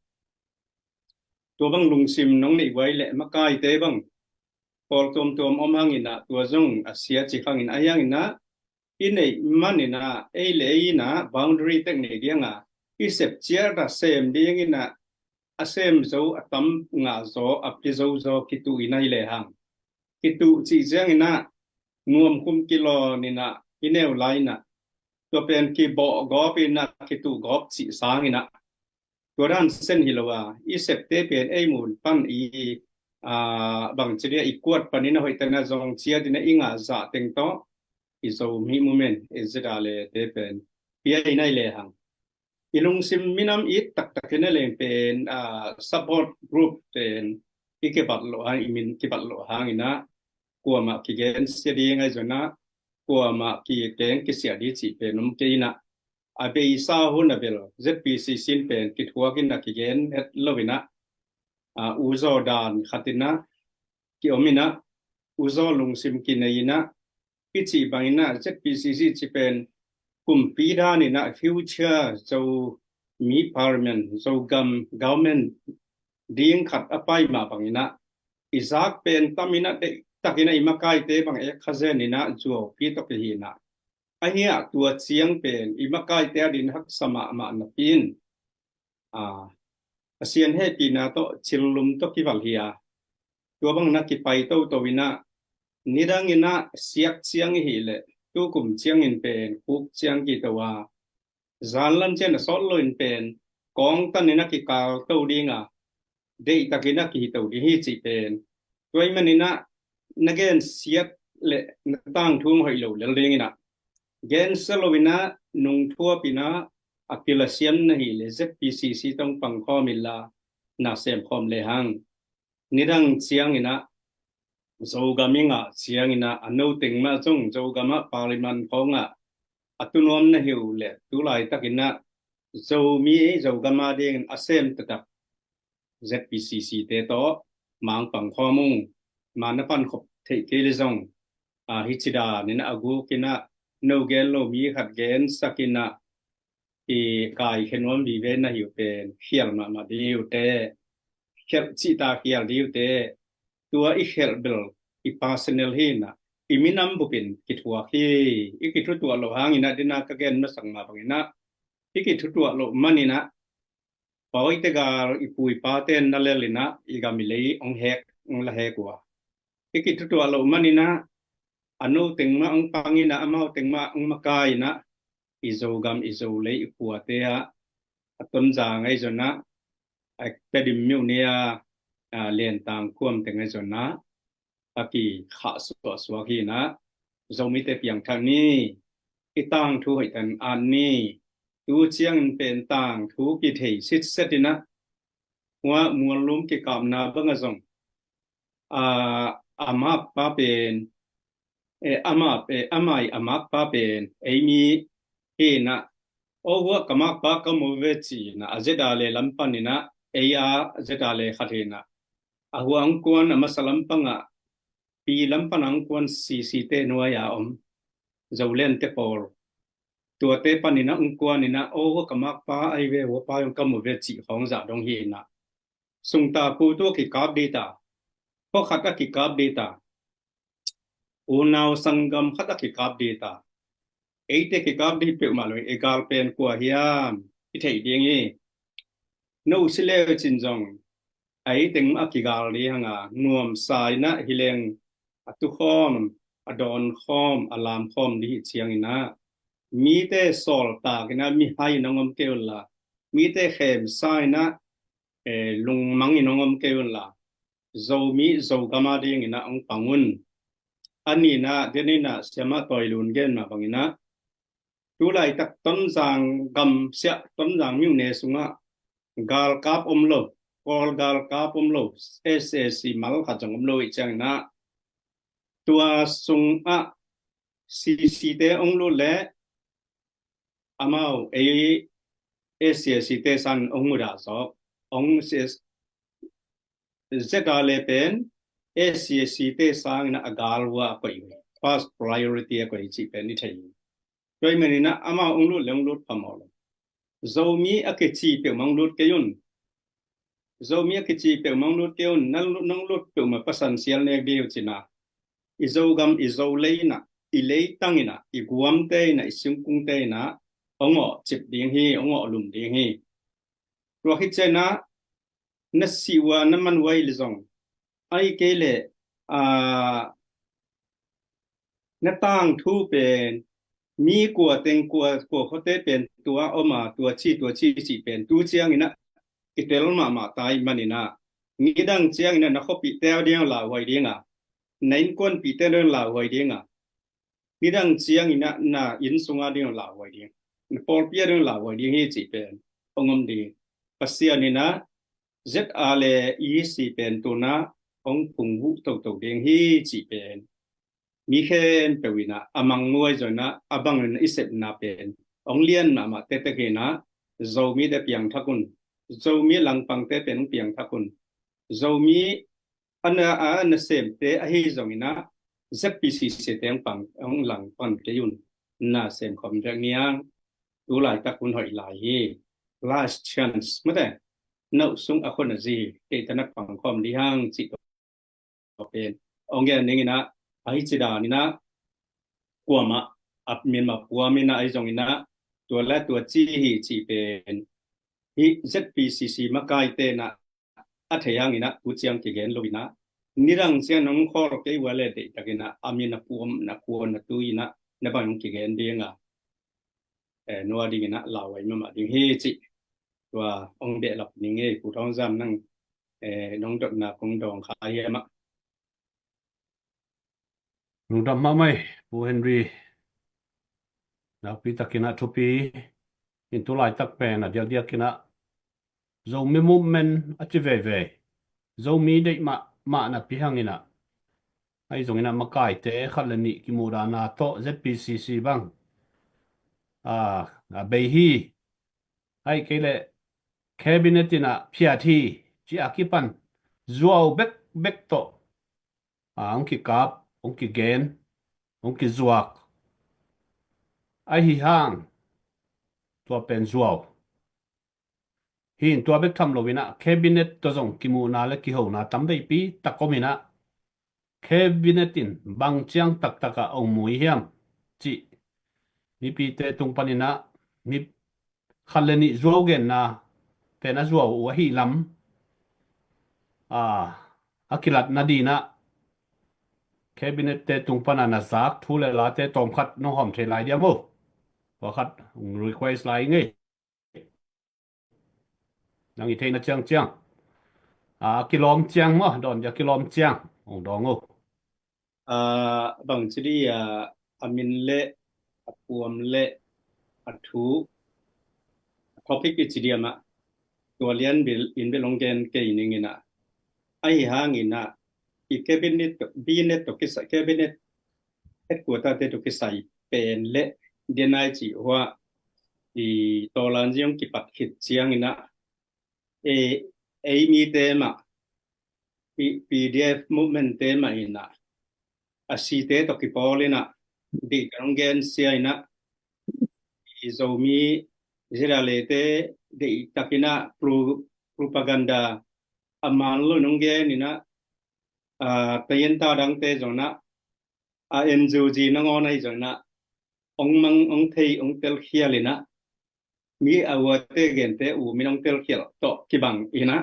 Tua bang lungsim nong neih guai le makaite bang, pawl tuamtuam om hanginah, tua zong a sia ci hangin a hianginah, i neih maninah, ei le ei inah, boundary tek nei dianga, i sep ciat a sem dinginah, a sem zo, a tam ngah zaw, a pi zo zaw, kituh inah i lehang. Kituh cih cianginah, nuam khum kilawninah, i neu lai inah. Tua pen kibawh gawp inah, kituh gawp cih sanginah. Tua dan sen hi lo a, i septe pen ei mun pan i, a, bangci dia i kuat panin a hoih tana zong ciat inah i ngah zah teng tawh, i Zomi movement, ZRA le te pen, pia inah i lehang. I lungsim minam it taktak inah leng pen, a, support group pen, i kibat loh hang, i min kibat loh hanginah, kuamah kigensia ding ahi zonah, kuamah kikeng kisia ding cih pen om kei inah, a beisa hun a bel ZPCC in pen kithuak inah kigen het lo inah, a, uzaw dan khat inah, kiom inah, uzaw lungsim kinei inah, i cih bang inah ZPCC cih pen kumpi dan inah future Zomi Parliament, Zogam government ding khat a pai mah bang inah, i zak pen tam inah deihtak inah i makaite bang ek khazen inah zuaupi tawh kihi inah. A hiah tua ciang pen i makaite a din haksa mahmah napi in, a, Pasian hehpihna tawh cillum tawh kival hi a. Tua bang na kipai toto inah, nidang inah siak ciang i hih leh, tukum ciangin pen khuk ciang kito a, zanlam ciang a sawt lo in pen kawngtan inah kikal to dinga, deihtak inah kihito ding hi cih pen. Tua ahih maninah na gensiat le na tangthu hoih lo lel dinginah, gensia lo inah nungthuap inah, a pil a siam na hih le ZPCC tawh pangkhawm inla, na semkhawm lehang. Nidang cianginah Zogam i ngah cianginah, a no teng mah zong Zogam ah Parliament khawngah a tunuam na hi uh le, tu laitakinah Zomi Zogam a dingin a sem taktak ZPCC te tawh mangpang khawm ung. Ma na pankhop theih kei le zong, a, hih ci daninah a gukinah no gen lo mi khat gensakinah, i kaikhia nuam vive na hi uh pen khial mahmah ding uh teh, khial cihta khial ding uh teh. Tua i khial bel i personal hinah, i minam bupin kithuak hi. I kithutuah loh hanginah, dina ka gen masak mah banginah, i kithutuah loh maninah, pawite gal i pu i pate na lelinah i gam i lei hong hek, hong la hek uh a. I kithutuah loh maninah, a no teng mah hong panginah, amau teng mah hong makainah, i Zogam i Zolei i khuate ah, a Tonzang ahi zonah, a Tedim myone ah, a Lentang khuam teng ahi zonah, a kikhah suahsuak hinah, Zomite piangthak ni, i tangthu hoihtan at ni, tu ciangin pen tangthu kithei sitset inah, hua muallum kikapna bangah zong, a, a makpa pen, e, ama, e, amai a makpa pen ei mi hinah, aw hua ka makpa ka mu ve cinah, a ZRA le lam paninah, ei a ZRA le khat hinah, a hua hong kuan a masa lam pangah, pi lam panah hong kuan sisite nuai a om Zolente pawl, tuate paninah hong kuaninah, aw hua ka makpa ahi ve, hua pa hong ka mu ve cih khawng zah dong hinah. Sungta pu tu a kikap dita, khuakhat a kikap dita, unau sanggam khat a kikap dita, eite kikap di peuhmah lo, i gal pen kua hiam i theih ding hi. No si leu cin zong, a eiteng a kigal di hanga, nuamsa inah hileng a tukhawm, a dawnkhawm, a lamkhawm di hi cianginah, mite sawltak inah mihai in hong om kei unla, mite khemsa inah, e, lungmang in hong om kei unla, Zomi Zogam a dinginah hong pang un. A ninah, deninah siamah tawi lun gen mah banginah, tu laitak Tonzang gam siah, Tonzang myone sungah galkap om lo, Kawl galkap om lo, SAC mal khat zong om lo ih cianginah, Tua sungah C C te hong lut leh amau ei S C S C te sang hong mudah zawk, hong C S Z R le pen S C S C te sangin a gal uh a koih, first priority a koih cih pen i thei. Tua ahih manin ah amau hong lut le hong lut phamawh lo. Zomi a kici peuhmah hong lut kei un. Zomi a kici peuhmah hong lut kei un. Nang lut, nang lut peuhmah pasan sial nek ding uh cih na, i Zogam, i Zolei in ah, i leitang in ah, i guamte in ah, i singkungte in ah hong awh cip ding hi, hong awh lum ding hi. Tua khit ciangin ah na sih uh a, na man uh ahih leh zong, ahih kei leh, aa, na tangthu pen mi kua teng, kua, kua khuate pen tua om a, tua ci, tua ci cih pen tu ciangin ah kitel mahmah ta ahih manin ah, nidang ciangin ah na khuapihte a ding ah lauhuai ding a, na innkuanpihte a ding ah lauhuai ding a, nidang ciangin ah na inn sung a ding ah lauhuai ding, na pawlpi a ding ah lauhuai ding hi cih pen hong om ding. Pasian in ah Z R le E C pen tu-in ah hong phungvuh toto ding hi cih pen mi khempeuh in ah a mang uh ahi zongin ah, a bangin i sepna pen hong lian mahmah tektek hi-in ah, Zomite piangthak un, Zomi langpangte pen hong piangthak un. Zomi a na, a nasemte ahi zongin ah, Z P C C te hong pang, hong langpang kei un. Na sem khawm vek ni hang. Tu laitak hun hoih lai hi. Last chance. Mate, na uh sung a khua na zi, kei ta na pang khawm ding hang cih tua pen hong gen ning in ah, ahi ci dan in ah, kuamah a min ma puam in ah, ahi zongin ah, tua le tua ci hi cih pen hih Z P C C makaite in ah a thei hangin ah tu ciang kigen lo in ah, nidang ciang nong khawl kei uh a le deihtakin ah a min a puam, na kuan, na tui in ah na bang hong kigen ding a, eh, no a dingin ah lauhuai mahmah ding hi cih tua hong behlap ning ei. Pu Thawng Zam, nang, eh, nong dotna kong dawng kha hiam ah? Lungdam mahmah ei, Pu Henry. Nakpi takin ah thupi in, tu laitak pen a diakdiakin ah Zomi movement a ci veivei, Zomi deih mahmah napi hangin ah, ahi zongin ah makaite khat le nih kimuhdahna tawh Z P C C bang, ah, a bei hi. Ahih kei leh cabinet in ah phiat hi ci a kipan zuau bekbek tawh, ah, hong kikap, hong kigen, hong kizuak. Ahi hang tua pen zuau hi in, tua bek tham lo in ah cabinet tawh zong kimuhna le kihona tam veipi tak om in ah, cabinet in bang ciang taktak ah hong mu hiam cih mipite tung panin ah, mi khat le nih zuau genna pen a zuau uh ahih lam, ah, a kilat nading in ah cabinet te tung pan a na zak thu le late tawmkhat nong hawm thei lai diam aw? Tua khat hong request lai ing ei. Nang i theihna ciangciang. A kilawm ciang maw, dawn dia kilawm ciang hong dawng aw. A, bangci dih a, a min le a puam le a thu, a topic i ci diam ah, tua lian bil in bel hong gen kei ning in ah, ahi hangin ah i cabinet, binet tawh kisai, cabinet headquarter te tawh kisai pen le denai cih uh ah, i tawlan zong kipat khit ciangin ah, e, ei mite mah, P-, P D F movement te mah in ah, a site tawh kipawl in ah, deih kan hong gensia in ah, i Zomi Z R le te deihtakin ah pro-, propaganda a man lo in hong gen in ah, a, tayen ta dangte zong in ah, a N G O zi nangawn ahi zong in ah, hong mang, hong thei, hong telkhial in ah, mi a uate gente uh min hong telkhial tawh kibang in ah,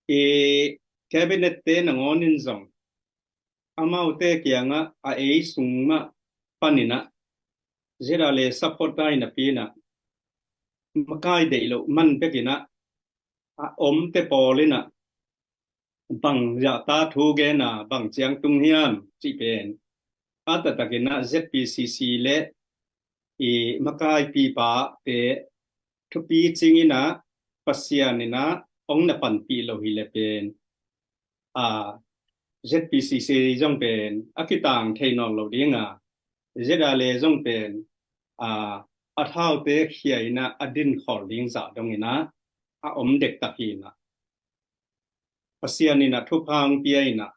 i cabinet te nangawn in zong amaute kiangah a ei sung mah panin ah Z R le support ta in ah, pi in ah, makai deih loh man bekin ah a omte pawl in ah, bang zahta thu gen a, bang ciang tung hiam cih pen a taktakin ah Z P C C le i makaipipa te thupi cing in ah, Pasian in ah hong na panpih lo hi le pen, a, Z P C C zong pen a kitang thei nawn lo ding a, Z R A zong pen a, a thaute khia in ah a din khol ding zah dong in ah a om dektak hi in ah, Pasian in ah thupha hong pia in ah,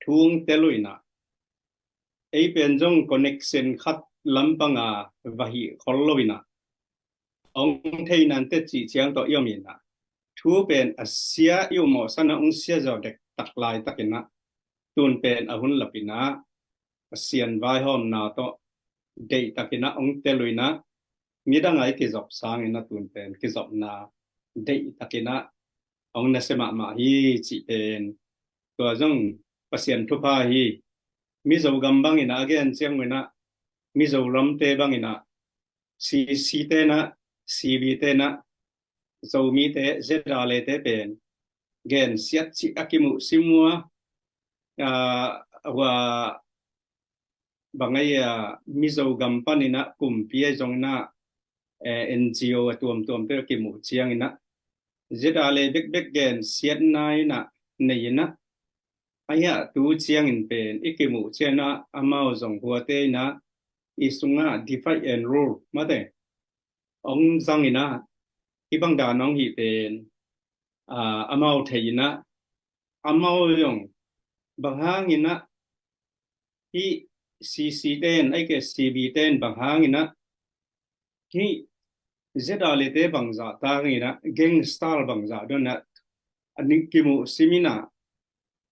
thu hong tel uh in ah, ei pen zong connection khat lampang a va hih khol lo in ah, hong thei nante cih ciang tawh i om in ah, thu pen a sia i um awh san ah hong sia zaw dektak laitak in ah, tun pen a hun lap in ah Pasian vaihawmna tawh deihtak in ah hong tel uh in ah, nidang a i kizop sang in ah tun pen kizopna deihtak in ah hong nasia mahmah hi cih pen, tua zong Pasian thupha hi. Mizo gam bang in ah a gen ciang uh in ah, Mizoramte bang in ah, C C te in ah, C B te in ah, Zomite, Z R A te pen gensiat cih a kimuh sim uh a, a, hua bang ai a, Mizo gam pan in ah kumpi ai zong in ah, eh, N G O a tuamtuamte a kimuh ciang in ah, Z R A bekbek gensiatna in ah nei in ah, a hiah tu ciangin pen i kimuh ciang in ah amau zong huate in ah i sungah divide and rule mate hong zang in ah, hih bang dan hong hih pen, a, amau thei in ah, amau zong bang hang in ah, hih C C te in, ahih kei leh C B te in bang hang in ah, hih Z R A te bang zah tang in ah, gang style bang zah dong in ah, a nih kimuh sim in ah,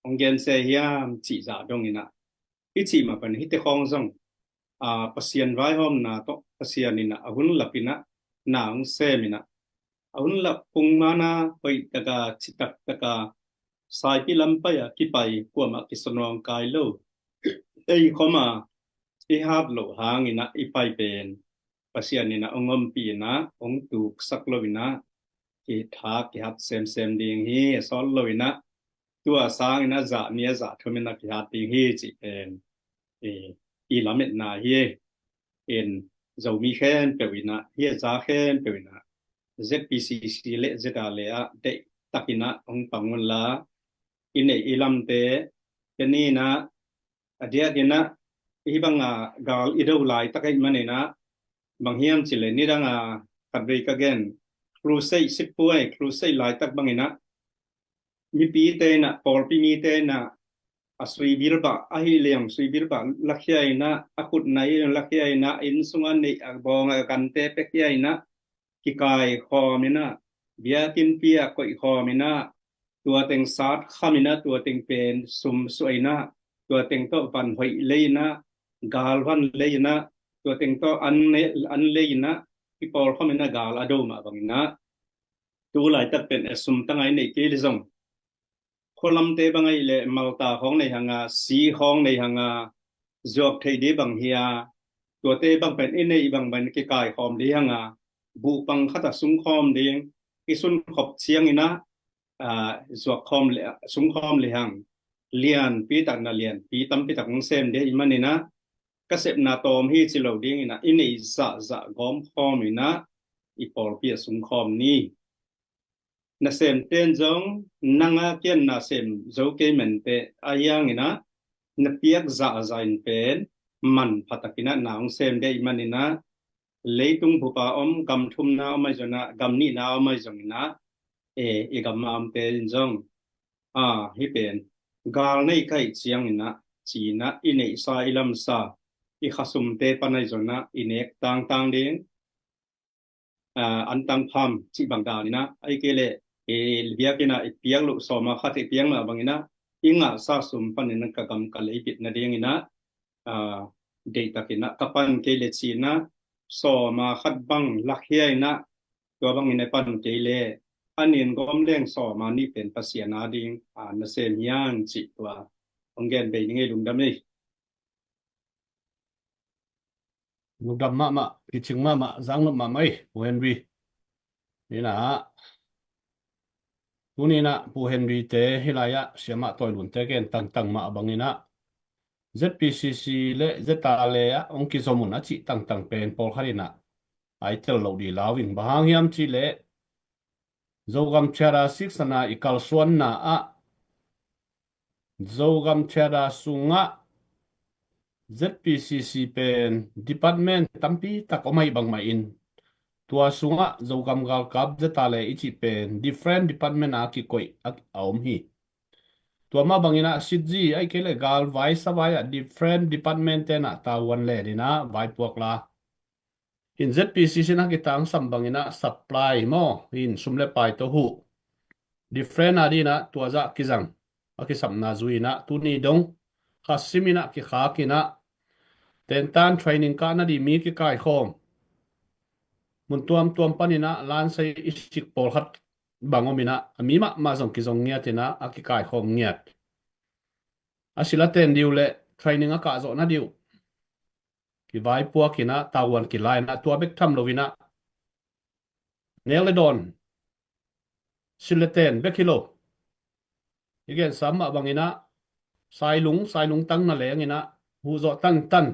hong gensia hiam cih zah dong in ah, i cih mah bang hihte khawng zong, a, Pasian vaihawmna tawh Pasian in ah a hun lap in ah na hong sem in ah, a hun lap kung man a hoih tak a, citak tak a, saipi lam pai a kipai, kuamah kisawnawngkai lo, ei khawm a i hat loh hang in ah i pai pen Pasian in ah hong ompih in ah, hong tuksak lo in ah, kithak kihat semsem ding hi. A sawt lo in ah, tua sang in ah zah nih a zah thum in ah kihat ding hi cih pen i, i lametna hi. In Zomi khempeuh in ah, hih a za khempeuh in ah, Z P C C le Z R A ah deihtak in ah hong pang un la, i neih i lamte, ken in ah, a diak in ah, hih bang a gal i do laitak ahih man in ah, bang hiam cih leh nidang a khatvei ka gen, crusade, sippuai crusade laitak bang in ah, mipite in ah, pawlpi mite in ah, a suibilbah, a hi leng suibilbah lakhia in ah, a khut nai lakhia in ah, inn sung a neih a bawng a gante pekhia in ah, kikaikhawm in ah, biakinnpi ah koihkhawm in ah, tua teng sat kham in ah, tua teng pen sum suah in ah, tua teng tawh van hoih lei in ah, gal van lei in ah, tua teng tawh an, an lei in ah, kipawlkhawm in ah, gal a do mah bang in ah, tu laitak pen a sum tang a i neih kei leh zong, khualamte bang ahih leh malta khawng nei hang a, si khawng nei hang a, zuak theih ding bang hi a, tuate bang pen i neih bang pen kikaikhawm ding hang a, buhpang khat a sungkhawm ding, i sunkhop ciang in ah, a, zuak khawm le, sungkhawm le hang, lianpi tak na lianpi tampi tak hong sem ding ahih man in ah, ka sepna tawm hi ci lo ding in ah, i neih zahzah gawmkhawm in ah, i pawlpi a sungkhawm ni. Nasemte in zong nang a kiang nasem zo kei mente, a hiang in ah, na piak zahzah in pen manpha tak in ah na hong sem ding ahih man in ah, leitung bup a om, gam thumna om ahi zong in ah, gam nihna om ahi zong in ah, e, i gam a omte in zong, a, hih pen gal nei ka hih ciang in ah, ci in ah, i neihsa, i lamsa, i khasumte pan ahi zong in ah, i nek tangtang ding, a, antang pham cih bang dan in ah, ahih kei leh, e, biakinn ah i piak loh sawma khat i piak mah bang in ah, i ngahsa sum pan in ah ka gam ka lei bit nading in ah, a, deihtak in ah, ka pan kei leh ci in ah, sawma khat bang lakhia in ah, tua bang in ah pan kei leh, a nin gawm leng sawma nih pen Pasian a ding, a, nasem hi hang cih tua hong gen bei ning ei. Lungdam ei. Lungdam mahmah, kicing mahmah, zangnop mahmah ei, Pu Henry. Ni in ah, tuni in ah Pu Henry te hih lai ah, siamah Tawi Lun te gen tangtang mah bang in ah, Z P C C le Z R A ah hong kizom un a cih tangtang pen pawlkhat in ah a i tel loh ding lau ing. Bang hang hiam cih leh, Zogam Charter Six a na i kalsuanna ah Zogam Charter sungah Z P C C pen department tampi tak om ahi bangmah in, tua sungah Zogam galkap, Z R A i cih pen different department a kikoih a, a om hi. Tua mah bangin ah sitzi ahih kei leh galvai savai ah different department ten ah tavuan len in ah vaipuak la. In Z P C C in a kitangsam bangin ah supply maw, in sum le pai tawh huh, different a dingin ah tua zah kizang, a kisapna zui in ah tuni dong kha sim in ah kikhak in ah tentan training kah nading mi kikaikhawm, mun tuamtuam panin ah lansai i sik pawlkhat bang om in ah, a mi mahmah zong kizong ngiat in ah a kikaikhawm ngiat. A sila ten ding uh le training a kah zawh nading uh kivaipuak in ah tavuan kila in ah, tua bek tham lo in ah nek le dawn, sil le ten bek hi lo, i gensa mah bangin ah sailung, sailung tang na leng in ah huh zawh tantan,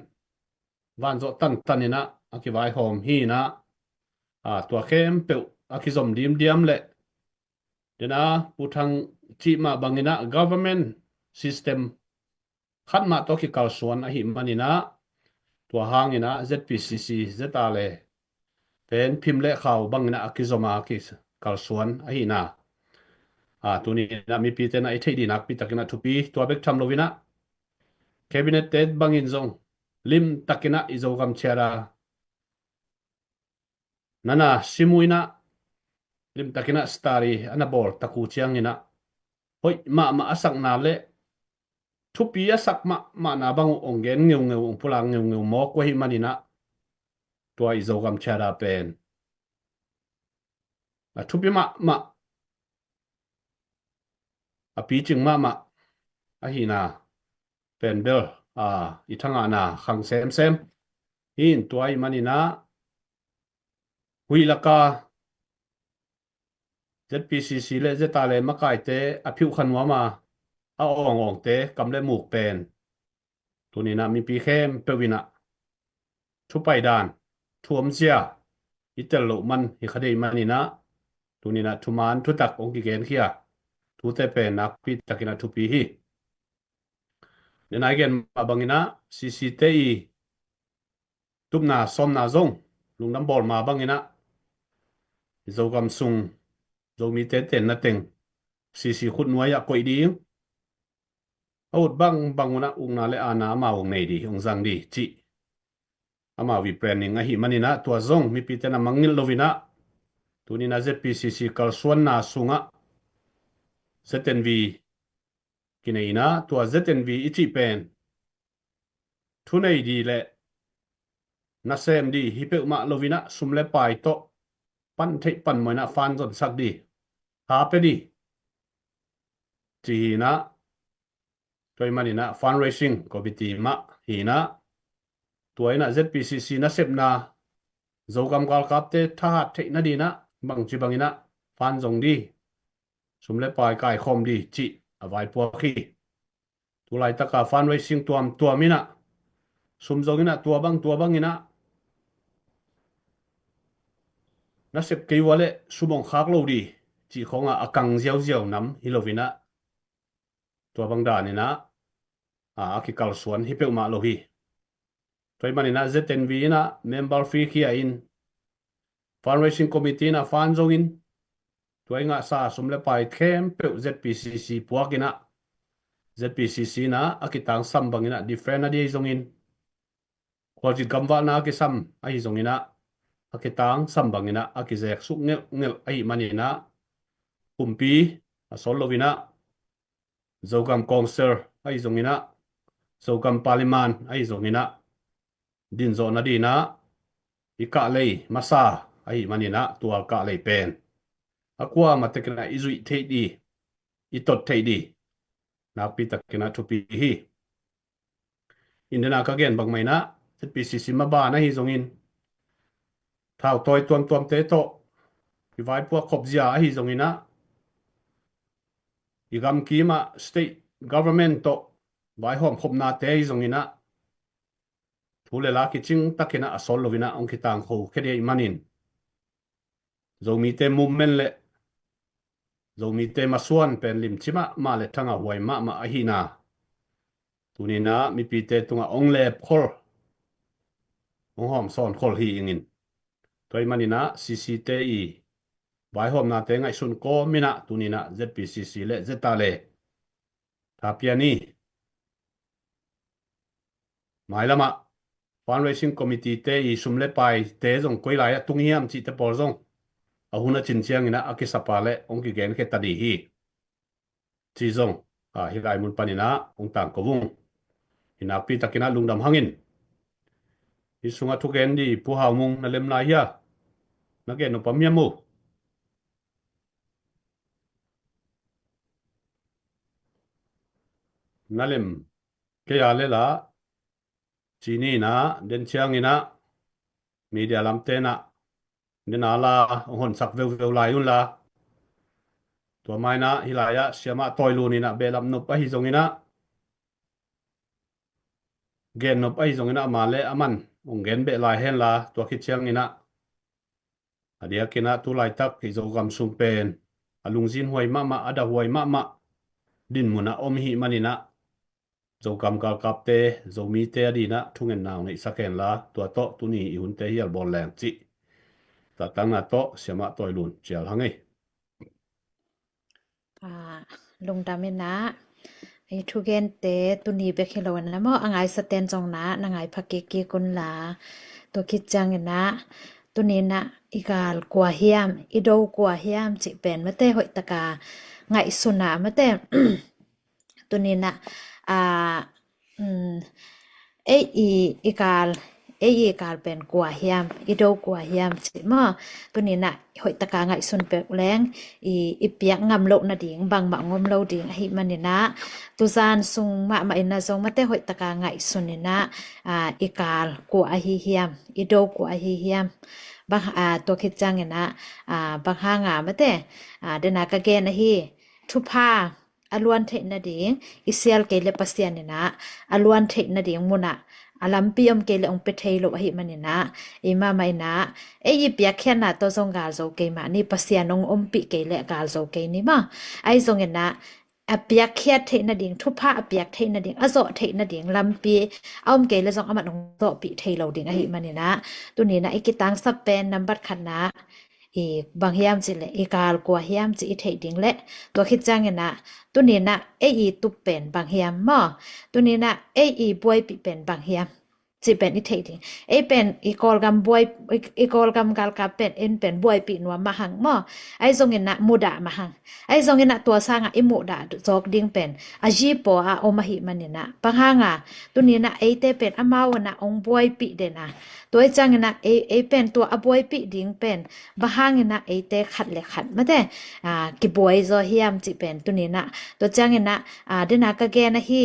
van zawh tantan in ah a kivaihawm hi in ah, a, tua khempeuh a kizom dimdiam leh, den a Pu Thang cih mah bangin ah government system khat mah tawh kikalsuan ahih manin ah, tua hangin ah Z P C C, Z R A pen phim le khau bangin ah a kizom a kikalsuan ahihna, a, tuni in ah mipite in ah i theih ding nakpi takin ah thupi. Tua bek tham lo in ah cabinet te bangin zong lim takin ah i Zogam Charter na na sim uh in ah, lim takin ah study a na bawl tak uh ciangin ah hoih mahmah a sakna le thupi a sak mahmahna bang uh hong gen ngeungeu, hong pulak ngeungeu mawk uh ahih manin ah, tua i Zogam Charter pen a thupi mahmah, a picing mahmah ahihna pen bel, a, i thangahna khang semsem hi in, tua ahih manin ah huih laka Z P C C le Z R A makaite a phiuh kha nuam a, a awngawngte kam le muk pen tuni in ah mipi khempeuh in ah thu pai dan, thu omzia i tel loh man hi kha deih manin ah, tuni in ah thuman thutak hong kigenkhia thute pen nakpi takin ah thupi hi. Den a i gen mah bangin ah C C te i tupna sawmna zong lungdam bawl mah bangin ah Zogam sung Zomite tenna teng C C khutnuai ah koih ding, a ut bangbang un ah ukna le aana amau hong nei ding, hong zang ding cih amau i planning ahih manin ah, tua zong mipite in ah mangngilh lo in ah, tuni in ah Z P C C kalsuanna sungah Z N V kinei in ah, tua Z N V i cih pen thu nei ding le nasem ding hi peuhmah lo in ah, sum le pai tawh pan theih pan mawh in ah fund zonsak ding, tha pia ding cih hi in ah, tua ahih manin ah fundraising committee mah hi in ah, tua in ah Z P C C nasepna Zogam galkapte thahat theih nading in ah bangci bangin ah fund zong ding, sum le pai kaikhawm ding cih a vaipuak hi. Tulaitaka fundraising tuamtuam in ah, sum zong in ah tua bang tua bang in ah nasep kei uh a leh sum hong khak lo ding cih khawngah a kang ziauziau nam hi lo in ah, tua bang dan in ah, a, a kikalsuan hi peuhmah lo hi. Tua ahih manin ah Z N V in ah member fee khia in, fundraising committee in ah fund zongin, tua i ngahsa sum le pai khempeuh Z P C C puak in ah, Z P C C in ah a kitangsam bangin ah different a ding ahi zongin, khualzin kamvalna a kisam ahi zongin ah, a kitangsam bangin ah a kizek suk ngelhngelh ahih manin ah, pumpi a sawl lo in ah, Zogam Council ahi zongin ah, Zogam Parliament ahi zongin ah, dinzawh nading in ah i kahlei masa ahih manin ah, tua kahlei pen a kuamah takin ah i zuih theih ding, i tot theih ding nakpi takin ah thupi hi. In den a ka gen bangmah in ah, Z P C C maban ahi zongin, thautawi tuamtuamte tawh i vaipuak khopzia ahi zongin ah, i gamkim ah state government tawh vaihawm khopnate ahi zongin ah, thu le la kicing takin ah a sawl lo in ah hong kitangkho khia ding ahih manin, Zomite movement le Zomite masuan pen limci mahmah le thangah huai mahmah ahihna tuninah mipite tungah ong lepkhol, ong hawmsawn khol hi ingin. Tua ih maninah C C te i vaihawmnate ngaihsun kawminah tuninah Z P C C le Z A le thapian i mailamah fundraising committee te i sum le paite zong koi lai-ah tung hiam cihte pawl zong a hun a cin cianginah a kisapa le ong kigenkhia ta dih hi. Ci zong a hi lai mun paninah ong tangko vung. Hi nakpi takinah lungdam hangin hi sungah thugen di Pu Hau Mung na lem lai hia? Na gen nopam hiam uh? Na lem kei a lela ci ninah den cianginah media lamtenah den a la hong honsak veuveu lai unla. Tua mainah hi lai-ah siamah tawi luninah behlap nop ahi zonginah gen nop ahi zonginah ama le aman hong gen beh lai henla tua khit cianginah a diakinah tu laitak i Zogam sung pen a lungzin huai mahmah a da huai mahmah dinmunah om hi maninah Zogam galkapte Zomite a dinah thungen nau neihsak henla tua tawh tuni i hunte hial bawl leng cih. Tatakna tawh siamah tawi lun cial hang ei. Lungdam inah i thugente tuni bek hi lo inah maw a ngaisaten zong nah na ngai pha kikkik unla. Tua khit cianginah tuninah i gal kua hiam, i do kua hiam cih pen mate hoihtaka ngaihsuna mate tuninah a ei i i kal ei i kal pen kua hiam, i do kua hiam cih maw tuninah hoihtaka ngaihsun peuh leng i i piak ngam loh nading bangmah ngom lo ding ahi maninah tuzan sung mahmah inah zong mate hoihtaka ngaihsun inah i kal kua ahi hiam, i do kua ahi hiam. Bang tua khit cianginah bang hanga mate dena ka gen ahi thupha a luan theih nading i sial kei le Pasian inah a luan theih nading munah a lampi om kei le ong pe thei lo ahi maninah i mahmah inah ei i piakkhiatna tawh zong gal zo kei mah ni, Pasian ong ompih kei le gal zo kei ni maw. Ahi zonginah a piakkhiat theih nading, thupha a piak theih nading, a zawh theih nading lampi a om kei le zong aman ong zawhpih thei lo ding ahi maninah tuninah i kitangsap pen nambat khatna i bang hiam cih le i kal kua hiam cih i theih ding le tua khit cianginah tuninah ei i tup pen bang hiam maw, tuninah ei i buaipih pen bang hiam cih pen i theih ding. Ei pen i Kawlgam buai i Kawlgam galkap pen en pen buaipih nuam mah hang maw. Ahi zonginah mudah mah hang. Ahi zonginah tua sangah i muhdah zawk ding pen a zipaw a om ahi maninah bang hanga tuninah eite pen amau inah ong buaipih dena tua i cianginah ei ei pen tua a buaipih ding pen bang hanginah eite khat le khat mate kibuai zaw hiam cih pen tuninah tua cianginah dena ka gen ahi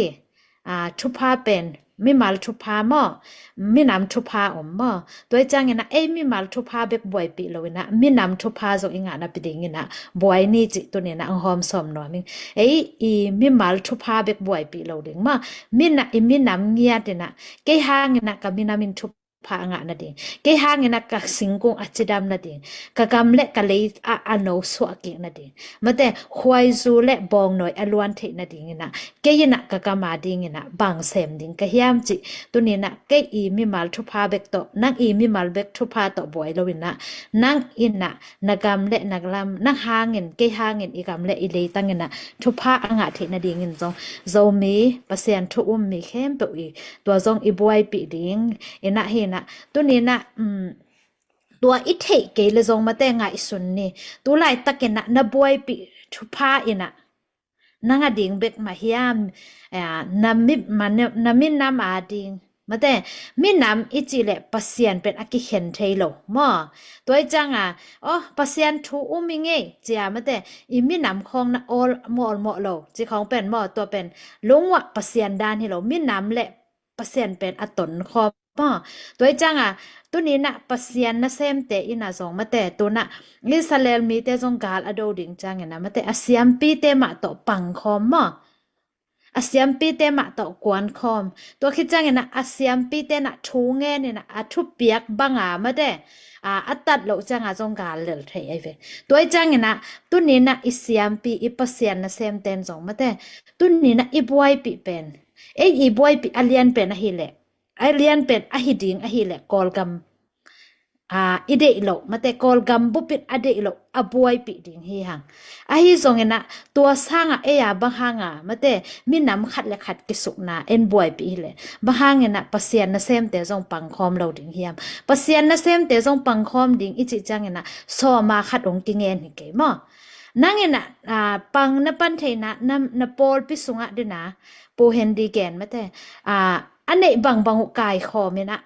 thupha pen mimal thupha maw, minam thupha om maw. Tua i cianginah ei mimal thupha bek buaipih lo inah minam thupha zong i ngahna pi dinginah buai ni cih tuninah ang hawm sawm nuam ing. Ei i mimal thupha bek buaipih lo ding maw, mina i minam ngiat inah kei hanginah ka minam in thupha a ngah nading, kei hanginah ka singkung a cidam nading, ka gam le ka lei a a no suah kik nading, mate khuaizu le bawngnawi a luan theih nadinginah kei inah ka gam a dinginah bang sem ding ka hiam cih tuninah kei i mimal thupha bek tawh nang i mimal bek thupha tawh buai lo inah nang inah na gam le na lam nang hangin kei hangin i gam le i leitang inah thupha a ngah theih nadingin zong Zomi Pasian thu um mi khempeuh i tua zong i buaipih ding inah hinah tuninah tua i theih kei le zong mate ngaihsun ni. Tu laitakinah na buaipih thupha inah nang a ding bek mah hiam, na mi na minam a ding mate minam i cih leh Pasian pen a kikhen thei lo maw. Tua i cianga aw Pasian thu um i ngei cia mate i minam khawng na awl mawlmawh lo ci khawng pen maw, tua pen lungwah Pasian dan hi lo, minam le Pasian pen a tonkhawm maw. Tua i cianga tuninah Pasian nasemte inah zong mate tunah Israel mite zong gal a do ding cianginah mate a siampite mah tawh pangkhawm maw. A siampite mah tawh kuankhawm. Tua khit ciangin ah a siampite in ah thu ngen in ah a thupiak banga mate, a, a tat loh cianga zong gal lel thei ahi ve. Tua hi ciangin ah tuni in ah i siampi, i Pasian nasemten zong mate, tuni in ah i buaipih pen, ei i buaipih a lian pen ahileh, a lian pen ahi ding ahileh Kawlgam, a, i deih loh mate, Kawlgam bupin a deih loh a buaipih ding hi hang. Ahi zongin ah tua sangah ei a bang hanga mate, minam khat le khat kisukna en buaipih hileh bang hangin ah Pasian nasemte zong pangkhawm lo ding hiam? Pasian nasemte zong pangkhawm ding i cih ciangin ah sawma khat hong kingen hi kei maw. Nang in ah, a, pang na pan theihna, na, na pawlpi sungah dina, Pu Hendy gen mate, a, a neih bangbang uh kaikhawm in ah,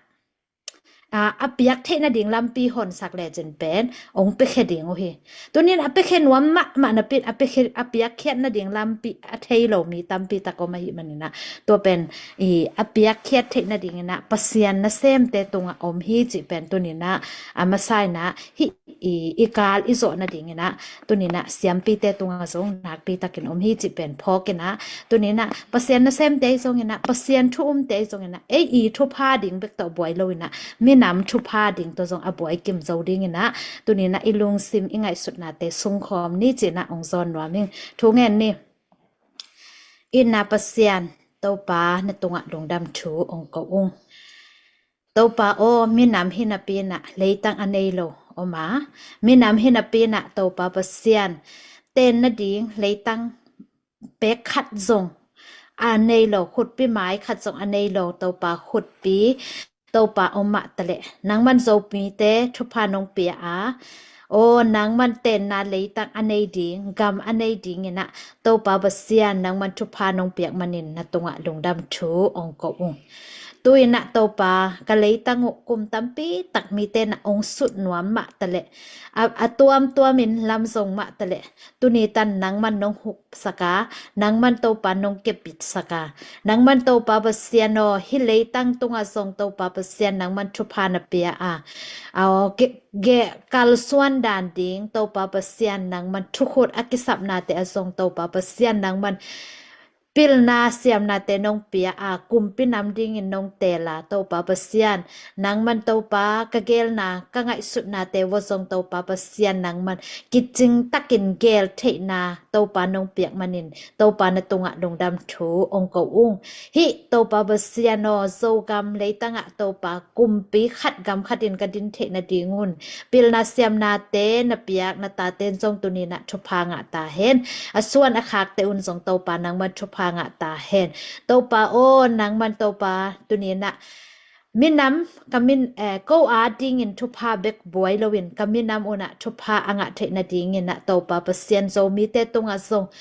a, a piak theih nading lampi honsak lecin pen hong piakhia ding uh hi. Tuni in a piakhia nuam mahmah napi in a piakhia, a piakkhiat nading lampi a thei lo mi tampi tak om ahih manin ah, tua pen i a piakkhiat theih nadingin ah Pasian nasemte tungah om hi cih pen tuni in ah a masa in ah hih i, i kal i zawh nadingin ah tuni in ah siampite tungah zong nakpi takin om hi cih pen phawk in ah, tuni in ah Pasian nasemte zongin ah, Pasian thu umte zongin ah, ei i thupha ding bek tawh buai lo in ah, minam thupha ding tawh zong a buai kim zo dingin ah, tuni in ah i lungsim i ngaihsutnate sungkhawm ni ci in ah hong zawn nuam ing. Thu ngen ni. Itna Pasian, Topa na tungah lungdam thu hong ko ung. Topa aw, minam hi napi in ah leitang a nei lo om a, minam hi napi in ah Topa Pasian, ten nading leitang pek khat zong a nei lo, khutpi mai khat zong a nei lo Topa, khutpi Topa om mah taleh nangman Zomite thupha nong pia a, aw, nangman tenna leitang a nei ding, gam a nei dingin ah Topa Pasian nangman thupha nong piak manin na tungah lungdam thu hong ko ung. Tu in ah Topa, ka leitang uh kum tampi tak mite na hong sut nuam mah taleh, a, a tuamtuamin lam zong mah taleh, tuni tan nangman nong huksak a, nangman Topa nong kepitsak a, nangman Topa Pasian aw, hih leitang tungah zong Topa Pasian nangman thupha na pia a, aw, ge, ge, kalsuan dan ding Topa Pasian nangman thukhut a kisapnate ah zong Topa Pasian nangman pilna siamnate nong pia a, kumpi nam dingin nong teel a, Topa Pasian nangman Topa, ka geelna ka ngaihsutnate vua zong Topa Pasian nangman kicing takin geel theihna Topa nong piak manin Topa na tungah lungdam thu hong ko ung. Hih Topa Pasian aw, Zogam leitangah Topa kumpi khat gam khatin ka din theih nadingun pilna siamnate na piak na taten zong tuni in ah thupha ngah ta hen. A suan a khakte un zong Topa nangman thupha ngah ta hen. Topa aw, nangman Topa tuni in ah minam ka min, eh, ko a dingin thupha bek buai loin ka minam un ah thupha a ngah theih nadingin ah Topa Pasian Zomite tungah zong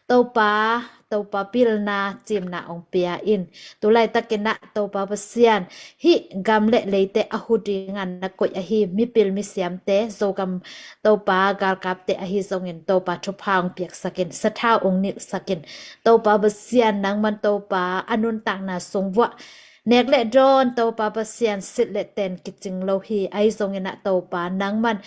Topa, Topa pilna cimna hong pia in. Tulaitakin ah Topa Pasian, hih gam le leite a hu dinga na koih ahi mipil misiamte, Zogam Topa galkapte ahi zongin Topa thupha hong piaksak in, sathau hong nilhsak in. Topa Pasian nangman Topa a nuntakna sung vuah nek le dawn Topa Pasian silh le ten kicing lo hi. Ahi zongin ah Topa nangman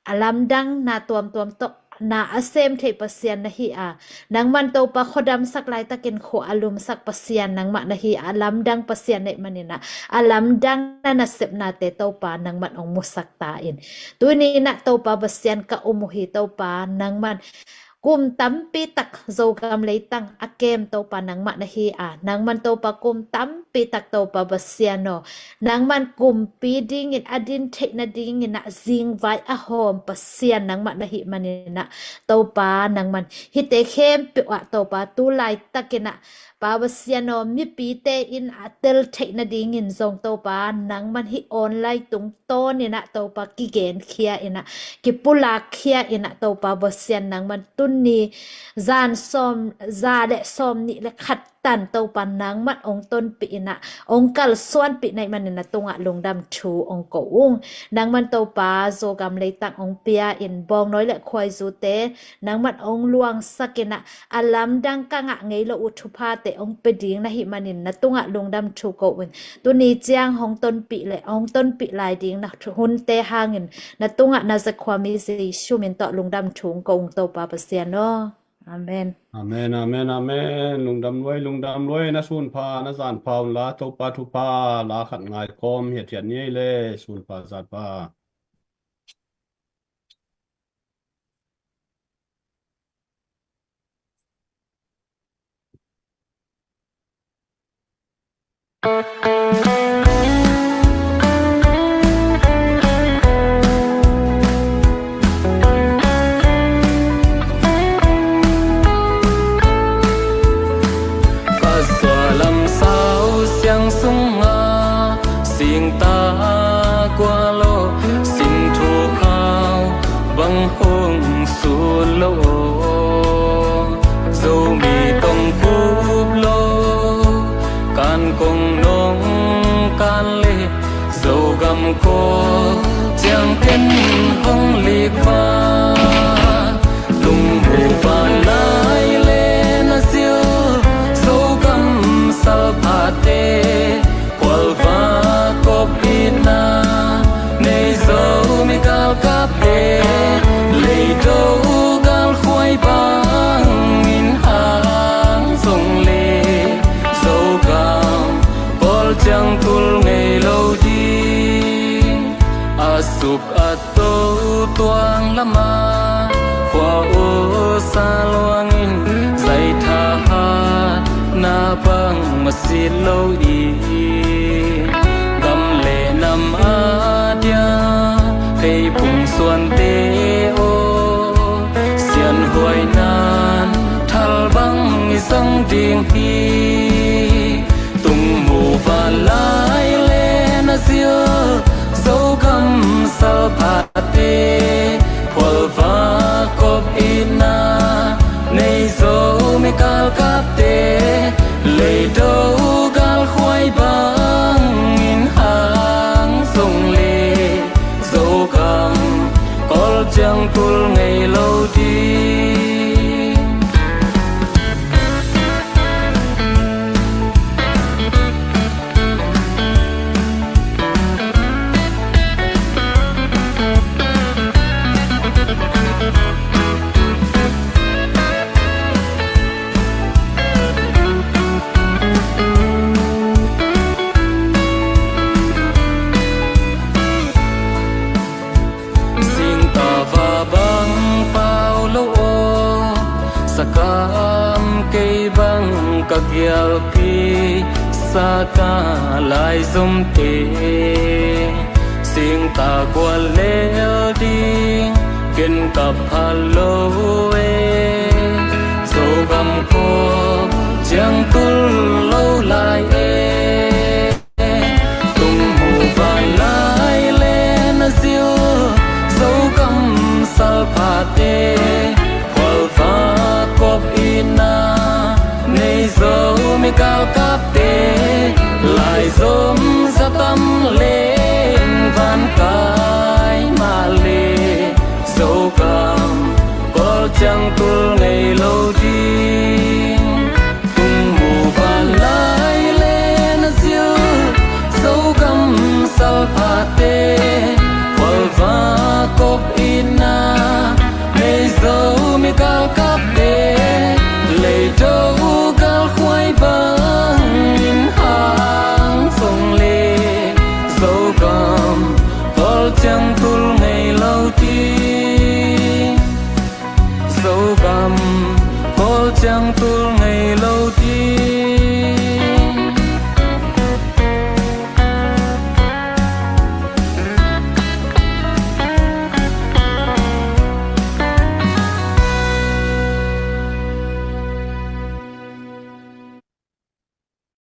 a lamdang na tuamtuam tawh na a sem thei Pasian na hi a, nangman Topa khuadamsak laitakin khua a lumsak Pasian nangmah na hi a, a lamdang Pasian na hih manin ah a lamdang na nasepnate Topa nangman hong musak ta in. Tuni in ah Topa Pasian ka um uh hi Topa nangman kum tampi tak Zogam leitang a kem Topa nangmah na hi a, nangman Topa kum tampi tak Topa Pasian aw, nangman kumpi dingin a din theih nadingin ah zingvai a hawm Pasian nangmah na hih manin ah Topa nangman hihte khempeuh ah Topa tu laitakin ah Pa Pasian aw, mipite in a tel theih nadingin zong Topa nangman hih online tungtawnin ah Topa kigenkhia in ah kipulakkhia in ah Topa Pasian nangman tuni zan sawm, za le sawm nih le khat tan Topa nangman hong tonpih in ah hong kalsuanpih na hih manin na tungah lungdam thu hong ko ung. Nangman Topa Zogam leitang hong pia in bawngnawi le khuaizute nangman hong luangsak in ah a lamdang ka ngah ngei lo uh thuphate hong pia ding na hih manin na tungah lungdam thu ko ung. Tuni ciang hong tonpih le hong tonpih lai ding na thu, hunte hangin na tungah na zakhua mi Jesu min tawh lungdam thu hong ko ung Topa Pasian aw. Amen. Amen, amen, amen. Lungdam luai, lungdam luai. Na sunpha, na zanpha un la, Topa thupha la khat ngai kawm hiathiat ni ei le, sunpha zatpha. Ka sualam sau siang sungah singta kua lo, sing thu hau bang hong sut lo. Zomi tong kup lo, kan kong nong kan le, Zogam ko ciang ken hong lik va. Lungmu van lai le na zil, Zogam salphate, khualva kop itna nei Zomi galkapte, Leido galkhuai bangin hang zong le, Zogam Kawl ciang tul ngei lo ding. A suk a to tuang lama khua usa luangin, zai thahatna bang masit lo i, gam le nam a dia thei phung suante aw, sianhuai nan thal bang i zang ding hi. Tung mu va lai le na zil, Zogam salphate, khualva kop itna nei Zomi galkapte, Leido galkhuai bangin hang zong le, Zogam Kawl ciang tul ngei lo ding. Singtava bang pau lo aw, sakam kei bang ka gialpi saka lai zomte. Singta kua lel ding ken ka phal lo e, Zogam ko ciang tul lo lai e. Tung mu va lai le na zil, Zogam salphate, khualva kop itna nei Zomi galkapte, lai zom za tam leng van kai mah le, Zogam Kawl ciang tul ngei lo ding. Tung mu va lai le na zil, Zogam salphate, khualva kop itna nei Zomi galkapte, Leido galkhuai bangin hang zong le, Zogam Kawl ciang tul ngei lo ding. Zogam Kawl ciang tul ngei lo ding.